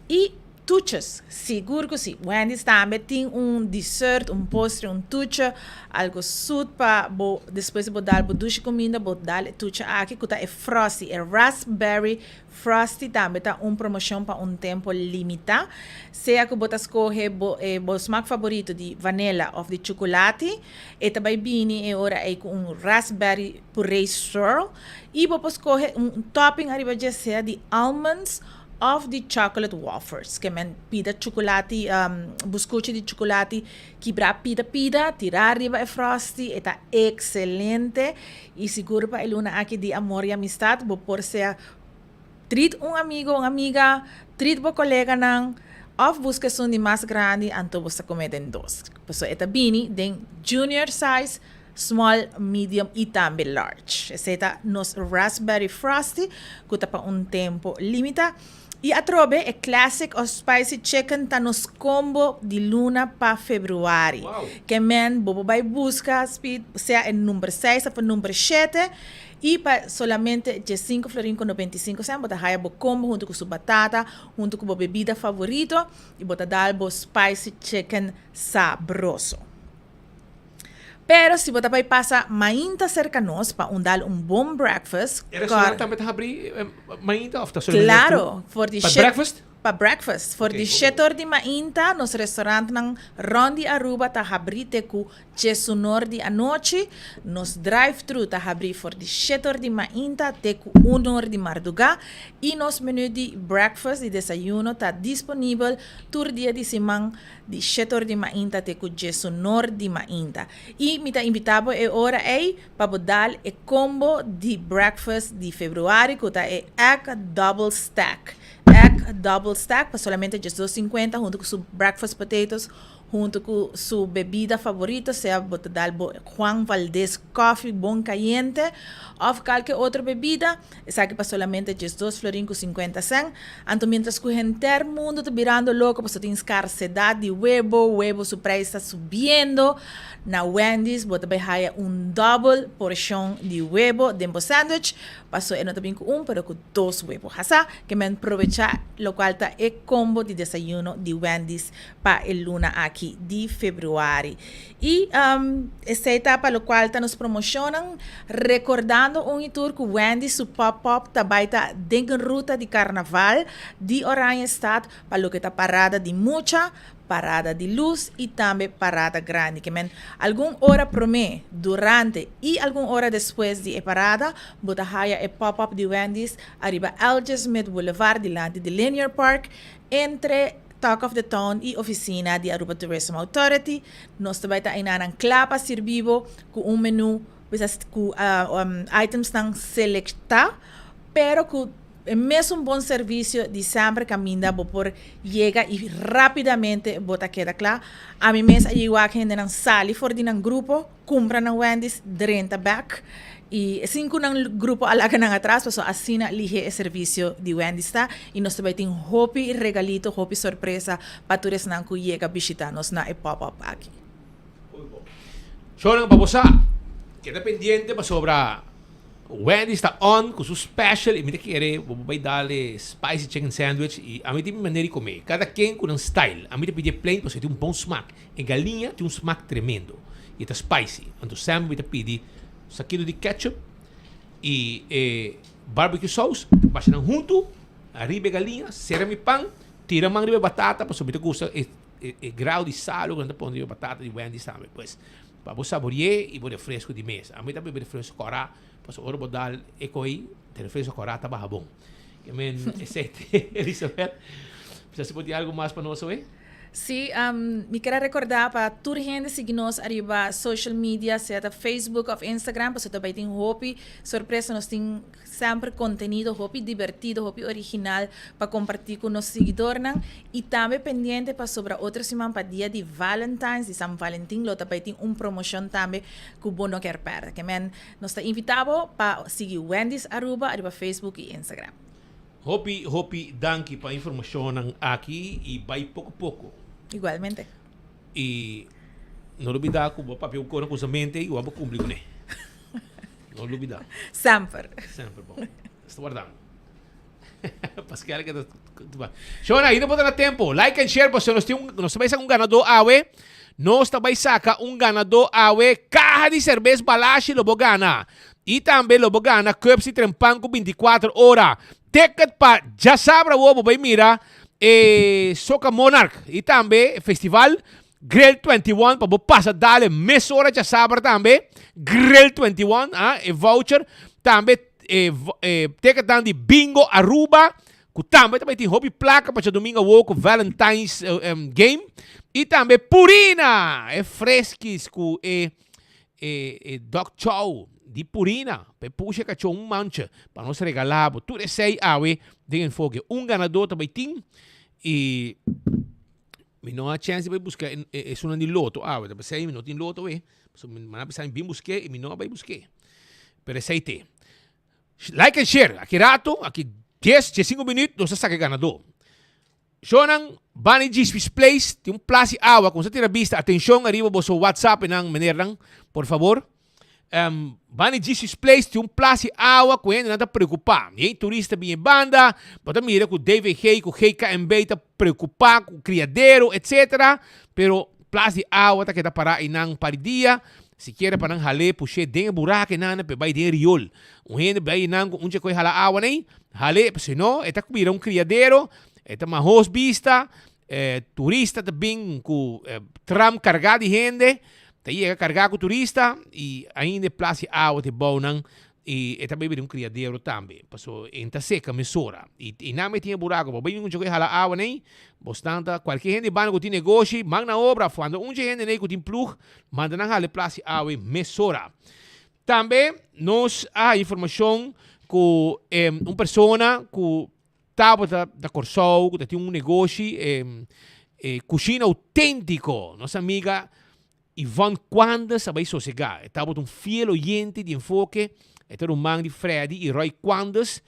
Y tuches, sigur cu si. Wendy's tambe tin un dessert, un postre, un tuche, algo zoet pa bo despues di bo dal bo dushi cuminda bo dal e tuche aki cu ta e Frosty, e raspberry Frosty tambe ta un promocion pa un tempo limita. Sea cu bo ta scoge bo e bo smaak favorito di vanilla of di chuculati, e ta bay bini e ora ey cu un raspberry puree swirl y bo por scoge un topping ariba dje sea di almonds of di chocolate wafers. Ke men pida chuculati, buscuchi di chuculati kibra pida pida, tira ariba e Frosty, e ta excelente. Y sigur pa e luna aki di amor y amistad bo por sea treat un amigo, un amiga, treat bo coleganan of busca esun di mas grandi anto bo sa come den dos. Pasobra e ta bini den junior size, small, medium y tambe large. Esey ta nos raspberry frosty cu ta pa un tempo limita. Y atrobe e classic of spicy chicken ta nos combo di luna pa februari. Ke men bo por bay busca speed sea e number seis of e number shete y pa solamente diescinco florin cu 95 cent bo ta haya bo combo hunto cu su batata, hunto cu bo bebida favorito y bo ta dal bo spicy chicken sabroso. Pero si bo ta bai pasa mainta serka nos pa un dal un bon breakfast. E restaurant tambe ta habri mainta of ta solo Claro, for di Pa breakfast? Pa breakfast. For di shete or di mainta nos restaurantnan rond di Aruba ta habri te ku djesunor di anochi. Nos drive-thru ta habri for di shete or di mainta te ku un or di marduga. I nos menu di breakfast, di desayuno, ta disponibel tur dia di siman Di shete or di mainta te ku djesunor di mainta. I mi ta invitá bo e ora ei pa bo dal e kombo di breakfast di februari ku ta e Egg Double Stack. Egg Double Stack pa solamente 12.50 huntu ku su breakfast potatoes, huntu ku su bebida favorito, sea bo ta dal bo Juan Valdez coffee bon kayente òf kalke otro bebida. Esaki pa solamente 12 florin ku 50 sèn. Anto mientras ku henter mundu ta birando loko pasobra tin skarsedat di webo, webo su preis ta subiendo, na Wendy's bo ta bai haya un dòbel porshon di webo den bo sandwich, paso e no ta bin ku un pero ku dos webo. Hasa ke men probechá lokual ta e kombo di desayuno di Wendy's pa e luna aki di februari. I esei ta pa lokual ta nos promoshonnan, rekordando un i tur ku Wendy su pop-up ta bai ta den ruta di karnaval di Oranjestad pa loke ta parada di mucha, parada di lus i tambe parada grandi. Ke men algun ora promé, durante i algun ora despues di e parada bo ta haya e pop-up di Wendy's ariba Alger Smith Boulevard dilanti di Linear Park entre Talk of the Town y oficina di Aruba Tourism Authority. Nos ta bay ta enanan cla pa sirbi bo cu un menu bisa cu itemsnan selecta pero cu e mesun bon servicio di semper caminda bo por yega y rapidamente bo ta keda cla. Ami mes a yega wak hendenan sali for di nan grupo. Cumpra na Wendy's drenta bek y sin cu nan grupo a laga nan atras pasobra asina lihe e servicio di Wendy's ta y nos ta bay tin hopi regalito hopi sorpresa pa tur esnan cu yega bishita nos na e pop up aki. Shownan pa bo sa keda pendiente pasobra Wendy's ta on cu su special y mi ta kere bo por bay dal e spicy chicken sandwich y ami tin mi manera di come cada ken cu nan style ami ta pidi e plain pasobra e tin un bon smaak. E galiña tin un smak tremendo y e ta spicy. Anto semper mi ta pidi sakito di ketchup y e barbecue sauce, ta basha nan hunto ariba e galiña, sera mi pan, tira man riba e batata pasobra mi ta gusta e e grado di salo ku nan ta pone riba e batata di Wendy's tambe. Pues pa bo sabore'é y bo refresco di mes. Ami ta bebe refresco kòrá pasobra ora bo dal e koi e refresco kòrá ta baha bon. Ke men esei te Elizabeth. Bisa si bo tin algo mas pa nos awe? Sí, mi ker a rekordá pa tur hende sigui nos ariba social media, sea ta Facebook òf Instagram, pasobra ta bai tin hopi sorpresa. Nos tin semper kontenido hopi dibertido, hopi original pa kompartí ku nos siguidornan. I tambe pendiente pasobra otro siman pa dia di Valentine's, di San Valentin, lo ta bai tin un promoshon tambe ku bo no ker pèrdè. Ke men nos ta invitá bo pa sigui Wendy's Aruba ariba Facebook i Instagram. Hopi hopi danki pa informacionnan aki y bay poco poco. Igualmente. Y no lubida cu bo papia un cona cu mente y bo cumpli cune. No lubida. Semper. Semper bon. Esta wardando. Pascal que ta Shona, ainda bo ta na tempo. Like and share pasobra nos tin un nos ta bay saca un ganador awe. Nos ta bay saca un ganador awe. Caha di cerbes Balashi lo bo gana. I tambe lo bo gana cups di trempan ku 24 ora. Ticket pa djasabra awor bo bai mira e Soca Monarch i tambe festival Grill 21 pa bo pasa dale mesora djasabra tambe. Grill 21 ah, e voucher. Tambe e, e ticketnan di Bingo Aruba ku tambe ta bai tin hopi plaka pa djadomingo awor ku Valentine's um, game. I tambe Purina, e freskis ku e E e dog chow di Purina pa e pusha e kachó un mancha pa nos regalá bo tur esei awe den Enfoke. Un ganadó ta bai tin i mi no a chèns di bai buska e esunnan di loto awe ta p'esei mi no tin loto awe pasobra mi a bisa mi bin busk'é i mi no a bai busk'é pero esei t'e. Like and share aki rato aki dies diesinko minüt nos ta saka e ganadó. Shownan Bunny Gisby's Place tin un plas di awa ku nos a tira bista. Atenshon ariba boso WhatsApp nan menernan por fabor. Um, Bunny Gisby's Place tin un plas di awa ku hendenan ta preokupá. Miei turista bin e banda, bo ta mira ku DVG ku GKNB ta preokupá ku kriadero etc. Pero plas di awa ta keda pará einan un par di dia. Sikiera pa nan hal'é push'é den e buraku einan pa e bai den e riol. Un hende bai einan ku un dje koe hala awa nei, hal'é, si no e ta bira un kriadero, e ta mahos bista, turista ta bin ku tram kargá di hende, ta yega kargá ku turista i ainda e plas di awa ta e bou nan i e ta bai bira un kriadero tambe, paso e ta seka mesora. I einan mi tin e buraku, bo bai bin un dje koe hala awa nei, bosnan ta kualke hende banda ku tin negoshi, man na obra, afo anda un dje hende nei ku tin plug, Manda nan hala e plas di awe mesora. Tambe nos a haya informacion cu un persona cu tabata na Corsou, cu ta tin un negoshi, e cushina autentico. Nos amiga Yvonne Quandes a bay sosega. E tabata un fiel oyente di Enfoke. E ta ruman di Freddy y Roy Quandes.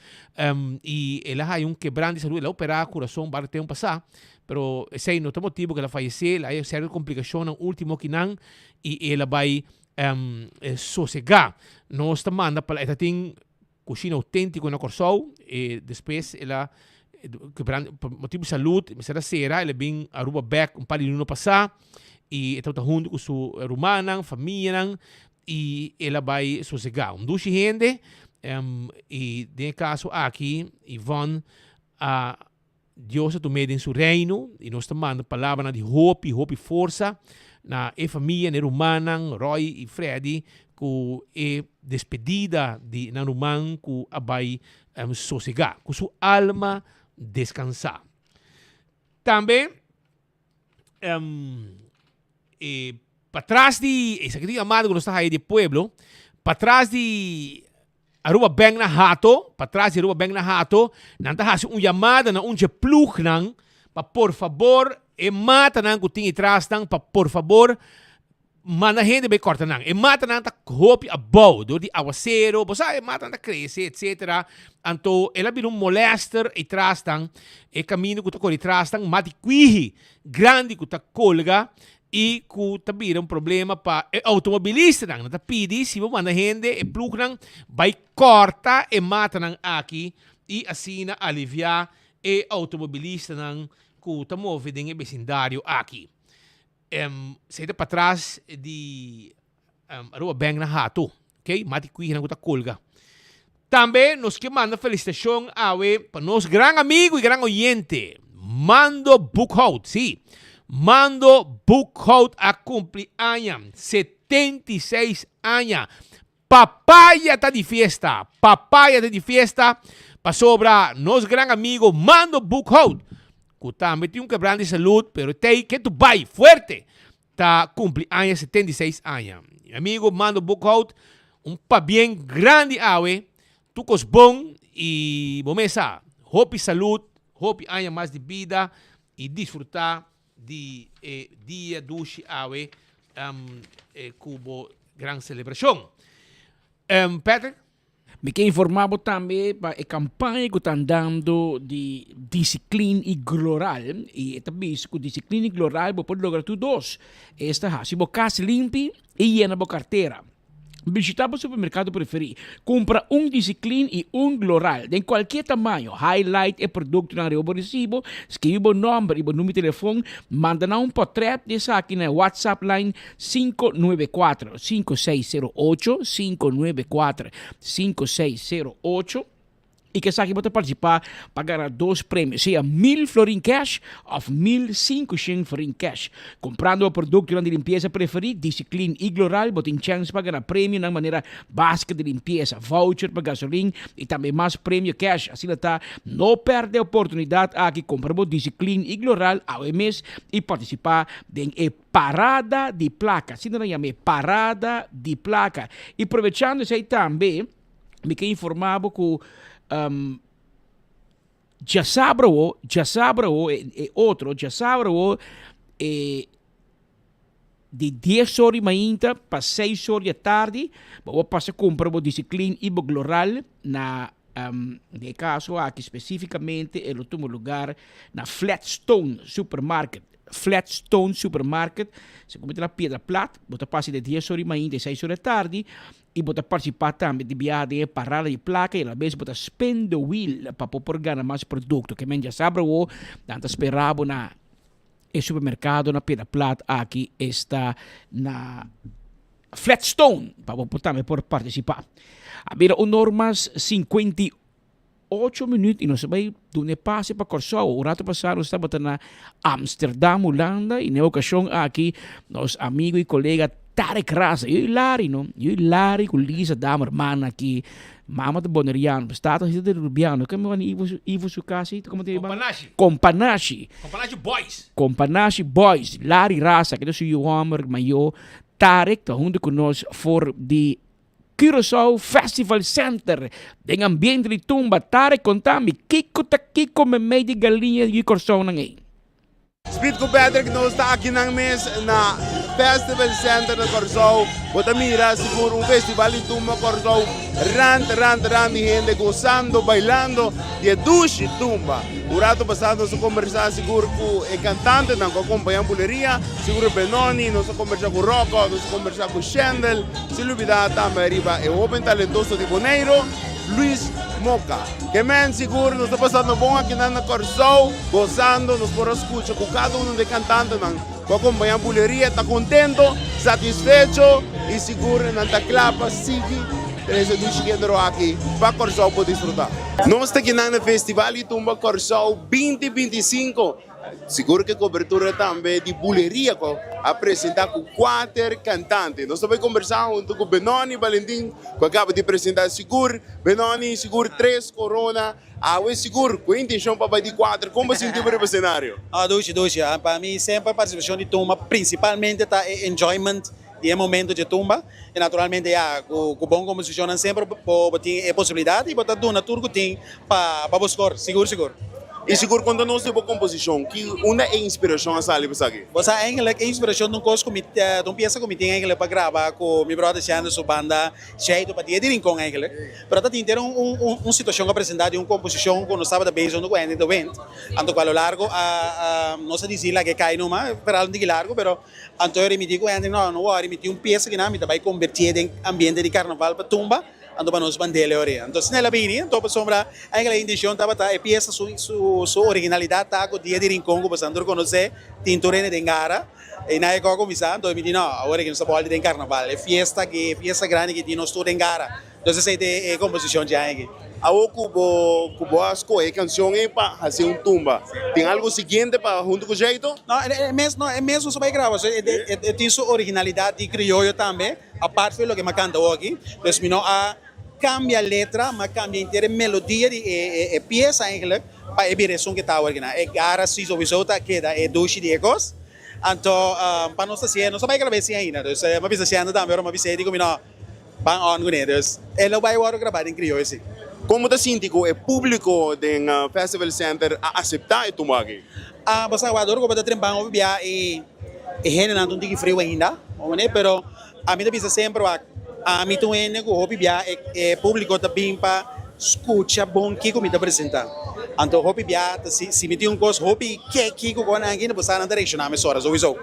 Y el a haya un quebran di salud. El a opera curason basta tempo pasa. Pero esei no ta motibu ku el a fayesé, el a haya sierto komplikashonnan último kinan i el a bai sosegá. Nos ta manda pa e ta tin kushina outéntiko na Kòrsou, e despues el a kebra pa motibu di salud mester a sera, el a bin Aruba bèk un par di luna pasá i e tabata huntu ku su rumannan, famianan i el a bai sosegá. Un dushi hende i den e kaso aki Yvonne a Dios a tum'é den su reino i nos ta manda palabranan di hopi, hopi forsa na e famia, na e rumannan, Roy i Freddy, ku e despedida di nan ruman ku a bai sosegá, ku su alma deskansá. Tambe e patras di, esaki ta un yamada ku nos ta haya di e pueblo, patras di Aruba Bank na Hato, patras di Aruba Bank na Hato, nan ta hasi un yamada na un dje plugnan pa por fabor e matanan ku tin e trasnan pa por fabor manda hende bai kòrta nan. E matanan ta hopi abou dor di awasero, bo sa e matanan ta krese etsetera, anto el a bira un molèster e trasnan, e kaminda ku ta kore e trasnan, mati kwihi grandi ku ta kolga i ku ta bira un problema pa e outomobilistanan. Nan ta pidi si bo manda hende e plugnan bai kòrta e matanan aki i asina aliviá e outomobilistanan ku ta move den e besindario aki. Esei ta patras di Aruba Bank na Hato, ok, mati kuihinan ku ta kolga. Tambe nos ke manda felisitashon awe pa nos gran amigu i gran oyente, Mando Boekhout. Sí, Mando Boekhout a kumpli aña, 76 aña. Papaya ta di fiesta, papaya ta di fiesta pasobra nos gran amigo Mando Boekhout, ku tambe tin un kebran di salud, pero tei ke tu bai fuerte, ta cumpli aña 76 aña. Mi amigo Mando Boekhout, un pabien grandi awe, tur cos bon y bo mes sa, hopi salud, hopi aña mas di bida y disfruta di e dia dushi awe cu bo gran celebracion. Patrick? Mi ke informá bo tambe pa e kampaña ku ta andando di Discipline i Gloral i e ta bisa ku Discipline i Gloral bo por logra tur dos. Esta hasi bo kas limpi i yena bo kartera. Bishita bo supermerkado preferí, kumpra un Discipline i un Gloral den kualkier tamaño, highlight e produktonan riba bo resibo, skibi bo nòmber i bo number di telefon, manda nan un pòtrèt di esaki na e WhatsApp line 594 5608 594 5608 y ke esaki bo ta participa pa gana dos premio, sea 1000 florin cash of 1500 florin cash. Comprando bo productonan di limpieza preferi, Disiclean y Gloral, bo tin chance pa gana premionan manera basket di limpieza, voucher pa gasolin y tambe mas premio cash. Asina ta, no perde e oportunidad aki, compra bo Disiclean y Gloral awe mes y participa den e Parada di plaka, asina nan yam'é, parada di plaka. I provechando esei tambe, mi ke informá bo ku djasabra awo, djasabra awo, e otro, djasabra awo, e di dies or di mainta pa seis or di atardi, bo por pasa kumpra bo Disiclin i bo Gloral na, den e kaso aki spesífikamente e lo tuma lugar na Flatstone Supermarket. Flatstone Supermarket, se ku bo ta na Piedra Plat, bo ta pasa di dies ora di mainta i seis ora di tardi i bo ta partisipá tambe di biaha den e parada di plaka i alabes bo ta spin the wheel pa bo por gana mas produkto. Ke men djasabra awo nan ta spera bo na e supermerkado na Piedra Plat aki esta na. Flatstone pa bo por tambe por participa. A bira un or mas 58 minuut y nos a bay duna e pase pa Corsou. Un rato pasa nos tabata na Amsterdam, Hulanda y na e ocasion aki nos amigo y colega Tarek Raza, yo y Larry no, yo y Larry cu Lisa Damer, hermana aki, mama ta Boneriano, pues tata si ta Rubiano, keme wani Ivo, Ivo su casa, como te llama? Companashi. Companashi. Companashi Boys. Companashi Boys, Larry Raza, que ta su yu homber mayor, Tarek ta hunto cu nos for di Curaçao Festival Center den ambiente di tumba. Tarek conta mi kico ta kico memey di galiña di Corsounan ey. Speed ku Patrick nos ta akinan mes na Festival Center na Kòrsou. Bo ta mira sigur un festival di tumba Kòrsou rant rant rant di hende gosando, bailando di e dushi tumba. Un rato pasá nos a kombersá sigur ku e kantantenan ku a kompañá Buleria, sigur Benoni, nos a kombersá ku Rocco, nos a kombersá ku Shendel, sin lubidá tambe ariba e hoben talentoso di Boneiru, Luis Moca. Ke men sigur nos ta pasando bon akinan na Kòrsou, gosando, nos por a skucha ku kada uno di e kantantenan ku a kompañá Buleria ta kontento, satisfecho i sigur nan ta kla pa sigui trese dushi género aki pa Kòrsou por disfrutá. Nos ta kinan na Festival di Tumba Kòrsou 2025. Sigur ku e kobertura tambe di Buleria ku a presentá ku kuater kantante. Nos ta bai kombersá huntu ku Benoni Balentin ku a kaba di presentá sigur. Benoni, sigur tres korona awe sigur ku e intenshon pa bai di kuater. Kon bo sinti bo riba senario? Ah, dushi, dushi. Pa mi semper partisipashon di tumba prinsipalmente ta e enjoyment di e momento dje tumba. I naturalmente ya, ku bon komposishonnan semper bo tin e posibilidat i bo ta duna tur ku tin pa bo skor, sigur sigur. I sigur konta nos di bo komposishon, ki unda e inspirashon a sali pa esaki? Bo sa eigenlijk e inspirashon ta un kos ku mi ta un piesa ku mi tin eigenlijk pa graba ku mi brother Shandel su banda Shaido pa dia di Rincon eigenlijk. Pero ta tin ter un un situashon ku a presenta di un komposishon ku nos tabata bezig huntu ku Andy de Wind, anto ku a lo largo a nos a disi laga e kai numa, verhaal un tiki largo pero Anto e rimiti ku hende, no, no wòri, mi tin un piesa kinan, mi ta bai kombertié den ambiente di karnaval pa tumba, anto pa nos band'é leu Anto asina el a bini, anto pasobra eigenlijk e intenshon tabata e piesa su su su originalidat ta ku dia di Rincon ku boso tur konosé, tin tur hende den gara, i nan e kò kuminsá, anto mi di no, awor aki nos ta bòlti den karnaval, e fiesta aki, e fiesta grandi aki tin nos tur den gara. Entonces esei ta e composicion dje aña aki. Awor ku bo ku bo a skohe e kanshon ei pa hasi un tumba, tin algu siguiente pa huntu ku Jeito? No, e mes no, e mes no sa bai graba, so e tin su originalidad di crioyo tambe, apart for loke mi a canta awor aki. Dus mi no a cambia letra, mi a cambia henter e melodia di e pieza eigenlijk pa e bira esun ke ta awor aki nan. E gara si souiso ta keda e dushi di e kos. Anto pa nos ta haciendo, nos a bai graba esei ainda, dus mi a bisa Shanda tambe ora mi a bisa e di ku mi no. Ban on kuné, dus e lo bai wòrdu grabá den krioyo si. Kon bo ta sinti ku e públiko den Festival Center a aseptá e tumba aki? Ah, bo sa wak dor ku bo ta tren ban hopi bia e e hendenan ta un tiki friu ainda, bo manera, pero ami ta bisa semper wak, ami ta un hende ku hopi bia e e públiko ta bin pa skucha bon kiko mi ta presentá. Anto hopi bia ta si si mi tin un kos hopi keki ku kon aki, bo sa nan ta reakshoná mesora souiso.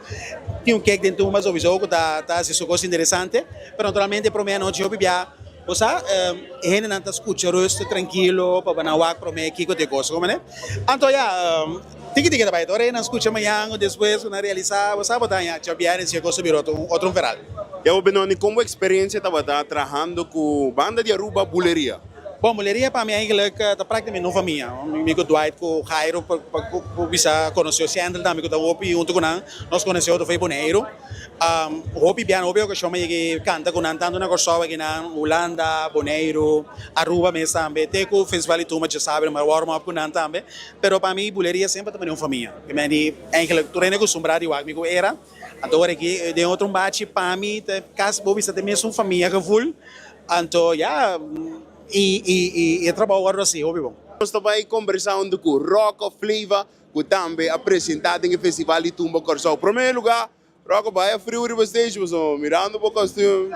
Tin un kek den tumba souiso ku ta ta hasi su kos interesante. Pero naturalmente e prome anochi hopi bia, bo sa, e hendenan ta skucha rustig, trankilo, pa nan wak prome kiko ta e kos, komo ne? Anto ya, tiki tiki ta bai, ora e nan skucha mañan o despues ku nan realisa, bo sa, bo ta haña djabièrnè si e kos ta bira otro, otro un feral. Ya bo Benoni, kon bo eksperensia tabata trahando ku banda di Aruba Buleria? Bon, Buleria pa mi eigenlijk ta praktikamente un famia. Mi ku Dwight ku Jairo por bisa konosé Shendel tambe ku ta hopi huntu ku nan, nos konosé otro for di Boneiru. Hopi biaha, hopi okashon mi a yega kanta ku nan tantu na Kòrsou aki nan, Hulanda, Boneiru, Aruba mes tambe, te ku Festival di Tumba djasabi mi a warm up ku nan tambe. Pero pa mi Buleria semper ta manera un famia. Mi a di eigenlijk tur hende kustumbrá di wak mi ku era. Anto ora aki den otro bachi pa mi ta kasi bo bisa ta e mesun famia gevoel. Anto ya i e trabou wòrdu hasi hopi bon. Nos ta bai kombersá huntu ku Rocco Fleva ku tambe a presentá den e Festival di Tumba Kòrsou. Promé lugá, Rocco bai a friu riba stage pasobra mirando bo kostuum.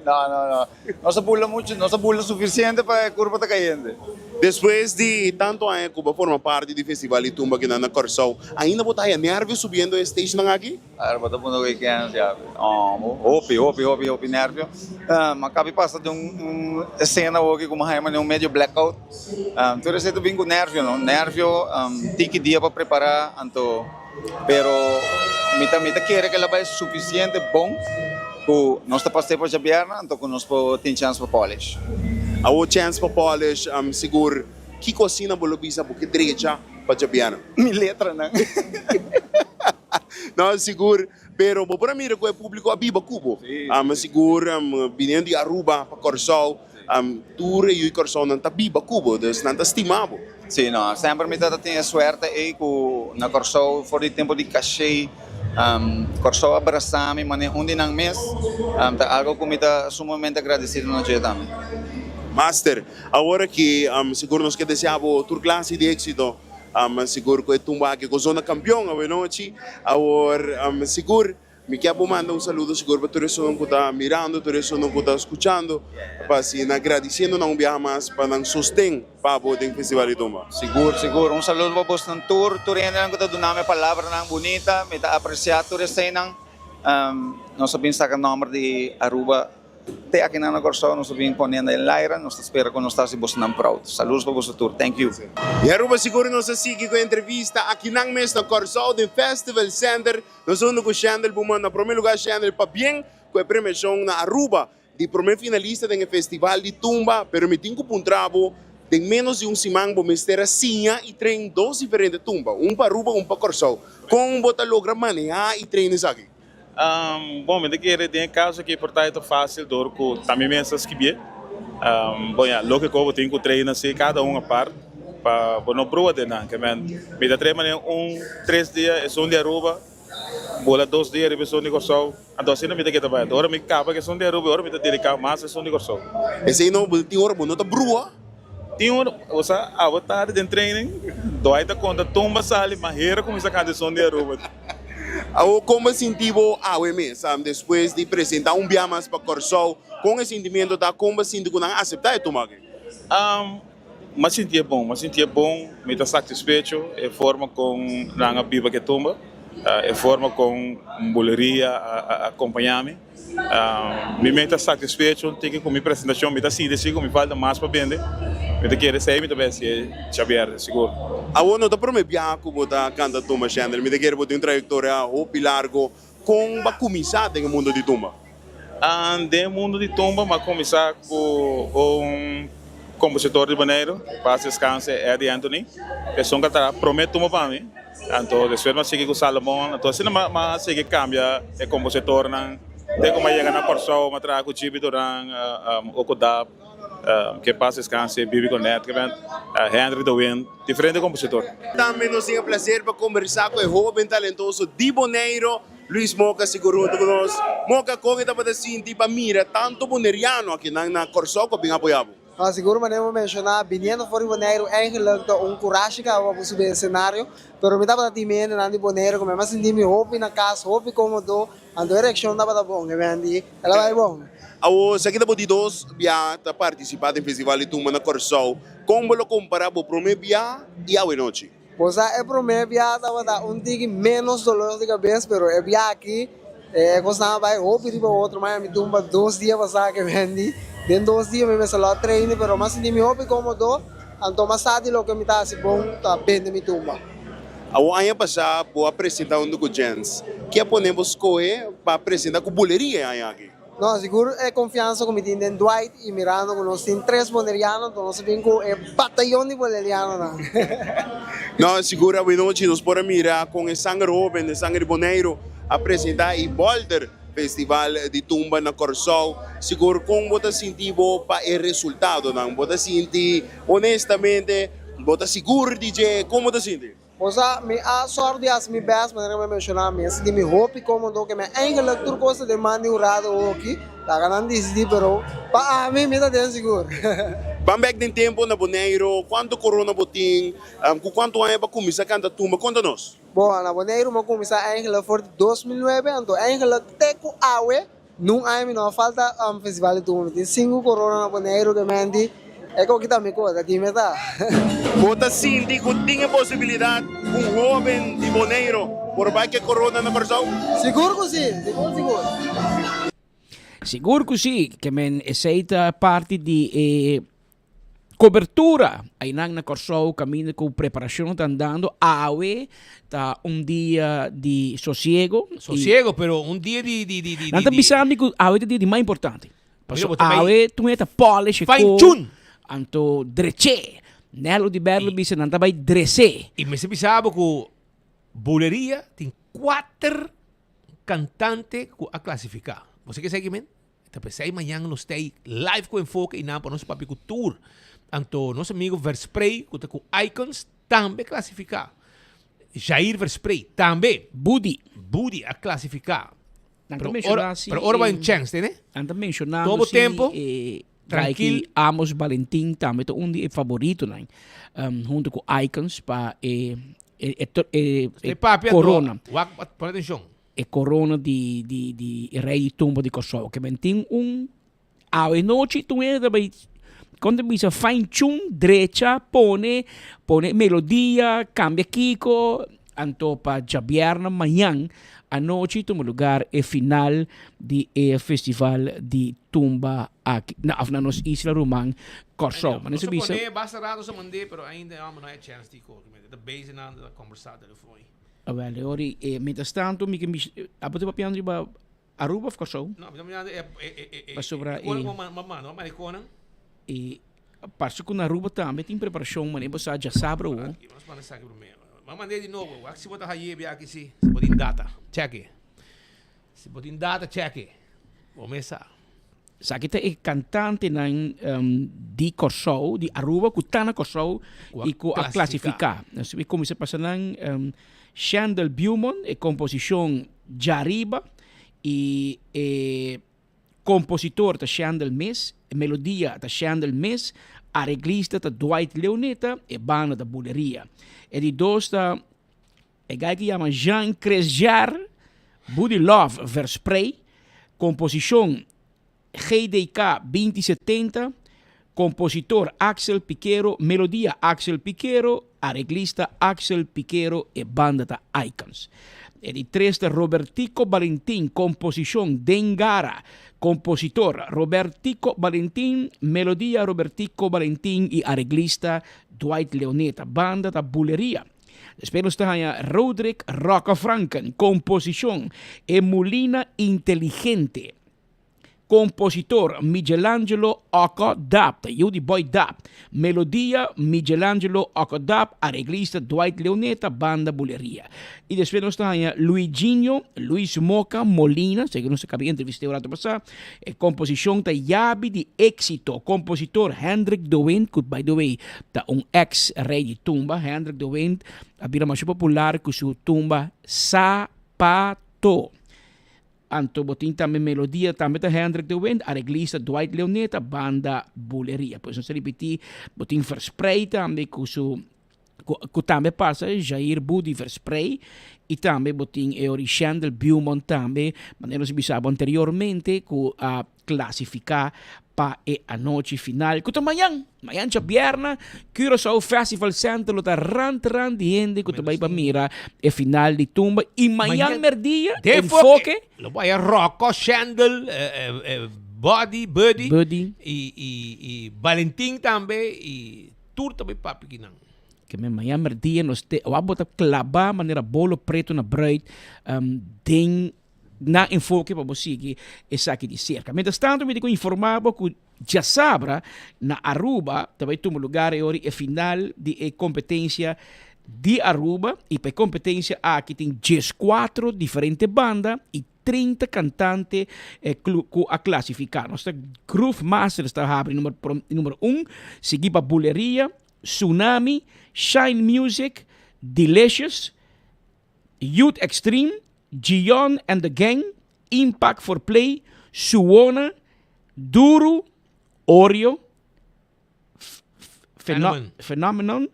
No, no, no. No sa bula muchu, no sa bula sufisiente pa e kurpa ta kayente. Despues di tantu aña ku bo a forma parti di Festival di Tumba kinan na Kòrsou, ainda bo ta haya nèrvio subiendo e stagenan aki? Aher bo ta puntra ku e kens ya. Hopi, hopi, hopi, hopi nervio. Mi a kabi pasa den un esena awoki ku mi a haña manera un medio blackout. Tur esei ta bin ku nervio no. Nervio, tiki dia pa prepara, anto pero mi ta mi ta kere ku el a bai sufisiente bon. ku nos ta pas'é pa djabièrnè anto ku nos por tin chèns pa polish. Awor chèns pa polish, sigur kiko asina bo lo bisa bo ke drecha pa djabièrnè? Mi letranan. No, sigur, pero bo por a mira ku e públiko a biba ku bo. Sigur, biniendo di Aruba pa Kòrsou, tur e yu di Kòrsounan ta biba ku bo, dus nan ta stima bo. Sí, no, semper mi ta tin e suerte ei ku na Kòrsou for di tempu di Kashei, Kòrsou a brasa mi manera un di nan mes, ta algu ku mi ta sumamente agradesido na dje tambe. Master, awor aki sigur nos ke desea bo tur klase di éksito. Sigur ku e tumba aki ku zona kampion awenochi. Awor sigur mi ke bo manda un saludo sigur pa tur esun ku ta mirando, tur esun ku ta skuchando pa asina gradisiendo nan un biaha mas pa nan sosten pa bo den Festival di Tumba. Sigur, sigur. Un saludo pa bosnan tur, tur hendenan ku ta duna mi palabranan bunita. Mi ta apresiá tur eseinan. Nos a bin saka nòmber di Aruba. Te akinan na Kòrsou nos ta bin pone na e laira, nos ta spera ku nos ta hasi bosonan proud. Saludos pa boso tur. Thank you. Di Aruba sigur nos a sigui ku e entrevista akinan mes na Kòrsou den Festival Center. Nos huntu ku Shendel Buman. Na prome lugar Shendel pabien ku e premiashon na Aruba di prome finalista den e festival di tumba, pero mi tin ku puntra bo den menos di un siman bo mester a siña i train dos diferente tumba, un pa Aruba un pa Kòrsou. Kon bo ta logra maneha i train esaki? Bon, mi ta kere den e kaso aki por ta e ta fásil dor ku ta mi mes a skibié. Bon ya, loke ku bo tin ku traina si kada un apart pa bo no brua den nan. Ke men, mi ta train manera un tres dia esun di Aruba, bula dos dia riba esun di Kòrsou. Anto asina mi ta keda bai. Anto ora mi kaba ku esun di Aruba e ora mi ta dediká mas esun di Kòrsou. Esei no, bo tin ora bo no ta brua? Tin ora, bo sa, awe tardi den training, Dwight ta konta tumba sali, ma hera kuminsá kanta esun di Aruba. Awor kon bo sinti bo awe mes despues di presenta un bia mas pa Kòrsou? Kon e sintimentu ta? Kon bo sinti ku nan a aseptá e tuma aki? M'a sinti e bon, m'a sinti e bon, mi ta satisfecho e forma kon nan a biba ku e tumba, e forma kon Buleria a akompañá mi. Mi mes ta satisfecho un tiki ku mi presentashon, mi ta sinti si ku mi falta mas pa bende, mi ta kere esei mi ta bai hasié djabièrnè sigur. Awor no ta prome biaha ku bo ta kanta tumba Shendel, mi ta kere bo tin un trayektoria hopi largo, kon bo a kuminsá den e mundo di tumba? Den e mundo di tumba mi a kuminsá ku un kompositor di Boneiru, pas deskanse, Eddie Anthony, esun ku a traha prome tumba pa mi. Anto despues mi a sigui ku Salomon, anto asina mi a sigui kambia e kompositornan te ku mi a yega na Kòrsou, mi a traha ku Gibi Duran, Oko Dap, Ke Pas Deskanse, Bibi Konet, Hendrik de Wind, diferente kompositor. Tambe nos tin e plaser pa kombersá ku e hóben talentoso di Boneiru, Luis Moka sigur huntu ku nos. Moka, kon e tabata sinti pa mira tantu boneriano akinan na Kòrsou ku a bin apoyá bo? Ma sigur manera bo menshoná, biniendo for di Boneiru eigenlijk ta un kurashi kaba pa bo subi esenario, pero mi tabata tin mi hendenan di Boneiru ku mi a sinti mi hopi na kas, hopi komodo, anto e reakshon tabata bon, e men di el a bai bon. Awor, esaki ta bo di dos bia ta partisipá den Festival di Tumba na Kòrsou. Kon bo lo kompará bo promé bia i awenochi? Bo sa e promé bia tabata un tiki ménos dolor di kabes, pero e bia aki e kosnan a bai hopi riba otro. Maya mi tumba dos dia pasá ke mendi. Den dos dia mi mester lo a traini, pero mi a sinti mi hopi kómodo, anto mi a sa di loke mi ta hasi bon ta bende mi tumba. Awor aña pasá bo a presentá huntu ku Jens. Ke a pone bo skohe pa presentá ku Buleria e aña aki? No, sigur e konfiansa ku mi tin den Dwight i mirando ku nos tin tres boneriano, enton nos a bin ku e batayon di bonerianonan. No, sigur awenochi nos por a mira kon e sanger hoben, e sanger di Boneiru a presentá e Bolder Festival di Tumba na Kòrsou. Sigur kon bo ta sinti bo pa e resultadonan? Bo ta sinti honestamente, bo ta sigur di dje? Kon bo ta sinti? Bo sa, mi a sòru di hasi mi bèst, manera ku mi a menshoná, mi a sinti mi hopi kómodo, ke mi eigenlijk tur kos ta den man di hurado hoki, laga nan disidí, pero pa ami mi ta den sigur. Ban bèk den tempu na Boneiru, kuantu korona bo tin, ku kuantu aña bo a kuminsá kanta tumba? Konta nos. Bon, na Boneiru mi a kuminsá eigenlijk for di 2009, anto eigenlijk te ku awe Nun aña mi no a falta festival di tumba, mi tin sinku korona na Boneiru ke men di e koki ta mi kos, aki mi ta. Bo ta sinti ku tin e posibilidat ku un hoben di Boneiru por bai ke korona na Kòrsou? Sigur ku si, sigur sigur. Sigur ku si, ke men esei ta parti di e. Cobertura aynan na Kòrsou kaminda ku preparashon ta andando. Awe ta un dia di sosiego. Sosiego, pero un dia di di di di. Nan ta bisa mi ku awe ta dia di mas importante. Paso awe tur hende ta polish e Fine tune. Anto drech'é. Nelo di Berlo bisa nan ta bai dres'é. I mester bisa bo ku Buleria tin kuater kantante ku a klasifiká. Bo sa ke esaki men? Ta p'esei mañan nos ta ei live ku Enfoke i nan pa nos papia ku tur. Anto nos amigo Versprey ku ta ku Icons tambe klasifiká. Jair Versprey tambe. Budi. Budi a klasifiká. Nan ta Pero menshoná ora, si pero ora bai e un chèns, tene? Nan ta menshonando Toma bo si tempo, e trankil. Raiki Amos Valentin tambe ta un di e favoritonan hunto ku Icons pa e e e E papia anto, corona. wak, pone atenshon. E corona di di di e rey di tumba di Kòrsou. Ke men tin un awe nochi tur hende ta bai kon ta bisa fine tune drecha pone pone melodia kambia kiko anto pa djabièrnè mañan anochi tuma lugar e final di e festival di tumba aki na òf na nos isla ruman Kòrsou. Nos a pone basta rato nos a mand'é pero ainda e hòmber no a chèns di kohe. Ta bezig nan ta kòmbersá telefòn. Awel, e ora e mientras tanto mi ke mish abo ta papiando riba Aruba of Kòrsou? No, mi ta mirando e e e e Pasobra e kona ku a manda, a manda e konan. E parse ku na Aruba tambe tin preparashon manera bo sa djasabra awo. Aki, nos manda esaki promé. Bo a mand'é di nobo, wak si bo ta haye bia aki si, si bo tin data, chèk'e. Si bo tin data, chèk'e. Bo mes sa. Esaki ta e kantantenan di Kòrsou, di Aruba ku ta na Kòrsou i ku a klasifiká. Nos a kuminsá pasa nan Shandel Beaumont, e komposishon Djariba i e kompositor ta Shandel mes, e melodia ta Shandel mes, areglista ta Dwight Leoneta, e banda ta Buleria. E di dos ta E guy ki yama Jean Cresjar, Buddy Love Versprei, komposishon GDK 20 setenta, kompositor Axel Piquero, melodia Axel Piquero, areglista Axel Piquero, e banda ta Icons. E di tres ta Robertico Balentin, komposishon Den Gara, kompositor Robertico Balentin, melodia Robertico Balentin i areglista Dwight Leoneta, banda ta Buleria. Despues nos ta haña Roderick Rocca Franken, komposishon, E Mulina Inteligente. Kompositor, Michelangelo Oko Dap, ta yu di Boy Dap. Melodia, Michelangelo Oko Dap, areglista Dwight Leoneta, banda Buleria. I despues nos ta haña Luiginho Luis Moca Molina, segun nos a kaba di entrevist'é un rato pasá. E komposishon ta Yabi di Éksito. Kompositor Hendrik de Windt, ku by the way ta un eks rei di tumba. Hendrik de Windt a bira masha popular ku su tumba Sapato. Anto bo tin tambe melodia tambe ta Hendrik de Windt, areglista Dwight Leoneta, banda Buleria. Pues nos ta ripití, bo tin Versprei tambe ku su ku tambe pasa Jair Budi Versprey y tambe bo tin e ori Shandel Beaumont tambe, manera nos a bisa bo anteriormente ku a klasifiká pa e anochi final ku ta mañan, mañan djabièrnè Curaçao Festival Center lo ta rant rant di hende ku ta bai pa mira e final di tumba y mañan merdia Enfoke Lo bai a Rocco, Shandel, Buddy, Buddy, Buddy. y y y Valentin tambe y Tur ta bay papia ki nan. Ke men maña merdia nos te wak bo ta klabá manera bolo preto na bruid den nan enfoke pa bo sigui esaki di serka. Mientras tanto mi tin ku informá bo ku djasabra na Aruba ta bay tuma lugar e ora e final di e kompetensia di Aruba i pa e kompetensia aki tin dieskuatro diferente banda i 30 kantante ku a klasifiká. Nos ta Groove Masters ta habri numero numero un, sigui pa Buleria, Tsunami, Shine Music, Delicious, Youth Extreme, Gion and the Gang, Impact for Play, Suona, Duru, Oreo, Phenomenon,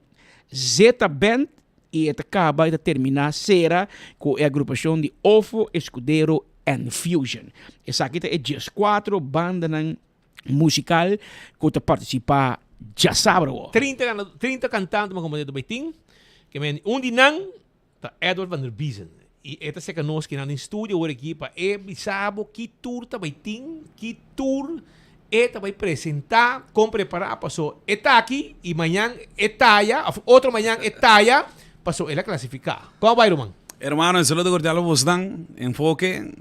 Zeta Band y e ta caba e ta termina cera cu e agrupacion di Ofo, Escudero and Fusion. Esaki ta e diescuatro bandanan musical cu ta participa djasabra awo. 30 cantante mas como ta tin, ke men un di nan ta Edward van der Biezen y e ta seca nos kinan den studio awor aki pa e bisa bo ki tur ta bay tin, ki tur. E ta bai presentá kon prepará paso e ta aki i mañan e taya òf otro mañan e taya paso el a klasifiká. Kon a bai ruman? Hermano, un saludo cordial pa bosnan. Enfoke,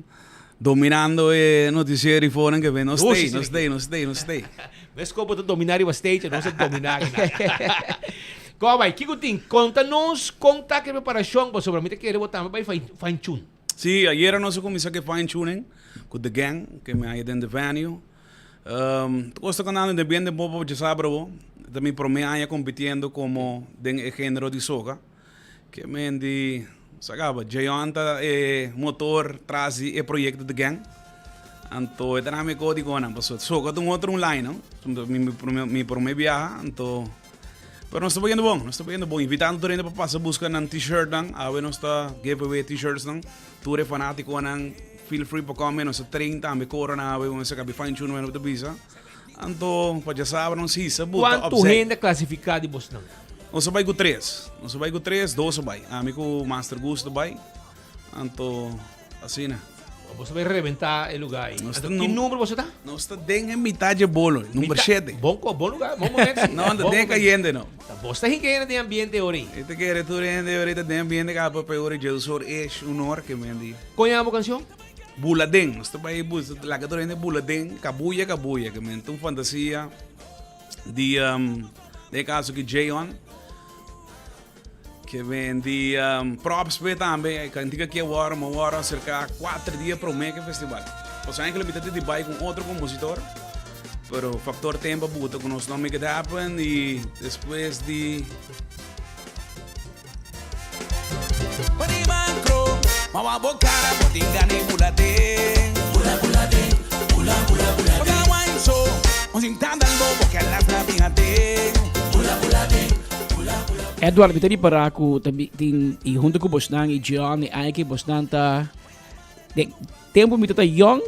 dominando e noticiero y fonan que ven. No stay, no stay, no stay, no stay. Mes kon bo ta dominá riba stage, nos a dominá aki nan. Kon a bai? Kiko tin? Konta nos kon ta ki preparashon pasobra mi ta kere bo tambe bai fine tune. Sí, ayera nos a cuminsa cu e fine tuning cu The Gang, que mi haya den The Venue. Um, tur cos ta canando den bien den poco djasabra bo. Ta mi prome aña compitiendo como den e genero di soca. Que men di, sa caba, Jayon ta e motor tras di e proyecto The Gang. Anto e ta na mi codigonan, pasobra soca ta un otro un line, no? Mi, mi prome, mi prome biaha, anto... Pero nos ta bayendo bon, nos ta bayendo bon. Invitando tur hende pa pasa busca nan t-shirt nan. Awe nos ta give away t-shirts nan. Tur e fanaticonan, feel free pa come. Nos ta train tambe coro nan awe. Nos a cabi fine tune wen ta bisa. Anto, pa djasabra nos hisa buta Cuanto opzij. hende a clasifica di bosnan? Nos a bay cu tres. Nos a bay cu tres, dos a bay. Ami cu Master Gusto bay. Anto, asina. Boso bai rebentá e lugá ei. Anto, ki number boso ta? Nos ta den e mitad dje bolo, number shete. Bon ko, bon lugá, bon momento si. No, anda den kayente no. Ta bos ta hinka hende den ambiente ora ei. E ta kere tur hende ora ei ta den ambiente kaba pa ora dje sor esh un or ke men di. Kon yama bo kanshon? Bula den. Nos ta bai laga tur hende bula den, kabuya kabuya ke men ta un fantasia di den e kaso ki Jayon. Ke bendi props p'e tambe. E kantika ki awor, mi awor aserka kuater dia promé ku e festival. Pasobra enkele mi ta di bai ku un otro kompositor, pero faktor tempu a buta ku nos no make it happen i despues di. Edward, mi ta ripará ku ta tin i huntu ku bosnan i John i Ike bosnan ta den tempu mi ta ta yong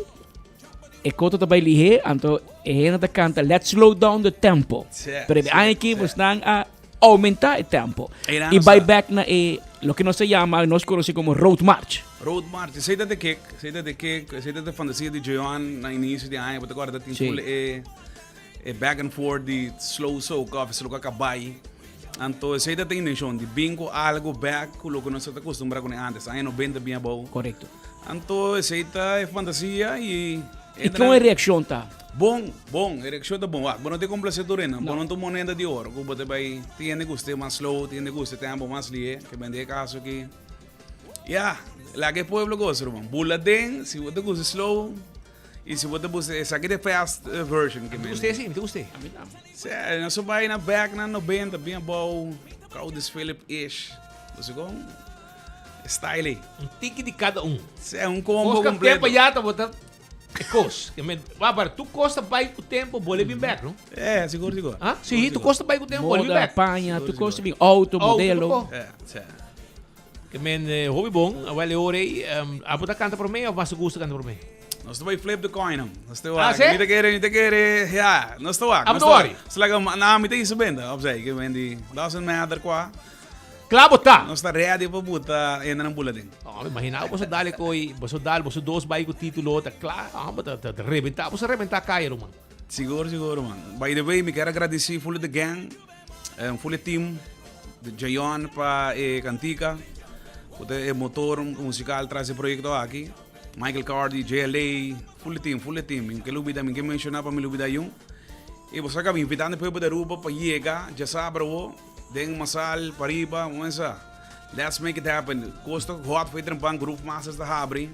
e koto ta bai lihé anto e hende ta kanta let's slow down the tempo pero e aña aki bosnan a oumentá e tempo i bai bèk na e loke nos ta yama nos konosé komo road march. Road march esei ta de kek esei ta de kek esei ta de fantasia di John na inisio di aña bo ta kòrda tin ful e E back and forth di slow soca of slow kabai. Anto esei ta tin intenshon di bin ku algo back ku loke nos ta acostumbra kuné antes, aña 90 bin abou. Korekto. Anto esei ta e fantasia i I kon e reakshon ta? Bon, bon, e reakshon ta bon. Wak, bo no ta komplase tur hende, bo no ta un moneda di oro ku bo ta bai tin hende gusta e mas slow, tin hende gusta e tempo mas lihe, ke bende e kaso aki. Ya, laga e pueblo gosa ruman. Bula den, si bo ta gusta slow. Y si bo ta busta esaki de fast version que Mi gusta ese, mi ta gusta. Sí, nos a bai na back na 90, bien abou, Claudius Philip ish. Bo con style. Un tiki di cada un. Sí, un combo Oscar completo. tempo ya ta bota e cos. Que men, wa, pero tu costa bai cu tempo, bole bin back, no? Eh, sigur, sigur. Ah, sí, tu costa bai cu tempo, bole bin Moda, back. paña, tu costa bin auto, modelo. Eh, sí. Ke men hopi bon, awel e ora ei, abo ta kanta promé of mas gusta kanta promé? Nos ta bai flip the coin nan. Nos ta Ah, wak. sí? Mi ta kere, mi ta kere, ja, nos ta wak. Abo Nos ta ta wak. worry? Nos ta laga, na, mi ta hisa benta, opzij, ke men di, doesn't matter kwa. Kla bo ta? Nos ta ready pa buta hende nan bula den. Oh, mi imagina boso dale koi, boso dal, boso dos bai ku titulo, ta kla, ah, bo ta, ta rebenta, boso rebenta kaya, ruman. Sigur, sigur, man. By the way, mi kier a gradisi full the gang. Full e team di Jayon pa e kantika ku ta e motor musikal tras e proyekto aki. Michael Cardi, JLA, full e team, full e team. Mi ke lubida, mi ke menshoná pa mi lubida ayun. I bo sa kaba invitando e pueblo di Aruba pa yega djasabra awo den Masal pariba, bo sa. Let's make it happen. Kos ta hot for e trempan, Groove Masters ta habri.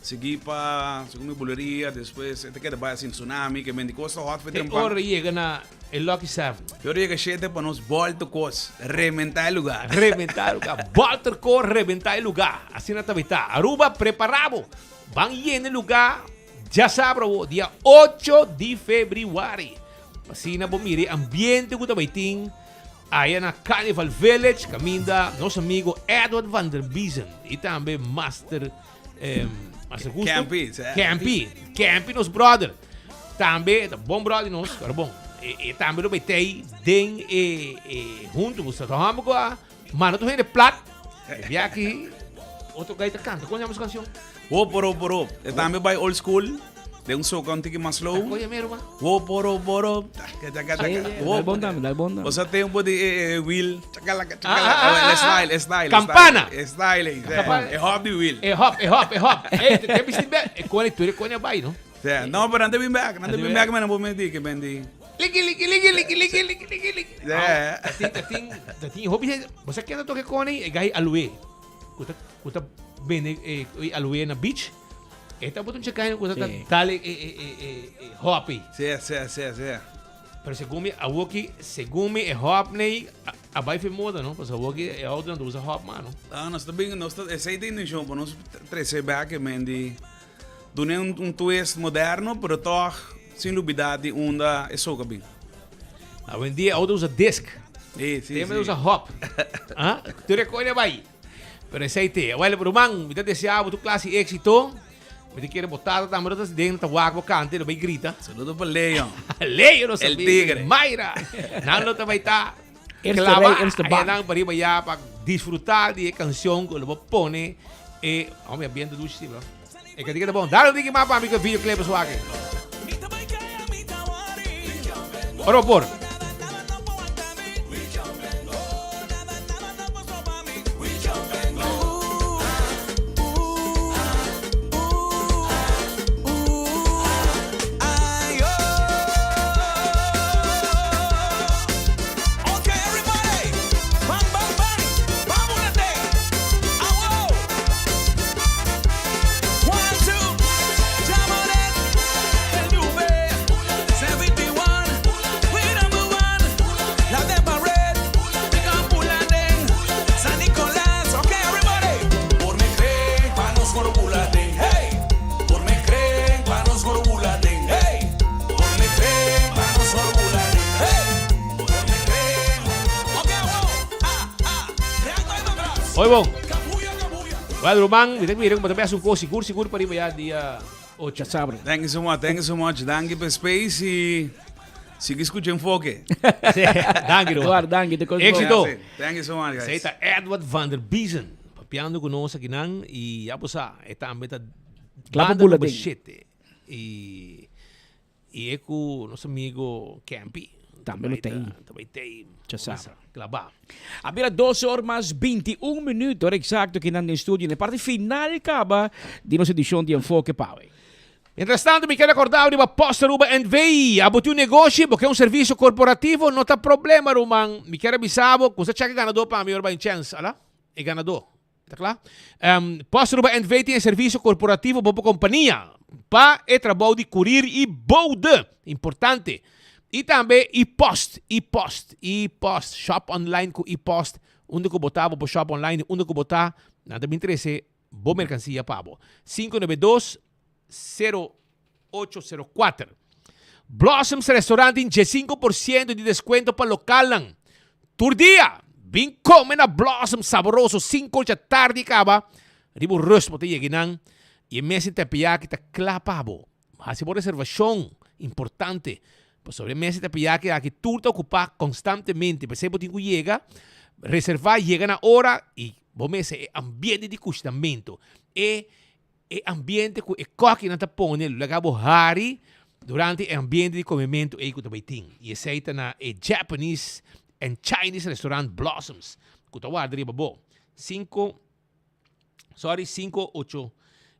Sigui pa segun mi buleria, despues e ta keda bai asin tsunami, ke men di kos ta hot for Te trempan. ora yega na e Lucky Seven. Te ora yega shete pa nos bolter kos, rementá e lugar. Rementá e lugar. Bolter kos, rementá e lugar. Asina ta bai ta. Aruba, prepará bo. Ban yena e lugar djasabra awo, dia ocho di febrüari. Asina bo mira e ambiente ku ta bai tin aya na Carnival Village, kaminda nos amigo Edward van der Biezen i tambe Master Master Gusto. Campy, sí. Campy. Campy nos brother. Tambe, ta bon brother nos, pero bon. E, e tambe lo betei den e, e hunto ku sa hom ko a manda tu hende plat. E bia aki otro gaita canta. Kon llama su canción? Hop, hop, hop. E tambe bai old school. Den un soca un tiki mas slow. Oye, mi hermano. Wo poro poro. Taka taka taka. Sí, Wo dal bon tambe, dal bon tambe. Bo sa tempo di e wheel. Chakalaka Ah, chakalaka. ah, ah, E ah. style, e style. Campana. E style, e Campana. E hop di wheel. E hop, e hop, e hop. Ey, te bisti be. E kone, tu kone bai, no? Sí, no, pero nan ta bin back. Nan ta bin back, men bo me di ke ben di. Liki, liki, liki, liki, liki, liki, liki, liki. Yeah. Ta tin, ta tin, ta tin hopi gente. Bo sa ken ta toke kone? E gai aloe. Ku ta, ku ta bende e aloe na beach. E ta bota un chakaino ku ta Sí. dale e, e, e, e, e hop ei. Sí, sí, sí, sí. Pero segun mi, awoki, segun mi e hop nei a, a bai fe moda, no? Pasobra awoki e outonan ta usa hop mas, no? Ah, nos ta bin, nos ta, esei ta intencion pa nos trece back e men di dune un, un twist moderno, pero toch sin lubida di unda e soca bin. Awendia e auto usa disc. Sí, sí, Tembe sí. usa hop. Ah, tur e koe bai. Pero esei te. Wel, ruman, mi ta desea bo tur clase di éxito. Mi ta kere bo tata tambe lo ta den, ta wak bo kante, lo bai grita. Saludo pa Leon. Leon nos El amigo. tigre. Mayra. Nan lo ta bai ta Eerste clava rij, eerste bank. nan pariba ya pa disfruta di e cancion cu lo bo pone e, oh, mi ambiente dushi si, bro. E cantica ta bon. Dale un tiki mas pa mi cu e videoclip su aki. Ora bo por. Hoi bon. Well, Roman, mi ta mira como ta bes un cos sigur sigur pa riba ya dia 8. Sabre. Thank you so much, thank you so much. Danki pa space y sigui scucha Enfoke. Danki, Roman. Eduard, danki. Te Éxito. Thank you so much, guys. Esey ta Edward van der Biezen papiando cu nos akinan y ya bo sa, e tambe ta Klaar pa banda bula number den. 7. Y y e cu nos amigo Campy. Tambe lo tei. Ta bay tei. Ya sa. Claba. A bira 12 or mas 21 minuut, ora exacto kinan den studio, na e parti final caba di nos edicion di Enfoke Pawe. Mientras tanto mi kier recorda riba Post Aruba NV. Abo tin un negoshi, bo ke un servicio corporativo, no ta problema ruman. Mi kier a bisa bo cu sa check e ganador pa mi ora bay un chance, ala? E ganador. Ta kla? Post Aruba NV tin e servicio corporativo pa bo compania pa e trabou di courier y bode. Importante. Y tambe e-post, e-post, e-post. Shop online cu e-post. Unda cu bo ta, bo por shop online. Unda cu bo ta, nan ta bin trece bo mercancia pa bo. 592 0804. Blossoms Restaurant tin 15% di descuento pa localnan. Tur dia, bin come na Blossoms saboroso 5 or dja tardi caba, riba un rust bo ta yega nan y e mesa di teriyaki ta cla pa bo. Haci bo reservacion, importante, pasobra e mesa di teriyaki aki tur ta ocupa constantemente, p'esey bo tin cu yega, reserva, yega na ora y bo mester e ambiente di cushinamento, e E ambiente ku e kòkinan ta pone lo laga bo hari durante e ambiente di komementu ei ku ta bai tin. I esei ta na e Japanese and Chinese restaurant Blossoms ku ta warda riba bo. Sinku, sorry, sinku ocho,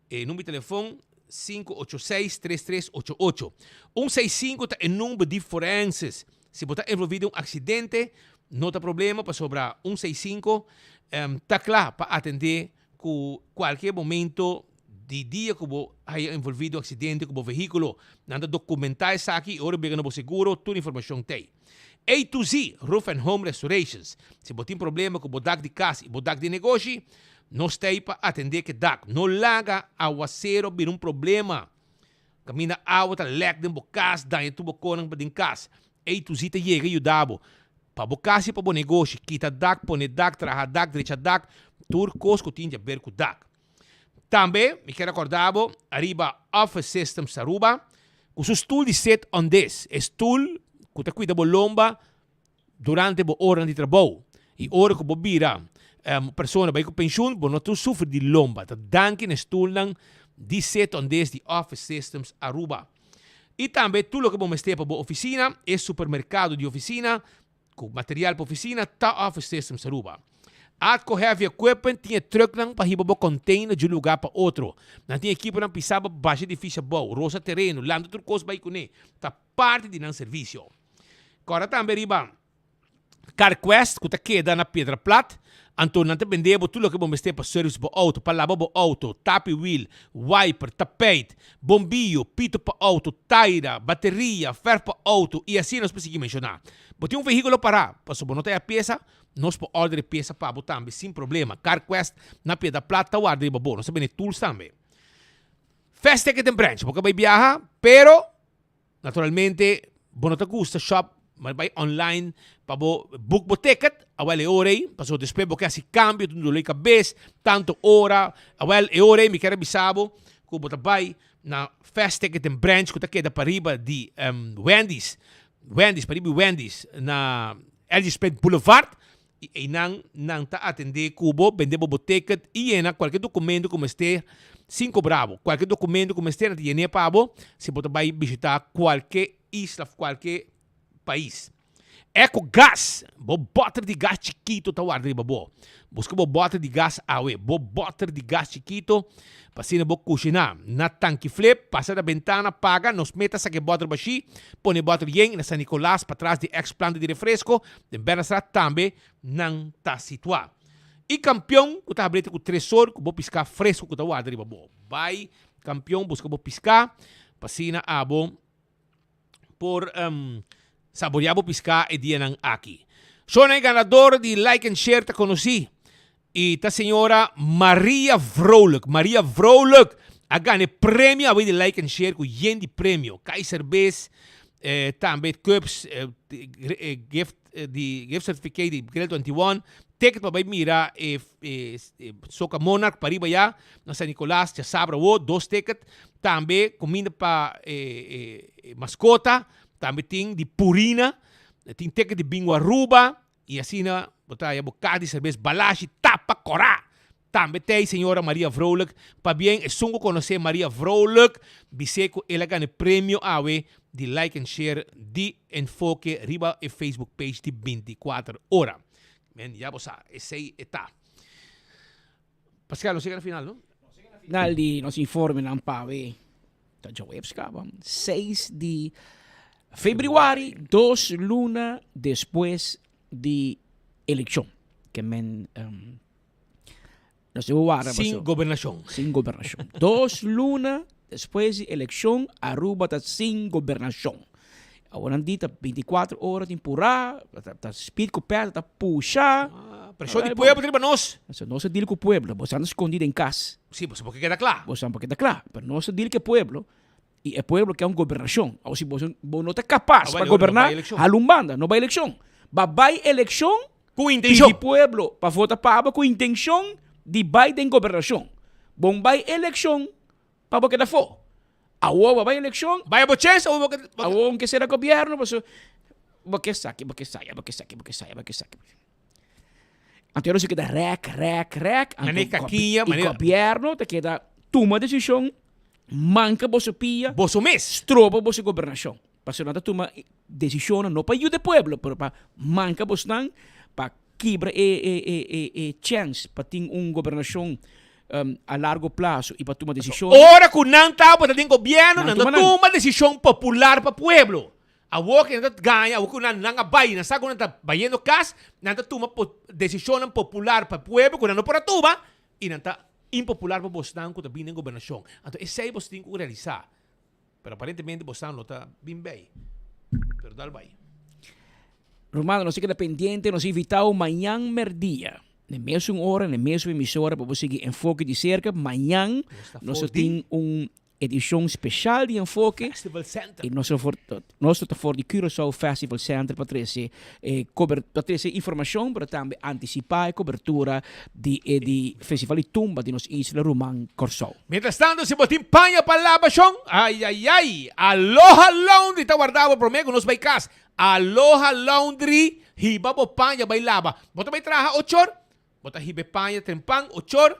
e number di telefon 586 3388. 165 ta e number di forenses. Si bo ta envolví den un aksidente no ta problema pasobra 165 ta kla pa atendé Ku kualke momento di dia ku bo haya envolví den un aksidente ku bo vehíkulo, nan ta dokumentá esaki i ora bega na bo seguro tur informashon t'ei. A to Z Roof and Home Restorations, Si bo tin problema ku bo dak di kas i bo dak di negoshi, nos t'ei pa atendé ku e dak. No laga awasero bira un problema. Kaminda awa ta lèk den bo kas, daña tur bo konan pa den kas. A to Z ta yega i yuda bo. Pa bo kas i pa bo negoshi, kita dak, pone dak, traha dak, drecha dak, tur kos ku tin di aber ku dak. Tambe mi kier akorda bo ariba Office Systems Aruba ku su stul di sit on this, e stul ku ta kuida bo lomba durante bo oranan di trabou i ora ku bo bira persona bai ku penshun bo no ta sufri di lomba. Ta danki na e stulnan. Di Sit on This di Office Systems Aruba. Y tambe tur loke bo mester pa bo oficina, e supermercado di oficina, cu material pa oficina, ta Office Systems Aruba. Atco Heavy Equipment tin e trucknan pa hiba bo container di un lugar pa otro. Nan tin ekiponan pisa pa basha edificio abou, rosa tereno, lanta tur cos bay cune. Ta parti di nan servicio. Corda tambe riba CarQuest ku ta keda na Piedra Plat, anto nan ta bende bo tur loke bo mester pa service bo auto, pa laba bo auto, tapi wiel, wiper, tapijt, bombiyo, pito pa auto, taira, bateria, verf pa auto y asina nos por sigui menciona. Bo tin un vehiculo para, pasobra bo no ta haya pieza, nos por order e pieza pa bo tambe sin problema. CarQuest na Piedra Plat ta warda riba bo. Nos ta bende tools tambe. Fast Ticket and Branch, bo ka bay biaha, pero. Naturalmente, bo no ta gusta shop, ma bai online pa bo book bo ticket, awel e ora ei, pasobra despues bo ke hasi cambio, ta un dolor di cabes, tanto ora, awel e ora ei mi kier a bisa bo cu bo ta bai na Fast Ticket and Branch cu ta keda pariba di Wendy's, Wendy's, pariba di Wendy's na LG Smith Boulevard, I einan nan ta atendé ku bo, bende bo bo ticket i yena kualke dokumento ku mester sin kobra bo. Kualke dokumento ku mester nan ta yen'é pa bo si bo ta bai bishitá kualke isla òf kualke pais. Eco Gas, bo bòter di gas chikito ta warda riba bo. Buska bo bòter di gas awe, bo bòter di gas chikito pa asina bo kushiná. Na Tanki Flip, pasa na bentana, paga, nos meta saka e bòter bashí, pone e bòter yen na San Nicolas patras di ex planta di refresko, Den Bernastra tambe nan ta situá. I kampion ku ta habrete ku tresor ku bo piská fresku ku ta warda riba bo. Bai kampion buska bo piská pa asina abo por saboreá bo piská e dianan aki. Shona e ganador di Like and Share ta konosí i ta señora Maria Vrolijk. Maria Vrolijk a gana e premio awe di Like and Share ku yen di premio. Kaiser Bes, tambe cups, gift di gift certificate di Grill 21, ticket pa bai mira e Soca Monarch pariba ya na San Nicolas djasabra awo, dos ticket. Tambe cuminda pa e mascota, tambe tin di Purina, tin ticket di Bingo Aruba. I asina bo ta haya bo kas di serbes balashi tapa kòrá. Tambe t'ei señora Maria Vrolijk. Pabien esun ku konosé Maria Vrolijk, bis'é ku el a gana e premio awe di like and share di Enfoke riba e Facebook page di 24 ora. Men ya bo sa, esei e ta. Pascal, nos yega na final, no? Nos yega na final di nos informenan pa awe. Ta djaweps kaba, seis di februari, dos luna despues di elekshon. Ke men um, nos debe warda Sin gobernashon. Sin gobernashon. Dos luna despues di elekshon, Aruba ta sin gobernashon. Awor nan di ta 24 ora tin purá, ta, ta speed ku pèt, ta pusha. Ah, preshon di pueblo ta riba nos. So nos a deal ku pueblo, bo sa anda skondi den kas. Sí, boso por keda kla. Boso por keda kla, pero nos a deal ku e pueblo i e pueblo ke un gobernashon. Awor si boso bo no ta kapas pa goberná, hala un banda, no bai elekshon. Ba bai elekshon ku intenshon. Pidi pueblo pa vota pa abo ku intenshon di bai den gobernashon. Bon bai elekshon Pa bo keda afó. Awor bo bai elekshon. Bai bo chens awor bo ke. Awor un ke sera gobierno paso bo ke saki bo ke saya bo ke saki bo ke saya bo ke saki. Anto nos keda rek rek rek. Mane kakiña mane. Gobierno ta keda tuma desishon manka boso pia. Boso mes. Stroba boso gobernashon. Pasobra nan ta tuma desishonnan no pa yuda e pueblo pero pa manka bosnan pa kibra e e e e e chèns pa tin un gobernashon a largo plaso i pa tuma desishon. Ora ku nan tabata den gobièrnu nan ta tuma desishon popular pa pueblo. Awor ku nan ta gaña, awor ku nan nan a bai, nan sa ku nan ta bayendo kas, nan ta tuma desishonnan popular pa pueblo ku nan no por a tuma i nan ta impopular pa bosnan ku ta bini den gobernashon. Anto esei bos tin ku realisá. Pero aparentemente bosnan no ta bin bay. Pero dal bay. Rumannan, nos ta keda pendiente, nos invitao mañan merdia, na e mesun ora, na e mesun emisora pa bo sigui Enfoke di serka. Mañan nos ta tin un edicion special di Enfoke. Festival Center. Y nos ta for, nos ta for di Curaçao Festival Center pa trece e cober, pa trece informacion, pero tambe anticipa e cobertura di e di Festival di Tumba di nos isla ruman Kòrsou. Mientras tanto si bo tin paña pa laba shon, ay ay ay, Aloha Laundry ta warda bo prome ku nos bai kas. Aloha Laundry hiba bo paña bai laba. Bo ta bai traha ochor, bo ta hiba e paña trempan ochor,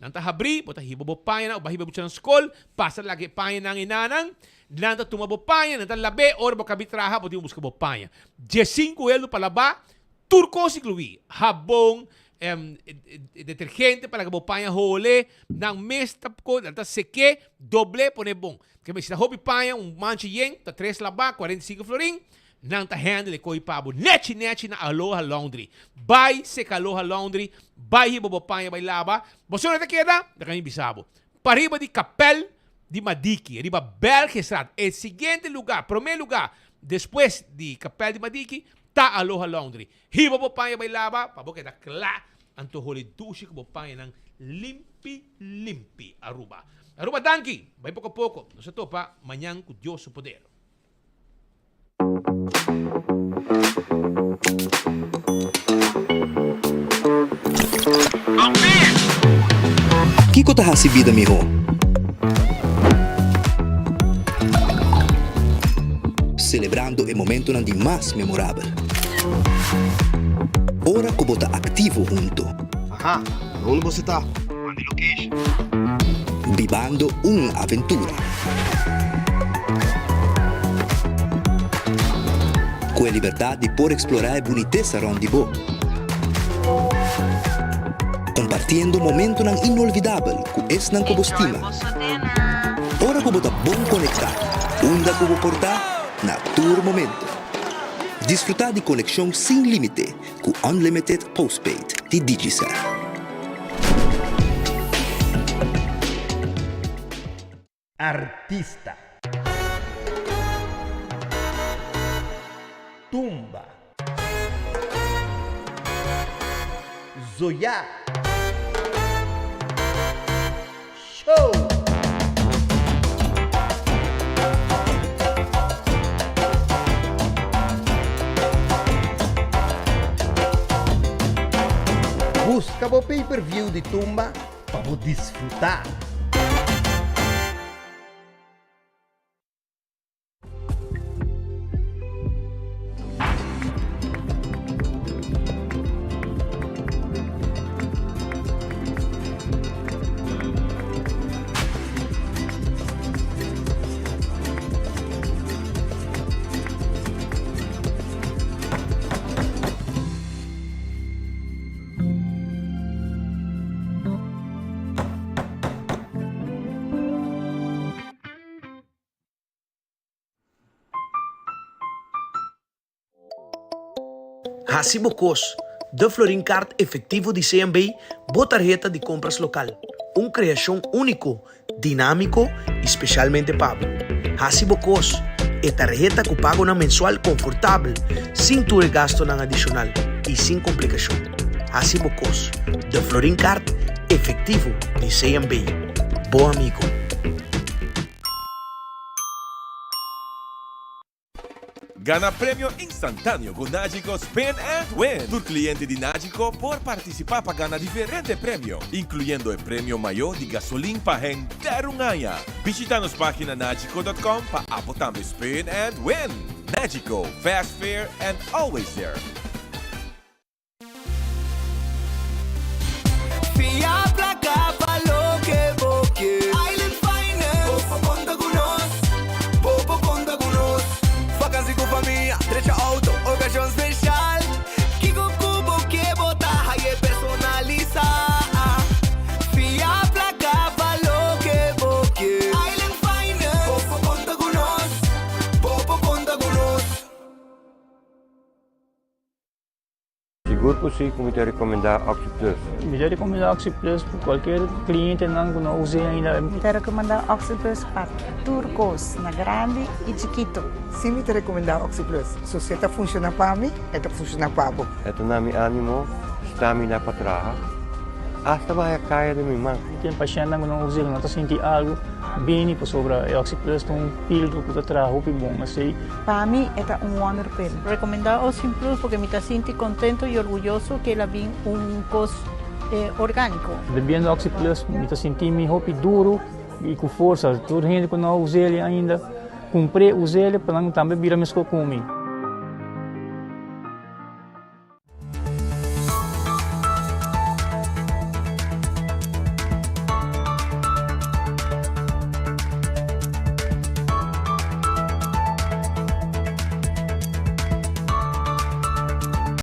Nan ta habrí, bo ta hiba bo pañanan, bo a hiba e muchanan skol, pasa laga e pañanan enanan, nan ta tuma bo paña, nan ta lab'é, ora bo kabi traha bo tin ku buska bo paña. Diesinku eldo pa labá, tur kos inkluí, habon, detergente pa laga bo paña hole, nan mes ta nan ta sek'é, dobl'é, pon'é bon. Ke si ta hopi paña, un mancha yen, ta tres labá, 45 florin, Nan ta handle e ko'i pa bo nechi nechi na Aloha Laundry. Bai seka Aloha Laundry, bai hiba bo paña bai laba. Bo solo ta keda? Laga mi bisa bo. Pariba di Kapel di Madiki, riba Belgestraat, e siguiente luga, prome luga despues di Kapel di Madiki, ta Aloha Laundry. Hiba bo paña bai laba pa bo keda kla, anto holi dushi ku bo pañanan limpi limpi. Aruba. Aruba danki. Bai poko poko. Nos ta topa mañan ku Dios su poder. Kiko ta hasi bida mihó? Selebrando e momentonan di mas memorabel. Ora ku bo ta aktivo hunto. Aha, na unda boso ta? Manda e location. Bibando un aventura. Ku e libertat di por eksplorá e bunitesa rònt di bo. Kompartiendo momentonan inolvidabel ku esnan ku bo stima. Ora ku bo ta bon konektá, unda ku bo por ta, na tur momento. Disfrutá di konekshon sin límite ku Unlimited Postpaid di Digicel. Artista. Tumba. Zoya. Show! Buska bo pay per view di Tumba pa bo disfruta! Hasi bo kos, De Florin Card Efectivo di CMB, bo tarheta di kompras lokal. Un kreashon úniko, dinámiko i spesialmente pa bo. Hasi bo kos, E tarheta ku pagonan mensual konfortabel, sin tur e gastonan adishonal i sin komplikashon. Hasi bo kos, De Florin Card Efectivo di CMB. Bo amigo. Gana premio instantáneo ku Nagico Spin and Win! Tur kliente di Nagico por partisipá pa gana diferente premio, inkluyendo e premio mayó di gasolin pa henter un aña. Bishita nos página nagico dot com pa abo tambe spin and win! Nagico, fast, fair and always there! Fia placa pa loke bo ke. Island Finance. Bo por conta cu nos. Bo por conta cu nos. Vakantie cu famia, drecha auto, ocasion special. Kico cu bo ke bo ta haye personalisa. Fia placa pa loke bo ke. Island Finance. Bo por conta cu nos. Bo por conta cu nos. Sigur ku si ku mi ta rekomendá OxyPlus. Mi ta rekomendá OxyPlus pa kualker klientenan ku no us'é ainda. Mi ta rekomendá OxyPlus pa tur kos, na grandi i chikitu. Si mi ta rekomendá OxyPlus. So si e ta funshoná pa mi, e ta funshoná pa bo. E ta na mi ánimo, stamina pa traha, asta baha kaya den mi man. Mi tin pashèntnan ku no us'é, ku no ta sinti algu, bini pasobra e OxyPlus ta un pildo ku ta traha hopi bon. Esei. Pa mi e ta un wonder pill. Recomenda Ocean Plus porque mi ta sinti contento y orguyoso que el a bin un cos organico. Bebiendo Oxy Plus mi ta sinti mi hopi duro y cu forsa. Tur hende cu no a us'el ainda cumpr'e us'el pa nan tambe bira mesco cu mi.